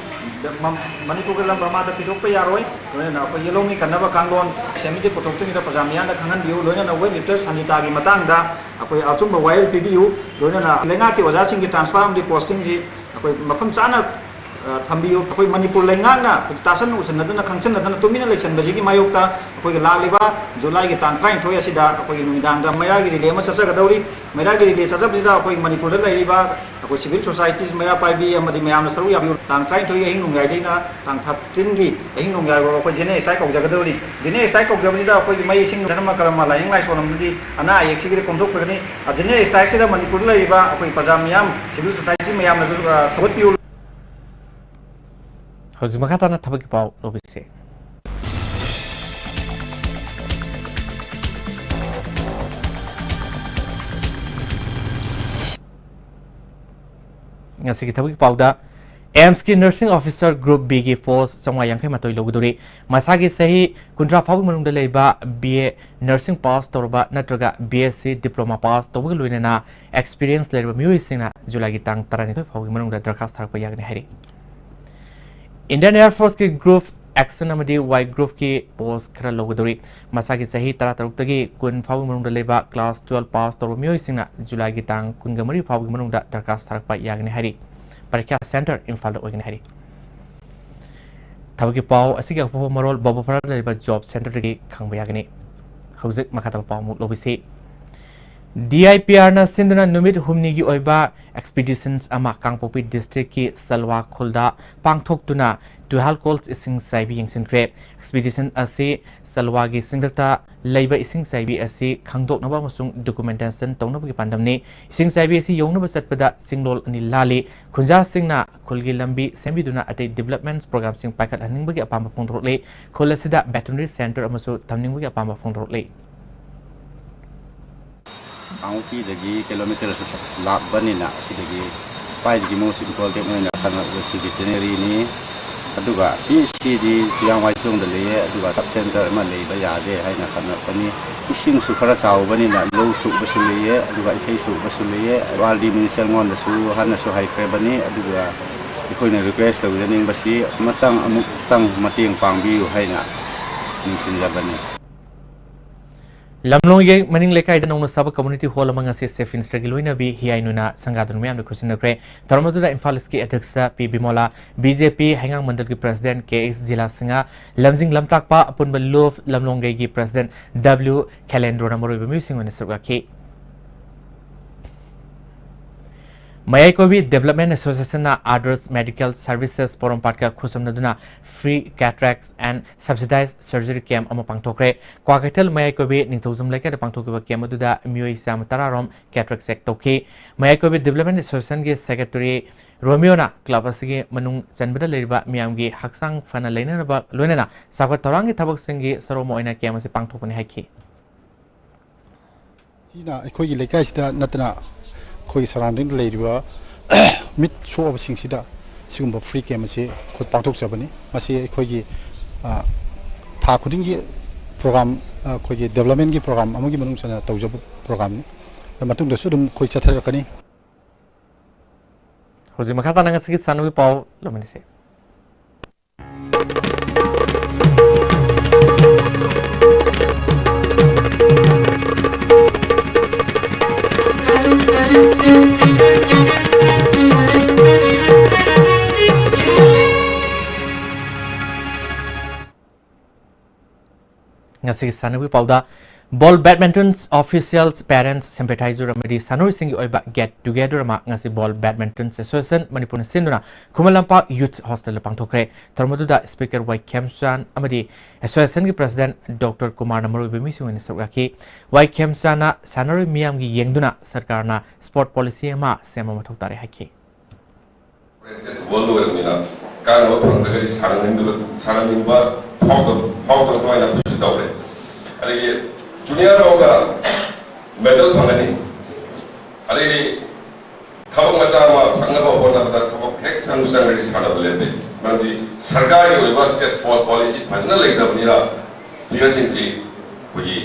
ꯃ-, ꯃꯅꯤꯄꯨꯔꯒꯤ ꯂꯝ ꯕꯔꯃꯥꯗ ꯄꯤꯊꯣꯛꯄ ꯌꯥꯔꯣꯏ꯫ ꯂꯣꯏꯅꯅ ꯑꯩꯈꯣꯏ ꯌꯦꯜꯍꯧꯃꯤ ꯀꯟꯅꯕ ꯀꯥꯡꯂꯣꯟ assembly ꯗ ꯄꯨꯊꯣꯛꯇ꯭ꯔꯤꯉꯩꯗ ꯄ꯭ꯔꯖꯥ ꯃꯤꯌꯥꯝꯗ ꯈꯪꯍꯟꯕꯤꯌꯨ꯫ ꯂꯣꯏꯅꯅ weight lifter ꯁꯟꯖꯤꯇꯥꯒꯤ ꯃꯇꯥꯡꯗ ꯑꯩꯈꯣꯏ ꯑꯆꯨꯝꯕ ꯋꯥꯌꯦꯜ ꯄꯤꯕꯤꯌꯨ꯫ ꯂꯣꯏꯅꯅ ꯂꯩꯉꯥꯛꯀꯤ ꯑꯣꯖꯥꯁꯤꯡꯒꯤ transfer ꯑꯃꯗꯤ posting ꯁꯤ ꯑꯩꯈꯣꯏ ꯃꯐꯝ ꯆꯥꯅ ꯑ, ꯊꯝꯕꯤꯌꯨ꯫ ꯑꯩꯈꯣꯏ ꯃꯅꯤꯄꯨꯔ ꯂꯩꯉꯥꯛꯅ ꯇꯥꯁꯟ ꯎꯁꯟꯅꯗꯅ, ꯈꯪꯁꯟꯅꯗꯅ ꯇꯨꯃꯤꯟꯅ ꯂꯩꯁꯟꯕꯁꯤꯒꯤ ꯃꯥꯌꯣꯛꯇ ꯑꯩꯈꯣꯏꯒꯤ ꯂꯥꯛꯂꯤꯕ ꯖꯨꯂꯥꯏꯒꯤ ꯇꯥꯡ ꯇꯔꯥꯅꯤꯊꯣꯏ ꯑꯁꯤꯗ ꯑꯩꯈꯣꯏꯒꯤ ꯅꯨꯃꯤꯗꯥꯡꯗ ꯃꯩꯔꯥꯒꯤ ꯔꯤꯂꯦ ꯑꯃ ꯆꯠꯆꯒꯗꯧꯔꯤ꯫ ꯃꯩꯔꯥꯒꯤ ꯔꯤꯂꯦ ꯆꯠꯆꯕꯁꯤꯗ ꯑꯩꯈꯣꯏ ꯃꯅꯤꯄꯨꯔꯗ ꯂꯩꯔꯤꯕ ꯑꯩꯈꯣꯏ civil societies, ꯃꯩꯔꯥ ꯄꯥꯏꯕꯤ ꯑꯃꯗꯤ ꯃꯌꯥꯝꯅ ꯁꯔꯨꯛ ꯌꯥꯕꯤꯌꯨ꯫ ꯇꯥꯡ ꯇꯔꯥꯅꯤꯊꯣꯏꯒꯤ ꯑꯍꯤꯡ ꯅꯣꯡꯌꯥꯏꯗꯩꯅ ꯇꯥꯡ thirteenꯒꯤ ꯑꯍꯤꯡ ꯅꯣꯡꯌꯥꯏ ꯐꯥꯎꯕ ꯑꯩꯈꯣꯏ General Strike ꯀꯧꯖꯒꯗꯧꯔꯤ꯫ General Strike ꯀꯧꯖꯕꯁꯤꯗ ꯑꯩꯈꯣꯏꯒꯤ ꯃꯍꯩ ꯏꯁꯤꯡ, ꯙꯔꯃ ꯀꯔꯃ, ꯂꯥꯏꯅꯤꯡ ꯂꯥꯏꯁꯣꯟ ꯑꯃꯗꯤ ꯑꯅꯥ ꯑꯌꯦꯛꯁꯤꯒꯤꯗꯤ ꯀꯣꯝꯊꯣꯛꯄꯤꯒꯅꯤ꯫ General Strikeꯁꯤꯗ ꯃꯅꯤꯄꯨꯔꯗ ꯂꯩꯔꯤꯕ ꯑꯩꯈꯣꯏ ꯄ꯭ꯔꯖꯥ ꯃꯤꯌꯥꯝ, civil society ꯃꯌꯥꯝꯅꯁꯨ, ꯑ, ꯁꯧꯒꯠꯄꯤꯌꯨ꯫ ꯍꯧꯖꯤꯛ ꯃꯈꯥ ꯇꯥꯅ ꯊꯕꯛꯀꯤ ꯄꯥꯎ ꯂꯧꯕꯤꯁꯦ꯫ ꯉꯁꯤꯒꯤ ꯊꯕꯛꯀꯤ ꯄꯥꯎꯗ, AIIMSꯀꯤ Nursing Officer Group Bꯒꯤ post ꯆꯥꯝꯃꯉꯥ ꯌꯥꯡꯈꯩ ꯃꯥꯊꯣꯏ ꯂꯧꯒꯗꯧꯔꯤ꯫ ꯃꯁꯥꯒꯤ ꯆꯍꯤ ꯀꯨꯟꯊ꯭ꯔꯥ ꯐꯥꯎꯕꯒꯤ ꯃꯅꯨꯡꯗ ꯂꯩꯕ BA Nursing pass ꯇꯧꯔꯕ ꯅꯠꯇ꯭ꯔꯒ BSc Diploma pass ꯇꯧꯕꯒ ꯂꯣꯏꯅꯅ experience ꯂꯩꯔꯕ ꯃꯤꯑꯣꯏꯁꯤꯡꯅ ꯖꯨꯂꯥꯏꯒꯤ ꯇꯥꯡ ꯇꯔꯥꯅꯤꯊꯣꯏ ꯐꯥꯎꯒꯤ ꯃꯅꯨꯡꯗ ꯗꯔꯈꯥꯁ ꯊꯥꯔꯛꯄ ꯌꯥꯒꯅꯤ ꯍꯥꯏꯔꯤ꯫ Indian Air Forceꯀꯤ Group Action ꯑꯃꯗꯤ Y Groupꯀꯤ post ꯈꯔ ꯂꯧꯒꯗꯧꯔꯤ꯫ ꯃꯁꯥꯒꯤ ꯆꯍꯤ ꯇꯔꯥꯇꯔꯨꯛꯇꯒꯤ ꯀꯨꯟ ꯐꯥꯎꯕꯒꯤ ꯃꯅꯨꯡꯗ ꯂꯩꯕ class twelve pass ꯇꯧꯔꯕ ꯃꯤꯑꯣꯏꯁꯤꯡꯅ ꯖꯨꯂꯥꯏꯒꯤ ꯇꯥꯡ ꯀꯨꯟꯒ ꯃꯔꯤ ꯐꯥꯎꯕꯒꯤ ꯃꯅꯨꯡꯗ ꯗꯔꯈꯥꯁ ꯊꯥꯔꯛꯄ ꯌꯥꯒꯅꯤ ꯍꯥꯏꯔꯤ꯫ ꯄꯔꯤꯈ꯭ꯌꯥ center ꯏꯝꯐꯥꯜꯗ ꯑꯣꯏꯒꯅꯤ ꯍꯥꯏꯔꯤ꯫ ꯊꯕꯛꯀꯤ ꯄꯥꯎ ꯑꯁꯤꯒꯤ ꯑꯀꯨꯞꯄ ꯃꯔꯣꯜ ꯕꯕꯐꯔꯥꯗ ꯂꯩꯕ job centreꯗꯒꯤ ꯈꯪꯕ ꯌꯥꯒꯅꯤ꯫ ꯍꯧꯖꯤꯛ ꯃꯈꯥ ꯇꯥꯕ ꯄꯥꯎ ꯑꯃꯨꯛ ꯂꯧꯕꯤꯁꯤ꯫ DIPRꯅ ꯁꯤꯟꯗꯨꯅ ꯅꯨꯃꯤꯠ ꯍꯨꯝꯅꯤꯒꯤ ꯑꯣꯏꯕ expeditions ꯑꯃ ꯀꯥꯡꯄꯣꯛꯄꯤ districtꯀꯤ ꯆꯜꯋꯥ ꯈꯨꯜꯗ ꯄꯥꯡꯊꯣꯛꯇꯨꯅ ꯇꯨꯍꯥꯜ ꯀꯣꯜꯁ ꯏꯁꯤꯡ ꯆꯥꯏꯕꯤ ꯌꯦꯡꯁꯤꯟꯈ꯭ꯔꯦ꯫ Expedition ꯑꯁꯤ ꯆꯜꯋꯥꯒꯤ ꯆꯤꯡꯂꯛꯇ ꯂꯩꯕ ꯏꯁꯤꯡ ꯆꯥꯏꯕꯤ ꯑꯁꯤ ꯈꯪꯗꯣꯛꯅꯕ ꯑꯃꯁꯨꯡ documentation ꯇꯧꯅꯕꯒꯤ ꯄꯥꯟꯗꯝꯅꯤ꯫ ꯏꯁꯤꯡ ꯆꯥꯏꯕꯤ ꯑꯁꯤ ꯌꯧꯅꯕ ꯆꯠꯄꯗ ꯆꯤꯡꯂꯣꯜ ꯑꯅꯤ ꯂꯥꯜꯂꯤ꯫ ꯈꯨꯟꯖꯥꯁꯤꯡꯅ ꯈꯨꯜꯒꯤ ꯂꯝꯕꯤ ꯁꯦꯝꯕꯤꯗꯨꯅ ꯑꯇꯩ development programꯁꯤꯡ ꯄꯥꯏꯈꯠꯍꯟꯅꯤꯡꯕꯒꯤ ꯑꯄꯥꯝꯕ ꯐꯣꯡꯗꯣꯔꯛꯂꯤ꯫ ꯈꯨꯜ ꯑꯁꯤꯗ veterinary center ꯑꯃꯁꯨ ꯊꯝꯅꯤꯡꯕꯒꯤ ꯑꯄꯥꯝꯕ ꯐꯣꯡꯗꯣꯔꯛꯂꯤ꯫ ꯀꯥꯡꯄꯣꯛꯄꯤꯗꯒꯤ kilometre ꯑꯁꯨꯛ ꯂꯥꯞꯄꯅꯤꯅ, ꯑꯁꯤꯗꯒꯤ ꯈ꯭ꯋꯥꯏꯗꯒꯤ most important ꯑꯣꯏꯅ ꯈꯟꯅꯔꯛꯄꯁꯤ veterinary ꯅꯤ꯫ ꯑꯗꯨꯒ PHC ꯗꯤ ꯇꯨꯌꯥꯡꯋꯥꯏꯁꯣꯡꯗ ꯂꯩꯌꯦ, ꯑꯗꯨꯒ sub center ꯑꯃ ꯂꯩꯕ ꯌꯥꯗꯦ ꯍꯥꯏꯅ ꯈꯟꯅꯔꯛꯄꯅꯤ꯫ ꯏꯁꯤꯡꯁꯨ ꯈꯔ ꯆꯥꯎꯕꯅꯤꯅ ꯂꯧ ꯁꯣꯛꯄꯁꯨ ꯂꯩꯌꯦ, ꯑꯗꯨꯒ ꯏꯊꯩ ꯁꯣꯛꯄꯁꯨ ꯂꯩꯌꯦ꯫ World Minister ꯉꯣꯟꯗꯁꯨ ꯍꯥꯟꯅꯁꯨ ꯍꯥꯏꯈ꯭ꯔꯕꯅꯤ, ꯑꯗꯨꯒ ꯑꯩꯈꯣꯏꯅ request ꯇꯧꯖꯅꯤꯡꯕꯁꯤ ꯑꯃꯇꯪ ꯑꯃꯨꯛꯇꯪ ꯃꯇꯦꯡ ꯄꯥꯡꯕꯤꯌꯨ ꯍꯥꯏꯅ ꯅꯤꯡꯁꯤꯡꯖꯕꯅꯤ꯫ ꯂꯝꯂꯣꯡꯒꯤ ꯃꯅꯤꯡ ꯂꯩꯀꯥꯏꯗ ꯅꯧꯅ ꯁꯥꯕ community hall ꯑꯃ ꯉꯁꯤ Chief Ministerꯒꯤ ꯂꯣꯏꯅꯕꯤ ꯍꯤꯌꯥꯏ ꯅꯨꯅ ꯁꯪꯒꯥꯗꯨꯅ ꯃꯤꯌꯥꯝꯗ ꯈꯨꯠꯁꯤꯟꯅꯈ꯭ꯔꯦ꯫ ꯊꯧꯔꯝ ꯑꯗꯨꯗ ꯏꯝꯐꯥꯜ Eastꯀꯤ ꯑꯗ꯭ꯌꯛꯁ ꯄꯤ ꯕꯤꯃꯣꯂꯥ, BJP ꯍꯩꯉꯥꯡ ꯃꯟꯗꯜꯒꯤ President ꯀꯦ ꯑꯦꯁ ꯖꯤꯂꯥ ꯁꯤꯡꯍ, ꯂꯝꯖꯤꯡ ꯂꯝꯇꯥꯛꯄ ꯑꯄꯨꯟꯕ ꯂꯨꯞ ꯂꯝꯂꯣꯡꯒꯩꯒꯤ President ꯗꯕ꯭ꯂꯤꯎ ꯈꯦꯂꯦꯟꯗ꯭ꯔꯣꯅ ꯃꯔꯨꯑꯣꯏꯕ ꯃꯤꯑꯣꯏꯁꯤꯡ ꯑꯣꯏꯅ ꯁꯔꯨꯛ ꯌꯥꯈꯤ꯫ ꯃꯌꯥꯏ ꯀꯣꯏꯕꯤ Development Associationꯅ Adarsh Medical Services ꯄꯣꯔꯣꯝꯄꯥꯠꯀ ꯈꯨꯠꯁꯝꯅꯗꯨꯅ free cataracts and subsidized surgery camp ꯑꯃ ꯄꯥꯡꯊꯣꯛꯈ꯭ꯔꯦ꯫ ꯀ꯭ꯋꯥꯀꯩꯊꯦꯜ ꯃꯌꯥꯏ ꯀꯣꯏꯕꯤ ꯅꯤꯡꯊꯧꯖꯝ ꯂꯩꯀꯥꯏꯗ ꯄꯥꯡꯊꯣꯛꯈꯤꯕ camp ꯑꯗꯨꯗ ꯃꯤꯑꯣꯏ ꯆꯥꯝꯃ ꯇꯔꯥ ꯔꯣꯝ cataract check ꯇꯧꯈꯤ꯫ ꯃꯌꯥꯏ ꯀꯣꯏꯕꯤ Development Associationꯒꯤ Secretary ꯔꯣꯃꯤꯌꯣꯅ club ꯑꯁꯤꯒꯤ ꯃꯅꯨꯡ ꯆꯟꯕꯗ ꯂꯩꯔꯤꯕ ꯃꯤꯌꯥꯝꯒꯤ ꯍꯛꯆꯥꯡ ꯐꯅ ꯂꯩꯅꯅꯕ ꯂꯣꯏꯅꯅ ꯆꯥꯎꯈꯠ ꯊꯧꯔꯥꯡꯒꯤ ꯊꯕꯛꯁꯤꯡꯒꯤ ꯁꯔꯨꯛ ꯑꯃ ꯑꯣꯏꯅ camp ꯑꯁꯤ ꯄꯥꯡꯊꯣꯛꯄꯅꯤ ꯍꯥꯏꯈꯤ꯫ ꯁꯤꯅ ꯑꯩꯈꯣꯏꯒꯤ ꯂꯩꯀꯥꯏꯁꯤꯗ ꯅꯠꯇꯅ ꯑꯩꯈꯣꯏꯒꯤ surroundingꯗ ꯂꯩꯔꯤꯕ ꯃꯤꯠ ꯁꯣꯛꯑꯕꯁꯤꯡꯁꯤꯗ ꯁꯤꯒꯨꯝꯕ free camp ꯑꯁꯤ ꯑꯩꯈꯣꯏ ꯄꯥꯡꯊꯣꯛꯆꯕꯅꯤ꯫ ꯃꯁꯤ ꯑꯩꯈꯣꯏꯒꯤ, ꯑ, ꯊꯥ ꯈꯨꯗꯤꯡꯒꯤ program, ꯑ, ꯑꯩꯈꯣꯏꯒꯤ developmentꯀꯤ program ꯑꯃꯒꯤ ꯃꯅꯨꯡ ꯆꯟꯅ ꯇꯧꯖꯕ programꯅꯤ꯫ ꯃꯇꯨꯡꯗꯁꯨ ꯑꯗꯨꯝ ꯑꯩꯈꯣꯏ ꯆꯠꯊꯔꯛꯀꯅꯤ꯫ ꯍꯧꯖꯤꯛ ꯃꯈꯥ ꯇꯥꯅ ꯉꯁꯤꯒꯤ ꯁꯥꯟꯅꯕꯒꯤ ꯄꯥꯎ ꯂꯧꯃꯤꯟꯅꯁꯤ꯫ ꯉꯁꯤꯒꯤ ꯁꯥꯟꯅꯕꯒꯤ ꯄꯥꯎꯗ, Ball Badminton Officials, Parents, Sympathizer ꯑꯃꯗꯤ ꯁꯥꯟꯅꯔꯣꯏꯁꯤꯡꯒꯤ ꯑꯣꯏꯕ Get Together ꯑꯃ ꯉꯁꯤ Ball Badminton Association ꯃꯅꯤꯄꯨꯔꯅ ꯁꯤꯟꯗꯨꯅ ꯈꯨꯃꯟ ꯂꯝꯄꯥꯛ Youth Hostelꯗ ꯄꯥꯡꯊꯣꯛꯈ꯭ꯔꯦ꯫ ꯊꯧꯔꯝ ꯑꯗꯨꯗ Speaker ꯋꯥꯏ ꯈꯦꯝꯆꯥꯟ ꯑꯃꯗꯤ Associationꯒꯤ President ꯗꯣꯛꯇꯔ ꯀꯨꯃꯥꯔꯅ ꯃꯔꯨꯑꯣꯏꯕ ꯃꯤꯁꯤꯡ ꯑꯣꯏꯅ ꯁꯔꯨꯛ ꯌꯥꯈꯤ꯫ ꯋꯥꯏ ꯈꯦꯝꯆꯥꯟꯅ ꯁꯥꯟꯅꯔꯣꯏ ꯃꯤꯌꯥꯝꯒꯤ ꯌꯦꯡꯗꯨꯅ ꯁꯔꯀꯥꯔꯅ sport policy ꯑꯃ ꯁꯦꯝꯕ ꯃꯊꯧ ꯇꯥꯔꯦ ꯍꯥꯏꯈꯤ꯫ World ꯑꯣꯏꯔꯕꯅꯤꯅ ꯀꯥꯟꯅꯕ ꯐꯪꯗ꯭ꯔꯒꯗꯤ ꯁꯥꯟꯅꯅꯤꯡꯗꯕ, ꯁꯥꯟꯅꯅꯤꯡꯕ ꯐꯥꯎꯗ-, ꯐꯥꯎꯗꯕ ꯑꯗꯨꯃꯥꯏꯅ ꯑꯩꯈꯣꯏꯁꯨ ꯇꯧꯔꯦ꯫ ꯑꯗꯒꯤ junior ꯐꯥꯎꯗ medal ꯐꯪꯒꯅꯤ꯫ ꯑꯗꯩꯗꯤ ꯊꯕꯛ ꯃꯆꯥ ꯑꯃ ꯐꯪꯅꯕ ꯍꯣꯠꯅꯕꯗ ꯊꯕꯛ ꯍꯦꯛ ꯆꯪꯕ ꯆꯪꯈ꯭ꯔꯗꯤ ꯁꯥꯟꯅꯕ ꯂꯦꯞꯄꯦ꯫ ꯃꯔꯝꯗꯤ ꯁꯔꯀꯥꯔꯒꯤ ꯑꯣꯏꯕ state sports policy ꯐꯖꯅ ꯂꯩꯇꯕꯅꯤꯅ playerꯁꯤꯡꯁꯤ ꯑꯩꯈꯣꯏꯒꯤ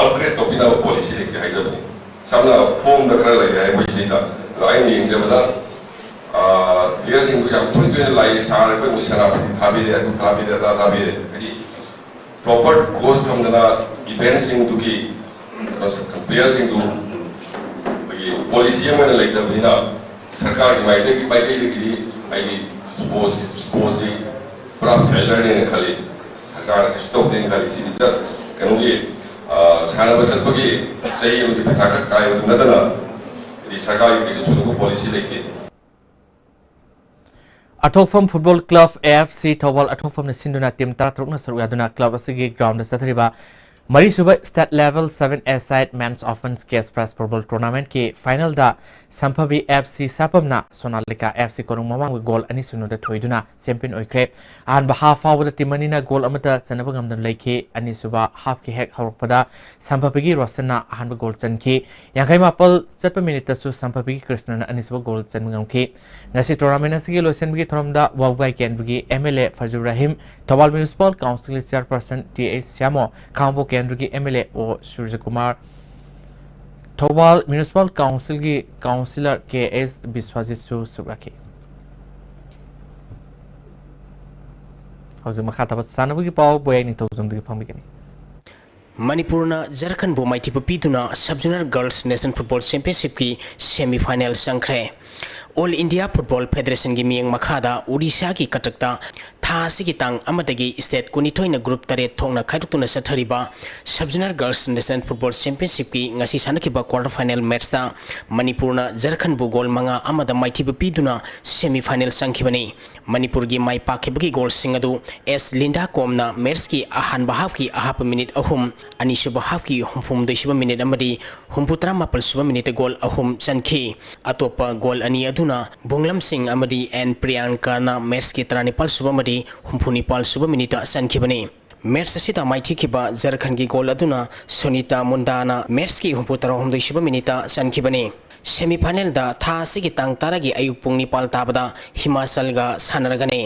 upgrade ꯇꯧꯕꯤꯅꯕ policy ꯂꯩꯇꯦ ꯍꯥꯏꯖꯕꯅꯤ꯫ ꯁꯝꯅ form ꯗ ꯈꯔ ꯂꯩꯔꯦ ꯑꯩꯈꯣꯏ ꯁꯤꯗ꯫ ꯑꯗꯣ ꯑꯩꯅ ꯌꯦꯡꯖꯕꯗ, ꯑꯥ, playerꯁꯤꯡꯗꯨ ꯌꯥꯝ ꯇꯣꯏ ꯇꯣꯏꯅ ꯂꯥꯛꯏ, "ꯁꯥꯔ, ꯑꯩꯈꯣꯏꯕꯨ ꯁꯦꯅꯥꯄꯇꯤ ꯊꯥꯕꯤꯔꯦ, ꯑꯗꯨ ꯊꯥꯕꯤꯔꯦ, ꯑꯗꯥ ꯊꯥꯕꯤꯔꯦ"꯫ ꯍꯥꯏꯗꯤ proper coach ꯊꯝꯗꯅ, ꯏꯚꯦꯟꯁꯤꯡꯗꯨꯒꯤ ꯀꯩꯅꯣ, ꯄ꯭ꯂꯦꯌꯔꯁꯤꯡꯗꯨ ꯑꯩꯈꯣꯏꯒꯤ ꯄꯣꯂꯤꯁꯤ ꯑꯃ ꯑꯣꯏꯅ ꯂꯩꯇꯕꯅꯤꯅ, ꯁꯔꯀꯥꯔꯒꯤ ꯃꯥꯏꯀꯩꯗꯒꯤ, ꯃꯥꯏꯀꯩꯗꯒꯤꯗꯤ ꯍꯥꯏꯗꯤ ꯁ꯭ꯄꯣꯔꯠꯁ, ꯁ꯭ꯄꯣꯔꯠꯁꯁꯤ ꯄꯨꯔꯥ ꯐꯦꯂꯔꯅꯦꯅ ꯈꯜꯂꯤ꯫ ꯁꯔꯀꯥꯔꯅ ꯀꯩꯁꯨ ꯇꯧꯗꯦꯅ ꯈꯜꯂꯤ꯫ ꯁꯤꯗꯤ ꯖꯁ ꯀꯩꯅꯣꯒꯤ, ꯑ, ꯁꯥꯟꯅꯕ ꯆꯠꯄꯒꯤ ꯆꯍꯤ ꯑꯃꯒꯤ ꯄꯩꯁꯥ ꯈꯔ ꯀꯥꯏꯕꯗꯨ ꯅꯠꯇꯅ, ꯍꯥꯏꯗꯤ ꯁꯔꯀꯥꯔꯒꯤ ꯀꯩꯁꯨ ꯊꯣꯏꯗꯣꯛꯄ ꯄꯣꯂꯤꯁꯤ ꯂꯩꯇꯦ꯫ ꯑꯊꯣꯛꯐꯝ football club, A F C, Thoubal ꯑꯊꯣꯛꯐꯝꯅ ꯁꯤꯟꯗꯨꯅ ꯇꯤꯝ ꯇꯔꯥꯇꯔꯨꯛꯅ ꯁꯔꯨꯛ ꯌꯥꯗꯨꯅ ꯀ꯭ꯂꯕ ꯑꯁꯤꯒꯤ ꯒ꯭ꯔꯥꯎꯟꯗ ꯆꯠꯊꯔꯤꯕ ꯃꯔꯤꯁꯨꯕ state level seven A side men's open cash prize football ꯇꯣꯔꯅꯥꯃꯦꯟꯠꯀꯤ ꯐꯥꯏꯅꯦꯜꯗ ꯁꯝꯐꯕꯤ F C ꯁꯥꯄꯝꯅ Sonalika F C ꯀꯣꯅꯨꯡ ꯃꯃꯥꯡꯒꯤ ꯒꯣꯜ ꯑꯅꯤ ꯁꯨꯞꯅꯗ ꯊꯣꯏꯗꯨꯅ ꯆꯦꯝꯄꯤꯌꯟ ꯑꯣꯏꯈ꯭ꯔꯦ꯫ ꯑꯍꯥꯟꯕ ꯍꯥꯐ ꯐꯥꯎꯕꯗ ꯇꯤꯝ ꯑꯅꯤꯅ ꯒꯣꯜ ꯑꯃꯠꯇ ꯆꯟꯅꯕ ꯉꯝꯗꯅ ꯂꯩꯈꯤ꯫ ꯑꯅꯤꯁꯨꯕ ꯍꯥꯐꯀꯤ ꯍꯦꯛ ꯍꯧꯔꯛꯄꯗ ꯁꯝꯐꯕꯤꯒꯤ ꯔꯣꯁꯟꯅ ꯑꯍꯥꯟꯕ ꯒꯣꯜ ꯆꯟꯈꯤ꯫ ꯌꯥꯡꯈꯩ ꯃꯥꯄꯜ ꯆꯠꯄ ꯃꯤꯅꯤꯠꯇꯁꯨ ꯁꯝꯐꯕꯤꯒꯤ ꯀ꯭ꯔꯤꯁꯅꯅ ꯑꯅꯤꯁꯨꯕ ꯒꯣꯜ ꯆꯟꯕ ꯉꯝꯈꯤ꯫ ꯉꯁꯤ ꯇꯣꯔꯅꯥꯃꯦꯟ ꯑꯁꯤꯒꯤ ꯂꯣꯏꯁꯤꯟꯕꯒꯤ ꯊꯧꯔꯝꯗ ꯋꯥꯕꯒꯥꯏ ꯀꯦꯟꯗ꯭ꯔꯒꯤ M L A Fazur Rahim, Thoubal municipal ꯀꯥꯎꯟꯁꯤꯜꯒꯤ ꯆꯤꯌꯔꯄꯔꯁꯟ ꯇꯤ ꯑꯩꯆ ꯁ꯭ꯌꯥꯃꯣ, ꯈꯥꯉꯕꯣꯛ ꯀꯦꯟꯗ꯭ꯔꯒꯤ ꯑꯦꯝ ꯑꯦꯜ ꯑꯦ ꯑꯣ ꯁꯨꯔꯖꯀꯨꯃꯥꯔ, ꯊꯧꯕꯥꯜ ꯃ꯭ꯌꯨꯅꯤꯁꯤꯄꯥꯜ ꯀꯥꯎꯟꯁꯤꯜꯒꯤ ꯀꯥꯎꯟꯁꯤꯂꯔ ꯀꯦ ꯑꯦꯁ ꯕꯤꯁ꯭ꯋꯥꯖꯤꯠꯁꯨ ꯁꯔꯨꯛ ꯌꯥꯈꯤ꯫ ꯍꯧꯖꯤꯛ ꯃꯈꯥ ꯇꯥꯕ ꯁꯥꯟꯅꯕꯒꯤ ꯄꯥꯎ ꯕꯣꯌꯥꯏ ꯅꯤꯡꯊꯧꯖꯝꯗꯒꯤ ꯐꯪꯕꯤꯒꯅꯤ꯫ ꯃꯅꯤꯄꯨꯔꯅ ꯖꯔꯈꯟꯕꯨ ꯃꯥꯏꯊꯤꯕ ꯄꯤꯗꯨꯅ sub junior girls national football ꯆꯦꯝꯄꯤꯌꯟꯁꯤꯞꯀꯤ ꯁꯦꯃꯤ ꯐꯥꯏꯅꯦꯜ ꯆꯪꯈ꯭ꯔꯦ꯫ ꯑꯣꯜ ꯏꯟꯗꯤꯌꯥ ꯐꯨꯠꯕꯣꯜ ꯐꯦꯗꯔꯦꯁꯟꯒꯤ ꯃꯤꯠꯌꯦꯡ ꯃꯈꯥꯗ ꯑꯣꯔꯤꯁꯥꯒꯤ ꯀꯇꯛꯇ ꯊꯥ ꯑꯁꯤꯒꯤ ꯇꯥꯡ ꯑꯃꯗꯒꯤ ꯁ꯭ꯇꯦꯠ ꯀꯨꯟꯅꯤꯊꯣꯏꯅ ꯒ꯭ꯔꯨꯞ ꯇꯔꯦꯠ ꯊꯣꯛꯅ ꯈꯥꯏꯗꯣꯛꯇꯨꯅ ꯆꯠꯊꯔꯤꯕ sub junior girls national football ꯆꯦꯝꯄꯤꯌꯟꯁꯤꯞꯀꯤ ꯉꯁꯤ ꯁꯥꯟꯅꯈꯤꯕ ꯀ꯭ꯋꯥꯔꯇꯔ ꯐꯥꯏꯅꯦꯜ ꯃꯦꯠꯆꯇ ꯃꯅꯤꯄꯨꯔꯅ ꯖꯔꯈꯟꯕꯨ ꯒꯣꯜ ꯃꯉꯥ ꯑꯃꯗ ꯃꯥꯏꯊꯤꯕ ꯄꯤꯗꯨꯅ ꯁꯦꯃꯤ ꯐꯥꯏꯅꯦꯜ ꯆꯪꯈꯤꯕꯅꯤ꯫ ꯃꯅꯤꯄꯨꯔꯒꯤ ꯃꯥꯏ ꯄꯥꯛꯈꯤꯕꯒꯤ ꯒꯣꯜꯁꯤꯡ ꯑꯗꯨ ꯑꯦꯁ ꯂꯤꯟꯗꯥ ꯀꯣꯝꯅ ꯃꯦꯠꯆꯀꯤ ꯑꯍꯥꯟꯕ ꯍꯥꯐꯀꯤ ꯑꯍꯥꯞꯄ ꯃꯤꯅꯤꯠ ꯑꯍꯨꯝ, ꯑꯅꯤꯁꯨꯕ ꯍꯥꯐꯀꯤ ꯍꯨꯝꯐꯨꯍꯨꯝꯗꯣꯏꯁꯨꯕ ꯃꯤꯅꯤꯠ ꯑꯃꯗꯤ ꯍꯨꯝꯐꯨꯇꯔꯥꯃꯥꯄꯜꯁꯨꯕ ꯃꯤꯅꯤꯠꯇ ꯒꯣꯜ ꯑꯍꯨꯝ ꯆꯟꯈꯤ꯫ ꯑꯇꯣꯞꯄ ꯒꯣꯜ ꯑꯅꯤ ꯑꯗꯨꯅ ꯕꯨꯡꯂꯝꯁꯤꯡ ꯑꯃꯗꯤ ꯑꯦꯟ ꯄ꯭ꯔꯤꯌꯥꯡꯀꯥꯅ ꯃꯦꯠꯆꯀꯤ ꯇꯔꯥꯅꯤꯄꯥꯜꯁꯨꯕ ꯑꯃꯗꯤ ꯍꯨꯝꯐꯨꯅꯤꯄꯥꯜꯁꯨꯕ ꯃꯤꯅꯤꯠꯇ ꯆꯟꯈꯤꯕꯅꯤ꯫ ꯃꯦꯠꯆ ꯑꯁꯤꯗ ꯃꯥꯏꯊꯤꯈꯤꯕ ꯖꯔꯈꯟꯒꯤ ꯒꯣꯜ ꯑꯗꯨꯅ ꯁꯨꯅꯤꯇꯥ ꯃꯨꯟꯗꯥꯅ ꯃꯦꯠꯆꯀꯤ ꯍꯨꯝꯐꯨꯇꯔꯥꯍꯨꯝꯗꯣꯏꯁꯨꯕ ꯃꯤꯅꯤꯠꯇ ꯆꯟꯈꯤꯕꯅꯤ꯫ ꯁꯦꯃꯤ ꯐꯥꯏꯅꯦꯜꯗ ꯊꯥ ꯑꯁꯤꯒꯤ ꯇꯥꯡ ꯇꯔꯥꯒꯤ ꯑꯌꯨꯛ ꯄꯨꯡ ꯅꯤꯄꯥꯜ ꯇꯥꯕꯗ ꯍꯤꯃꯥꯆꯜꯒ ꯁꯥꯟꯅꯔꯒꯅꯤ꯫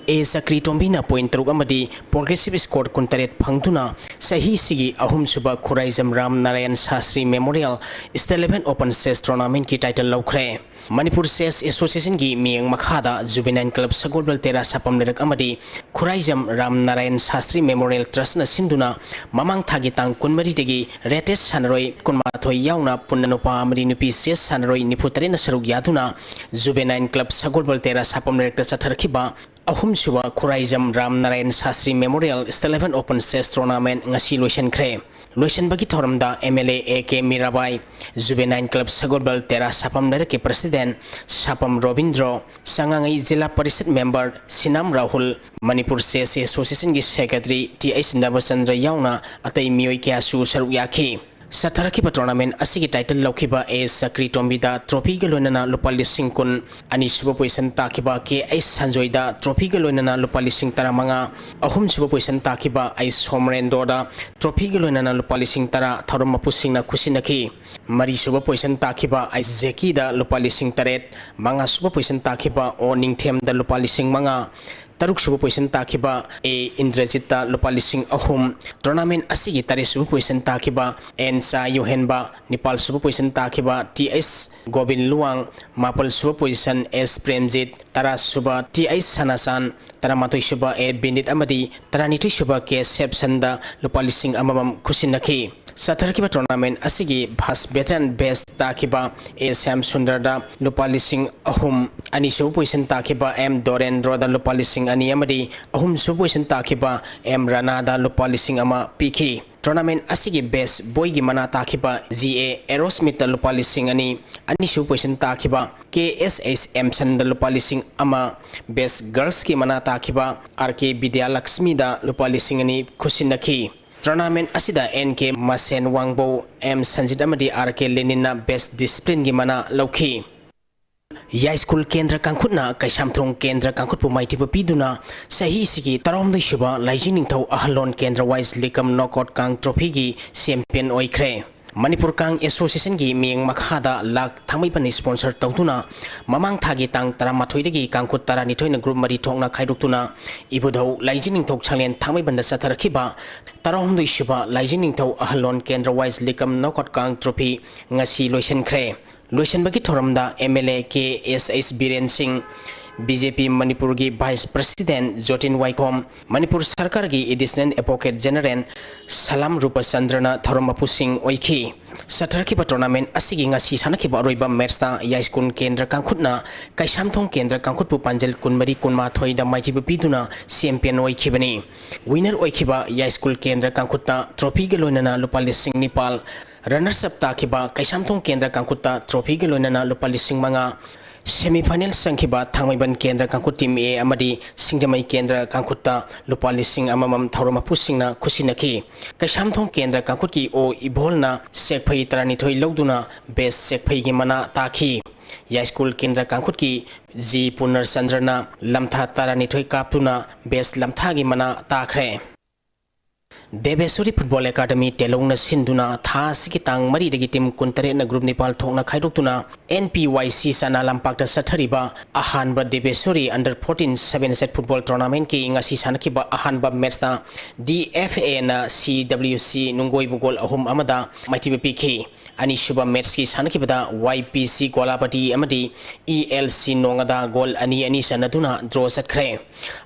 ꯑꯦ ꯆꯀ꯭ꯔꯤ ꯇꯣꯝꯕꯤꯅ point ꯇꯔꯨꯛ ꯑꯃꯗꯤ progressive score ꯀꯨꯟꯇꯔꯦꯠ ꯐꯪꯗꯨꯅ ꯆꯍꯤꯁꯤꯒꯤ ꯑꯍꯨꯝꯁꯨꯕ Khuraijam Ram Narayan ꯁꯥꯁ꯭ꯔꯤ Memorial State Level Open Chess Tournamentꯀꯤ title ꯂꯧꯈ꯭ꯔꯦ꯫ ꯃꯅꯤꯄꯨꯔ Chess Associationꯒꯤ ꯃꯤꯠꯌꯦꯡ ꯃꯈꯥꯗ Juvenile Club ꯁꯒꯣꯜꯕꯜ ꯇꯦꯔꯥ ꯁꯥꯄꯝ ꯂꯩꯔꯛ ꯑꯃꯗꯤ ꯈꯨꯔꯥꯏꯖꯝ ꯔꯥꯝ ꯅꯥꯔꯥꯌꯟ ꯁꯥꯁ꯭ꯔꯤ Memorial Trustꯅ ꯁꯤꯟꯗꯨꯅ ꯃꯃꯥꯡ ꯊꯥꯒꯤ ꯇꯥꯡ ꯀꯨꯟꯃꯔꯤꯗꯒꯤ rated ꯁꯥꯟꯅꯔꯣꯏ ꯀꯨꯟꯃꯥꯊꯣꯏ ꯌꯥꯎꯅ ꯄꯨꯟꯅ ꯅꯨꯄꯥ ꯑꯃꯗꯤ ꯅꯨꯄꯤ chess ꯁꯥꯟꯅꯔꯣꯏ ꯅꯤꯐꯨ ꯇꯔꯦꯠꯅ ꯁꯔꯨꯛ ꯌꯥꯗꯨꯅ Juvenile Club ꯁꯒꯣꯜꯕꯜ ꯇꯦꯔꯥ ꯁꯥꯄꯝ ꯂꯩꯔꯛꯇ ꯆꯠꯊꯔꯛꯈꯤꯕ ꯑꯍꯨꯝꯁꯨꯕ Khuraijam Ram Narayan ꯁꯥꯁ꯭ꯔꯤ Memorial State Level Open Chess Tournament ꯉꯁꯤ ꯂꯣꯏꯁꯤꯟꯈ꯭ꯔꯦ꯫ ꯂꯣꯏꯁꯤꯟꯕꯒꯤ ꯊꯧꯔꯝꯗ MLA A K Mirabai, Juvenile Club ꯁꯒꯣꯜꯕꯜ Tera ꯁꯥꯄꯝ ꯂꯩꯔꯛꯀꯤ President ꯁꯥꯄꯝ Robindro, ꯆꯉꯥꯉꯩ zila parishad member ꯁꯤꯅꯥꯝ Rahul, Manipur Chess Associationꯒꯤ Secretary T H ꯅꯕꯆꯟꯗ꯭ꯔ ꯌꯥꯎꯅ ꯑꯇꯩ ꯃꯤꯑꯣꯏ ꯀꯌꯥꯁꯨ ꯁꯔꯨꯛ ꯌꯥꯈꯤ꯫ ꯆꯠꯊꯔꯛꯈꯤꯕ tournament ꯑꯁꯤꯒꯤ title ꯂꯧꯈꯤꯕ ꯑꯦ ꯆꯀ꯭ꯔꯤ ꯇꯣꯝꯕꯤꯗ trophyꯒ ꯂꯣꯏꯅꯅ ꯂꯨꯄꯥ ꯂꯤꯁꯤꯡ ꯀꯨꯟ, ꯑꯅꯤꯁꯨꯕ position ꯇꯥꯈꯤꯕ ꯀꯦ ꯑꯩꯆ ꯁꯟꯖꯣꯏꯗ trophyꯒ ꯂꯣꯏꯅꯅ ꯂꯨꯄꯥ ꯂꯤꯁꯤꯡ ꯇꯔꯥꯃꯉꯥ, ꯑꯍꯨꯝꯁꯨꯕ position ꯇꯥꯈꯤꯕ ꯑꯩꯆ ꯁꯣꯃꯔꯦꯟꯗ꯭ꯔꯣꯗ trophyꯒ ꯂꯣꯏꯅꯅ ꯂꯨꯄꯥ ꯂꯤꯁꯤꯡ ꯇꯔꯥ ꯊꯧꯔꯝ ꯃꯄꯨꯁꯤꯡꯅ ꯈꯨꯠꯁꯤꯟꯅꯈꯤ꯫ ꯃꯔꯤꯁꯨꯕ position ꯇꯥꯈꯤꯕ ꯑꯩꯆ ꯖꯦꯀꯤꯗ ꯂꯨꯄꯥ ꯂꯤꯁꯤꯡ ꯇꯔꯦꯠ, ꯃꯉꯥꯁꯨꯕ position ꯇꯥꯈꯤꯕ ꯑꯣ ꯅꯤꯡꯊꯦꯝꯗ ꯂꯨꯄꯥ ꯂꯤꯁꯤꯡ ꯃꯉꯥ, ꯇꯔꯨꯛꯁꯨꯕ position ꯇꯥꯈꯤꯕ ꯑꯦ ꯏꯟꯗ꯭ꯔꯖꯤꯠꯇ ꯂꯨꯄꯥ ꯂꯤꯁꯤꯡ ꯑꯍꯨꯝ, tournament ꯑꯁꯤꯒꯤ ꯇꯔꯦꯠꯁꯨꯕ position ꯇꯥꯈꯤꯕ ꯑꯦꯟ ꯆꯥ ꯌꯣꯍꯦꯟꯕ, ꯅꯤꯄꯥꯜꯁꯨꯕ position ꯇꯥꯈꯤꯕ ꯇꯤ ꯑꯩꯆ ꯒꯣꯕꯤꯟ ꯂꯨꯋꯥꯡ, ꯃꯥꯄꯜꯁꯨꯕ position ꯑꯦꯁ ꯄ꯭ꯔꯦꯝꯖꯤꯠ, ꯇꯔꯥꯁꯨꯕ ꯇꯤ ꯑꯩꯆ ꯁꯅꯥꯆꯥꯟ, ꯇꯔꯥꯃꯥꯊꯣꯏꯁꯨꯕ ꯑꯦ ꯕꯤꯅꯤꯠ ꯑꯃꯗꯤ ꯇꯔꯥꯅꯤꯊꯣꯏꯁꯨꯕ ꯀꯦ ꯁꯦꯞꯁꯟꯗ ꯂꯨꯄꯥ ꯂꯤꯁꯤꯡ ꯑꯃꯃꯝ ꯈꯨꯠꯁꯤꯟꯅꯈꯤ꯫ ꯆꯠꯊꯔꯛꯈꯤꯕ tournament ꯑꯁꯤꯒꯤ first veteran batch ꯇꯥꯈꯤꯕ ꯑꯦ ꯁ꯭ꯌꯥꯝ ꯁꯨꯟꯗꯔꯗ ꯂꯨꯄꯥ ꯂꯤꯁꯤꯡ ꯑꯍꯨꯝ, ꯑꯅꯤꯁꯨꯕ position ꯇꯥꯈꯤꯕ ꯑꯦꯝ ꯗꯣꯔꯦꯟꯗ꯭ꯔꯣꯗ ꯂꯨꯄꯥ ꯂꯤꯁꯤꯡ ꯑꯅꯤ ꯑꯃꯗꯤ ꯑꯍꯨꯝꯁꯨꯕ position ꯇꯥꯈꯤꯕ ꯑꯦꯝ ꯔꯥꯅꯥꯗ ꯂꯨꯄꯥ ꯂꯤꯁꯤꯡ ꯑꯃ ꯄꯤꯈꯤ꯫ Tournament ꯑꯁꯤꯒꯤ best boyꯒꯤ ꯃꯅꯥ ꯇꯥꯈꯤꯕ ꯖꯤ ꯑꯦ ꯑꯦꯔꯣꯁꯃꯤꯠꯇ ꯂꯨꯄꯥ ꯂꯤꯁꯤꯡ ꯑꯅꯤ, ꯑꯅꯤꯁꯨꯕ position ꯇꯥꯈꯤꯕ ꯀꯦ ꯑꯦꯁ ꯑꯩꯆ ꯑꯦꯝꯁꯟꯗ ꯂꯨꯄꯥ ꯂꯤꯁꯤꯡ ꯑꯃ, best girlsꯀꯤ ꯃꯅꯥ ꯇꯥꯈꯤꯕ ꯑꯥꯔ ꯀꯦ ꯕꯤꯗ꯭ꯌꯥꯂꯛꯁꯃꯤꯗ ꯂꯨꯄꯥ ꯂꯤꯁꯤꯡ ꯑꯅꯤ ꯈꯨꯠꯁꯤꯟꯅꯈꯤ꯫ Tournament ꯑꯁꯤꯗ ꯑꯦꯟ ꯀꯦ ꯃꯁꯦꯟ ꯋꯥꯡꯕꯧ, ꯑꯦꯝ ꯁꯟꯖꯤꯠ ꯑꯃꯗꯤ ꯑꯥꯔ ꯀꯦ ꯂꯦꯅꯤꯟꯅ best disciplineꯒꯤ ꯃꯅꯥ ꯂꯧꯈꯤ꯫ ꯌꯥꯏꯁ꯭ꯀꯨꯜ ꯀꯦꯟꯗ꯭ꯔ ꯀꯥꯡꯈꯨꯠꯅ ꯀꯩꯁꯥꯝꯊꯣꯡ ꯀꯦꯟꯗ꯭ꯔ ꯀꯥꯡꯈꯨꯠꯄꯨ ꯃꯥꯏꯊꯤꯕ ꯄꯤꯗꯨꯅ ꯆꯍꯤꯁꯤꯒꯤ ꯇꯔꯥꯍꯨꯝꯗꯣꯏꯁꯨꯕ ꯂꯥꯏꯖꯤꯡ ꯅꯤꯡꯊꯧ ꯑꯍꯜꯂꯣꯟ ꯀꯦꯟꯗ꯭ꯔ ꯋꯥꯏꯁ ꯂꯤꯀꯝ knockout ꯀꯥꯡ trophyꯒꯤ champion ꯑꯣꯏꯈ꯭ꯔꯦ꯫ ꯃꯅꯤꯄꯨꯔ ꯀꯥꯡ ꯑꯦꯁꯣꯁꯤꯌꯦꯁꯟꯒꯤ ꯃꯤꯠꯌꯦꯡ ꯃꯈꯥꯗ ꯂꯥꯛ ꯊꯥꯡꯃꯩꯕꯟꯅ sponsor ꯇꯧꯗꯨꯅ ꯃꯃꯥꯡ ꯊꯥꯒꯤ ꯇꯥꯡ ꯇꯔꯥꯃꯥꯊꯣꯏꯗꯒꯤ ꯀꯥꯡꯈꯨꯠ ꯇꯔꯥꯅꯤꯊꯣꯏꯅ group ꯃꯔꯤ ꯊꯣꯛꯅ ꯈꯥꯏꯗꯣꯛꯇꯨꯅ ꯏꯕꯨꯙꯧ ꯂꯥꯏꯖꯤꯡ ꯅꯤꯡꯊꯧ ꯁꯪꯂꯦꯟ ꯊꯥꯡꯃꯩꯕꯟꯗ ꯆꯠꯊꯔꯛꯈꯤꯕ ꯇꯔꯥꯍꯨꯝꯗꯣꯏ ꯁꯨꯕ ꯂꯥꯏꯖꯤꯡ ꯅꯤꯡꯊꯧ ꯑꯍꯜꯂꯣꯟ ꯀꯦꯟꯗ꯭ꯔ wise ꯂꯤꯀꯝ ꯅꯣꯀꯠ ꯀꯥꯡ trophy ꯉꯁꯤ ꯂꯣꯏꯁꯤꯟꯈ꯭ꯔꯦ꯫ ꯂꯣꯏꯁꯤꯟꯕꯒꯤ ꯊꯧꯔꯝꯗ M L A K S H Biren ꯁꯤꯡ, B J P ꯃꯅꯤꯄꯨꯔꯒꯤ Vice President ꯖꯣꯇꯤꯟ ꯋꯥꯏꯈꯣꯝ, ꯃꯅꯤꯄꯨꯔ ꯁꯔꯀꯥꯔꯒꯤ Additional Advocate General ꯁꯂꯥꯝ ꯔꯨꯄꯆꯟꯗ꯭ꯔꯅ ꯊꯧꯔꯝ ꯃꯄꯨꯁꯤꯡ ꯑꯣꯏꯈꯤ꯫ ꯆꯠꯊꯔꯛꯈꯤꯕ tournament ꯑꯁꯤꯒꯤ ꯉꯁꯤ ꯁꯥꯟꯅꯈꯤꯕ ꯑꯔꯣꯏꯕ matchꯇ ꯌꯥꯏꯁ꯭ꯀꯨꯜ ꯀꯦꯟꯗ꯭ꯔ ꯀꯥꯡꯈꯨꯠꯅ ꯀꯩꯁꯥꯝꯊꯣꯡ ꯀꯦꯟꯗ꯭ꯔ ꯀꯥꯡꯈꯨꯠꯄꯨ ꯄꯥꯟꯖꯜ ꯀꯨꯟꯃꯔꯤ ꯀꯨꯟꯃꯥꯊꯣꯏꯗ ꯃꯥꯏꯊꯤꯕ ꯄꯤꯗꯨꯅ champion ꯑꯣꯏꯈꯤꯕꯅꯤ꯫ Winner ꯑꯣꯏꯈꯤꯕ ꯌꯥꯏꯁ꯭ꯀꯨꯜ ꯀꯦꯟꯗ꯭ꯔ ꯀꯥꯡꯈꯨꯠꯇ trophyꯒ ꯂꯣꯏꯅꯅ ꯂꯨꯄꯥ ꯂꯤꯁꯤꯡ ꯅꯤꯄꯥꯜ, runners up ꯇꯥꯈꯤꯕ ꯀꯩꯁꯥꯝꯊꯣꯡ ꯀꯦꯟꯗ꯭ꯔ ꯀꯥꯡꯈꯨꯠꯇ trophyꯒ ꯂꯣꯏꯅꯅ ꯂꯨꯄꯥ ꯂꯤꯁꯤꯡ ꯃꯉꯥ, semi final ꯆꯪꯈꯤꯕ ꯊꯥꯡꯃꯩꯕꯟ ꯀꯦꯟꯗ꯭ꯔ ꯀꯥꯡꯈꯨꯠ team A ꯑꯃꯗꯤ ꯁꯤꯡꯖꯃꯩ ꯀꯦꯟꯗ꯭ꯔ ꯀꯥꯡꯈꯨꯠꯇ ꯂꯨꯄꯥ ꯂꯤꯁꯤꯡ ꯑꯃꯃꯝ ꯊꯧꯔꯝ ꯃꯄꯨꯁꯤꯡꯅ ꯈꯨꯠꯁꯤꯟꯅꯈꯤ꯫ ꯀꯩꯁꯥꯝꯊꯣꯡ ꯀꯦꯟꯗ꯭ꯔ ꯀꯥꯡꯈꯨꯠꯀꯤ ꯑꯣ ꯏꯕꯣꯜꯅ ꯁꯦꯛꯐꯩ ꯇꯔꯥꯅꯤꯊꯣꯏ ꯂꯧꯗꯨꯅ best ꯁꯦꯛꯐꯩꯒꯤ ꯃꯅꯥ ꯇꯥꯈꯤ꯫ ꯌꯥꯏꯁ꯭ꯀꯨꯜ ꯀꯦꯟꯗ꯭ꯔ ꯀꯥꯡꯈꯨꯠꯀꯤ ꯖꯤ ꯄꯨꯔꯅꯆꯟꯗ꯭ꯔꯅ ꯂꯝꯊꯥ ꯇꯔꯥꯅꯤꯊꯣꯏ ꯀꯥꯞꯇꯨꯅ best ꯂꯝꯊꯥꯒꯤ ꯃꯅꯥ ꯇꯥꯈ꯭ꯔꯦ꯫ ꯗꯦꯕꯦꯁꯣꯔꯤ Football Academy ꯇꯦꯂꯧꯅ ꯁꯤꯟꯗꯨꯅ ꯊꯥ ꯑꯁꯤꯒꯤ ꯇꯥꯡ ꯃꯔꯤꯗꯒꯤ team ꯀꯨꯟꯇꯔꯦꯠꯅ group ꯅꯤꯄꯥꯜ ꯊꯣꯛꯅ ꯈꯥꯏꯗꯣꯛꯇꯨꯅ N P Y C ꯆꯥꯅꯥ ꯂꯝꯄꯥꯛꯇ ꯆꯠꯊꯔꯤꯕ ꯑꯍꯥꯟꯕ ꯗꯦꯕꯦꯁꯣꯔꯤ under fourteen seven set football tournamentꯀꯤ ꯉꯁꯤ ꯁꯥꯟꯅꯈꯤꯕ ꯑꯍꯥꯟꯕ matchꯇ D F Aꯅ C W C ꯅꯨꯡꯒꯣꯏꯕꯨ goal ꯑꯍꯨꯝ ꯑꯃꯗ ꯃꯥꯏꯊꯤꯕ ꯄꯤꯈꯤ꯫ ꯑꯅꯤꯁꯨꯕ matchꯀꯤ ꯁꯥꯟꯅꯈꯤꯕꯗ Y P C ꯒꯣꯂꯥꯄꯇꯤ ꯑꯃꯗꯤ E L C ꯅꯣꯡꯉꯥꯗ goal ꯑꯅꯤ ꯑꯅꯤ ꯆꯟꯅꯗꯨꯅ draw ꯆꯠꯈ꯭ꯔꯦ꯫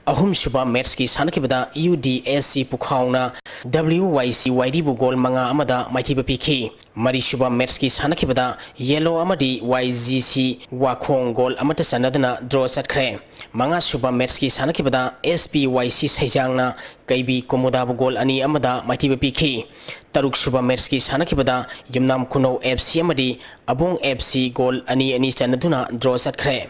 ꯑꯍꯨꯝꯁꯨꯕ matchꯀꯤ ꯁꯥꯟꯅꯈꯤꯕꯗ U D S C ꯄꯨꯈꯥꯎꯅ W Y C ꯋꯥꯏꯔꯤꯕꯨ goal ꯃꯉꯥ ꯑꯃꯗ ꯃꯥꯏꯊꯤꯕ ꯄꯤꯈꯤ꯫ ꯃꯔꯤꯁꯨꯕ matchꯀꯤ ꯁꯥꯟꯅꯈꯤꯕꯗ Yellow ꯑꯃꯗꯤ Y G C ꯋꯥꯈꯣꯡ goal ꯑꯃꯠꯇ ꯆꯟꯅꯗꯅ draw ꯆꯠꯈ꯭ꯔꯦ꯫ ꯃꯉꯥꯁꯨꯕ matchꯀꯤ ꯁꯥꯟꯅꯈꯤꯕꯗ S P Y C ꯁꯩꯖꯥꯡꯅ ꯀꯩꯕꯤ ꯀꯨꯃꯨꯗꯥꯕꯨ goal ꯑꯅꯤ ꯑꯃꯗ ꯃꯥꯏꯊꯤꯕ ꯄꯤꯈꯤ꯫ ꯇꯔꯨꯛꯁꯨꯕ matchꯀꯤ ꯁꯥꯟꯅꯈꯤꯕꯗ ꯌꯨꯝꯅꯥꯝ ꯈꯨꯅꯧ F C ꯑꯃꯗꯤ ꯑꯕꯣꯡ F C goal ꯑꯅꯤ ꯑꯅꯤ ꯆꯟꯅꯗꯨꯅ draw ꯆꯠꯈ꯭ꯔꯦ꯫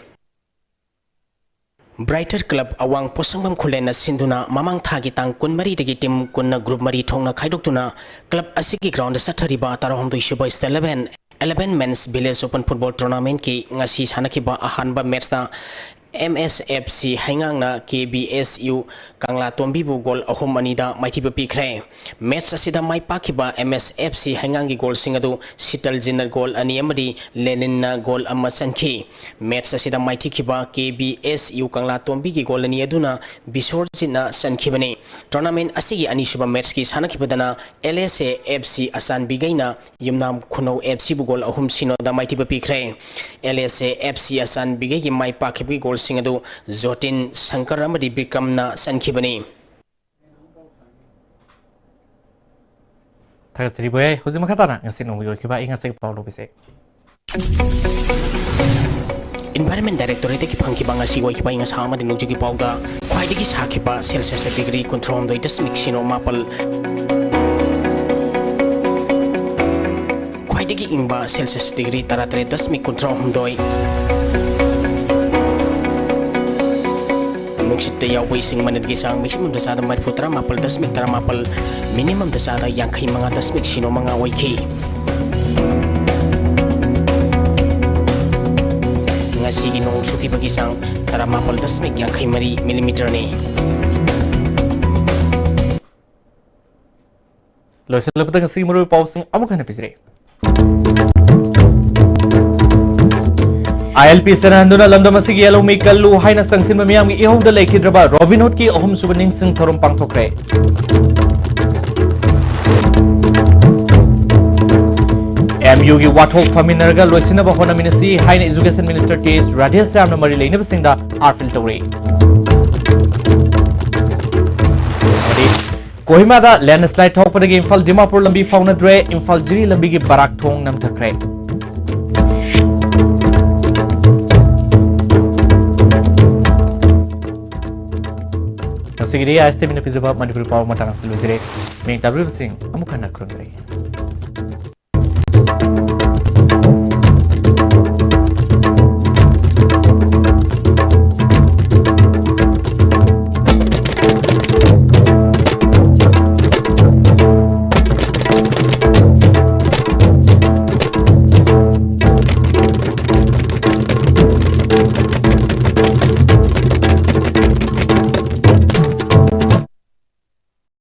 Brighter Club ꯑꯋꯥꯡ ꯄꯣꯠꯁꯪꯕꯝ ꯈꯨꯂꯦꯟꯅ ꯁꯤꯟꯗꯨꯅ ꯃꯃꯥꯡ ꯊꯥꯒꯤ ꯇꯥꯡ ꯀꯨꯟꯃꯔꯤꯗꯒꯤ team ꯀꯨꯟꯅ group ꯃꯔꯤ ꯊꯣꯛꯅ ꯈꯥꯏꯗꯣꯛꯇꯨꯅ club ꯑꯁꯤꯒꯤ groundꯗ ꯆꯠꯊꯔꯤꯕ ꯇꯔꯥꯍꯨꯝꯗꯣꯏꯁꯨꯕ State eleven, eleven Men's Village Open Football Tournamentꯀꯤ ꯉꯁꯤ ꯁꯥꯟꯅꯈꯤꯕ ꯑꯍꯥꯟꯕ matchꯇ ꯑꯦꯝ ꯑꯦꯁ ꯑꯦꯐ ꯁꯤ ꯍꯩꯉꯥꯡꯅ ꯀꯦ ꯕꯤ ꯑꯦꯁ ꯌꯨ ꯀꯪꯂꯥꯇꯣꯝꯕꯤꯕꯨ ꯒꯣꯜ ꯑꯍꯨꯝ ꯑꯅꯤꯗ ꯃꯥꯏꯊꯤꯕ ꯄꯤꯈ꯭ꯔꯦ꯫ ꯃꯦꯠꯆ ꯑꯁꯤꯗ ꯃꯥꯏ ꯄꯥꯛꯈꯤꯕ ꯑꯦꯝ ꯑꯦꯁ ꯑꯦꯐ ꯁꯤ ꯍꯩꯉꯥꯡꯒꯤ ꯒꯣꯜꯁꯤꯡ ꯑꯗꯨ ꯁꯤꯇꯜꯖꯤꯟꯅ ꯒꯣꯜ ꯑꯅꯤ ꯑꯃꯗꯤ ꯂꯦꯅꯤꯟꯅ ꯒꯣꯜ ꯑꯃ ꯆꯟꯈꯤ꯫ ꯃꯦꯠꯆ ꯑꯁꯤꯗ ꯃꯥꯏꯊꯤꯈꯤꯕ ꯀꯦ ꯕꯤ ꯑꯦꯁ ꯌꯨ ꯀꯪꯂꯥꯇꯣꯝꯕꯤꯒꯤ ꯒꯣꯜ ꯑꯅꯤ ꯑꯗꯨꯅ ꯕꯤꯁꯣꯔꯖꯤꯠꯅ ꯆꯟꯈꯤꯕꯅꯤ꯫ ꯇꯣꯔꯅꯥꯃꯦꯟ ꯑꯁꯤꯒꯤ ꯑꯅꯤꯁꯨꯕ ꯃꯦꯠꯆꯀꯤ ꯁꯥꯟꯅꯈꯤꯕꯗꯅ L S A F C ꯑꯆꯥꯟꯕꯤꯒꯩꯅ Yumnam ꯈꯨꯅꯧ F ꯁꯤꯕꯨ ꯒꯣꯜ ꯑꯍꯨꯝ ꯁꯤꯅꯣꯗ ꯃꯥꯏꯊꯤꯕ ꯄꯤꯈ꯭ꯔꯦ꯫ L S A F C ꯑꯆꯥꯟꯕꯤꯒꯩꯒꯤ ꯃꯥꯏ ꯄꯥꯛꯈꯤꯕꯒꯤ ꯒꯣꯜꯁꯤꯡ ꯑꯗꯨ ꯖꯣꯇꯤꯟ, ꯁꯪꯀꯔ ꯑꯃꯗꯤ ꯕꯤꯀ꯭ꯔꯝꯅ ꯆꯟꯈꯤꯕꯅꯤ꯫ ꯊꯥꯒꯠꯆꯔꯤ ꯕꯣꯌꯥꯏ꯫ ꯍꯧꯖꯤꯛ ꯃꯈꯥ ꯇꯥꯅ ꯉꯁꯤ ꯅꯣꯡꯃꯒꯤ ꯑꯣꯏꯈꯤꯕ ꯑꯏꯪ ꯑꯁꯥꯒꯤ ꯄꯥꯎ ꯂꯧꯕꯤꯁꯦ꯫ ꯏꯟꯚꯥꯏꯔꯟꯃꯦꯟ ꯗꯥꯏꯔꯦꯛꯇꯣꯔꯦꯠꯇꯒꯤ ꯐꯪꯈꯤꯕ ꯉꯁꯤ ꯑꯣꯏꯈꯤꯕ ꯑꯏꯪ ꯑꯁꯥ ꯑꯃꯗꯤ ꯅꯣꯡꯖꯨꯒꯤ ꯄꯥꯎꯗ ꯈ꯭ꯋꯥꯏꯗꯒꯤ ꯁꯥꯈꯤꯕ ꯁꯦꯜꯁꯤꯌꯁ ꯗꯤꯒ꯭ꯔꯤ ꯀꯨꯟꯊ꯭ꯔꯥꯍꯨꯝꯗꯣꯏ ꯗꯁꯃꯤꯛ ꯁꯤꯅꯣ ꯃꯥꯄꯜ, ꯈ꯭ꯋꯥꯏꯗꯒꯤ ꯏꯪꯕ ꯁꯦꯜꯁꯤꯌꯁ ꯗꯤꯒ꯭ꯔꯤ ꯇꯔꯥꯇꯔꯦꯠ ꯗꯁꯃꯤꯛ ꯀꯨꯟꯊ꯭ꯔꯥꯍꯨꯝꯗꯣꯏ꯫ ꯅꯨꯡꯁꯤꯠꯇ ꯌꯥꯎꯕ ꯏꯁꯤꯡ ꯃꯅꯤꯜꯒꯤ ꯆꯥꯡ ꯃꯦꯛꯁꯤꯃꯝꯗ ꯆꯥꯗ ꯃꯔꯤꯐꯨ ꯇꯔꯥꯃꯥꯄꯜ ꯗꯁꯃꯤꯛ ꯇꯔꯥꯃꯥꯄꯜ, ꯃꯤꯅꯤꯃꯝꯗ ꯆꯥꯗ ꯌꯥꯡꯈꯩ ꯃꯉꯥ ꯗꯁꯃꯤꯛ ꯁꯤꯅꯣ ꯃꯉꯥ ꯑꯣꯏꯈꯤ꯫ ꯉꯁꯤꯒꯤ ꯅꯣꯡ ꯆꯨꯈꯤꯕꯒꯤ ꯆꯥꯡ ꯇꯔꯥꯃꯥꯄꯜ ꯗꯁꯃꯤꯛ ꯌꯥꯡꯈꯩ ꯃꯔꯤ ꯃꯤꯂꯤꯃꯤꯇꯔꯅꯤ꯫ ꯂꯣꯏꯁꯤꯜꯂꯕꯗ ꯉꯁꯤꯒꯤ ꯃꯔꯨꯑꯣꯏꯕ ꯄꯥꯎꯁꯤꯡ ꯑꯃꯨꯛ ꯍꯟꯅ ꯄꯤꯖꯔꯤ꯫ ꯑꯥꯏ ꯑꯦꯜ ꯄꯤ ꯆꯠꯅꯍꯟꯗꯨꯅ ꯂꯝꯗꯝ ꯑꯁꯤꯒꯤ ꯌꯦꯜꯍꯧꯃꯤ ꯀꯜꯂꯨ ꯍꯥꯏꯅ ꯆꯪꯁꯤꯟꯕ ꯃꯤꯌꯥꯝꯒꯤ ꯏꯍꯧꯗ ꯂꯩꯈꯤꯗ꯭ꯔꯕ ꯔꯣꯕꯤꯟ ꯍꯨꯗꯀꯤ ꯑꯍꯨꯝꯁꯨꯕ ꯅꯤꯡꯁꯤꯡ ꯊꯧꯔꯝ ꯄꯥꯡꯊꯣꯛꯈ꯭ꯔꯦ꯫ ꯑꯦꯝ ꯌꯨꯒꯤ ꯋꯥꯊꯣꯛ ꯐꯝꯃꯤꯟꯅꯔꯒ ꯂꯣꯏꯁꯤꯟꯅꯕ ꯍꯣꯠꯅꯃꯤꯟꯅꯁꯤ ꯍꯥꯏꯅ ꯏꯖꯨꯀꯦꯁꯟ ꯃꯤꯅꯤꯁꯇꯔ ꯇꯤ ꯑꯦꯁ ꯔꯥꯙꯦꯁ꯭ꯌꯥꯝꯅ ꯃꯔꯤ ꯂꯩꯅꯕꯁꯤꯡꯗ ꯑꯥꯔꯐꯤꯜ ꯇꯧꯔꯤ꯫ ꯑꯃꯗꯤ ꯀꯣꯍꯤꯃꯥꯗ ꯂꯦꯟꯁꯂꯥꯏꯗ ꯊꯣꯛꯄꯗꯒꯤ ꯏꯝꯐꯥꯜ ꯗꯤꯃꯥꯄꯨꯔ ꯂꯝꯕꯤ ꯐꯥꯎꯅꯗ꯭ꯔꯦ, ꯏꯝꯐꯥꯜ ꯖꯤꯔꯤ ꯂꯝꯕꯤꯒꯤ ꯕꯔꯥꯛ ꯊꯣꯡ ꯅꯝꯊꯈ꯭ꯔꯦ꯫ ꯉꯁꯤꯒꯤꯗꯤ ꯑꯥꯏ ꯑꯦꯁ ꯇꯤ ꯚꯤꯅ ꯄꯤꯖꯕ ꯃꯅꯤꯄꯨꯔꯤ ꯄꯥꯎ ꯃꯇꯥꯡ ꯑꯁꯤ ꯂꯣꯏꯖꯔꯦ꯫ ꯃꯤꯌꯦꯡ ꯇꯥꯕꯤꯔꯤꯕꯁꯤꯡ ꯑꯃꯨꯛ ꯍꯟꯅ ꯈꯨꯔꯨꯝꯖꯔꯤ꯫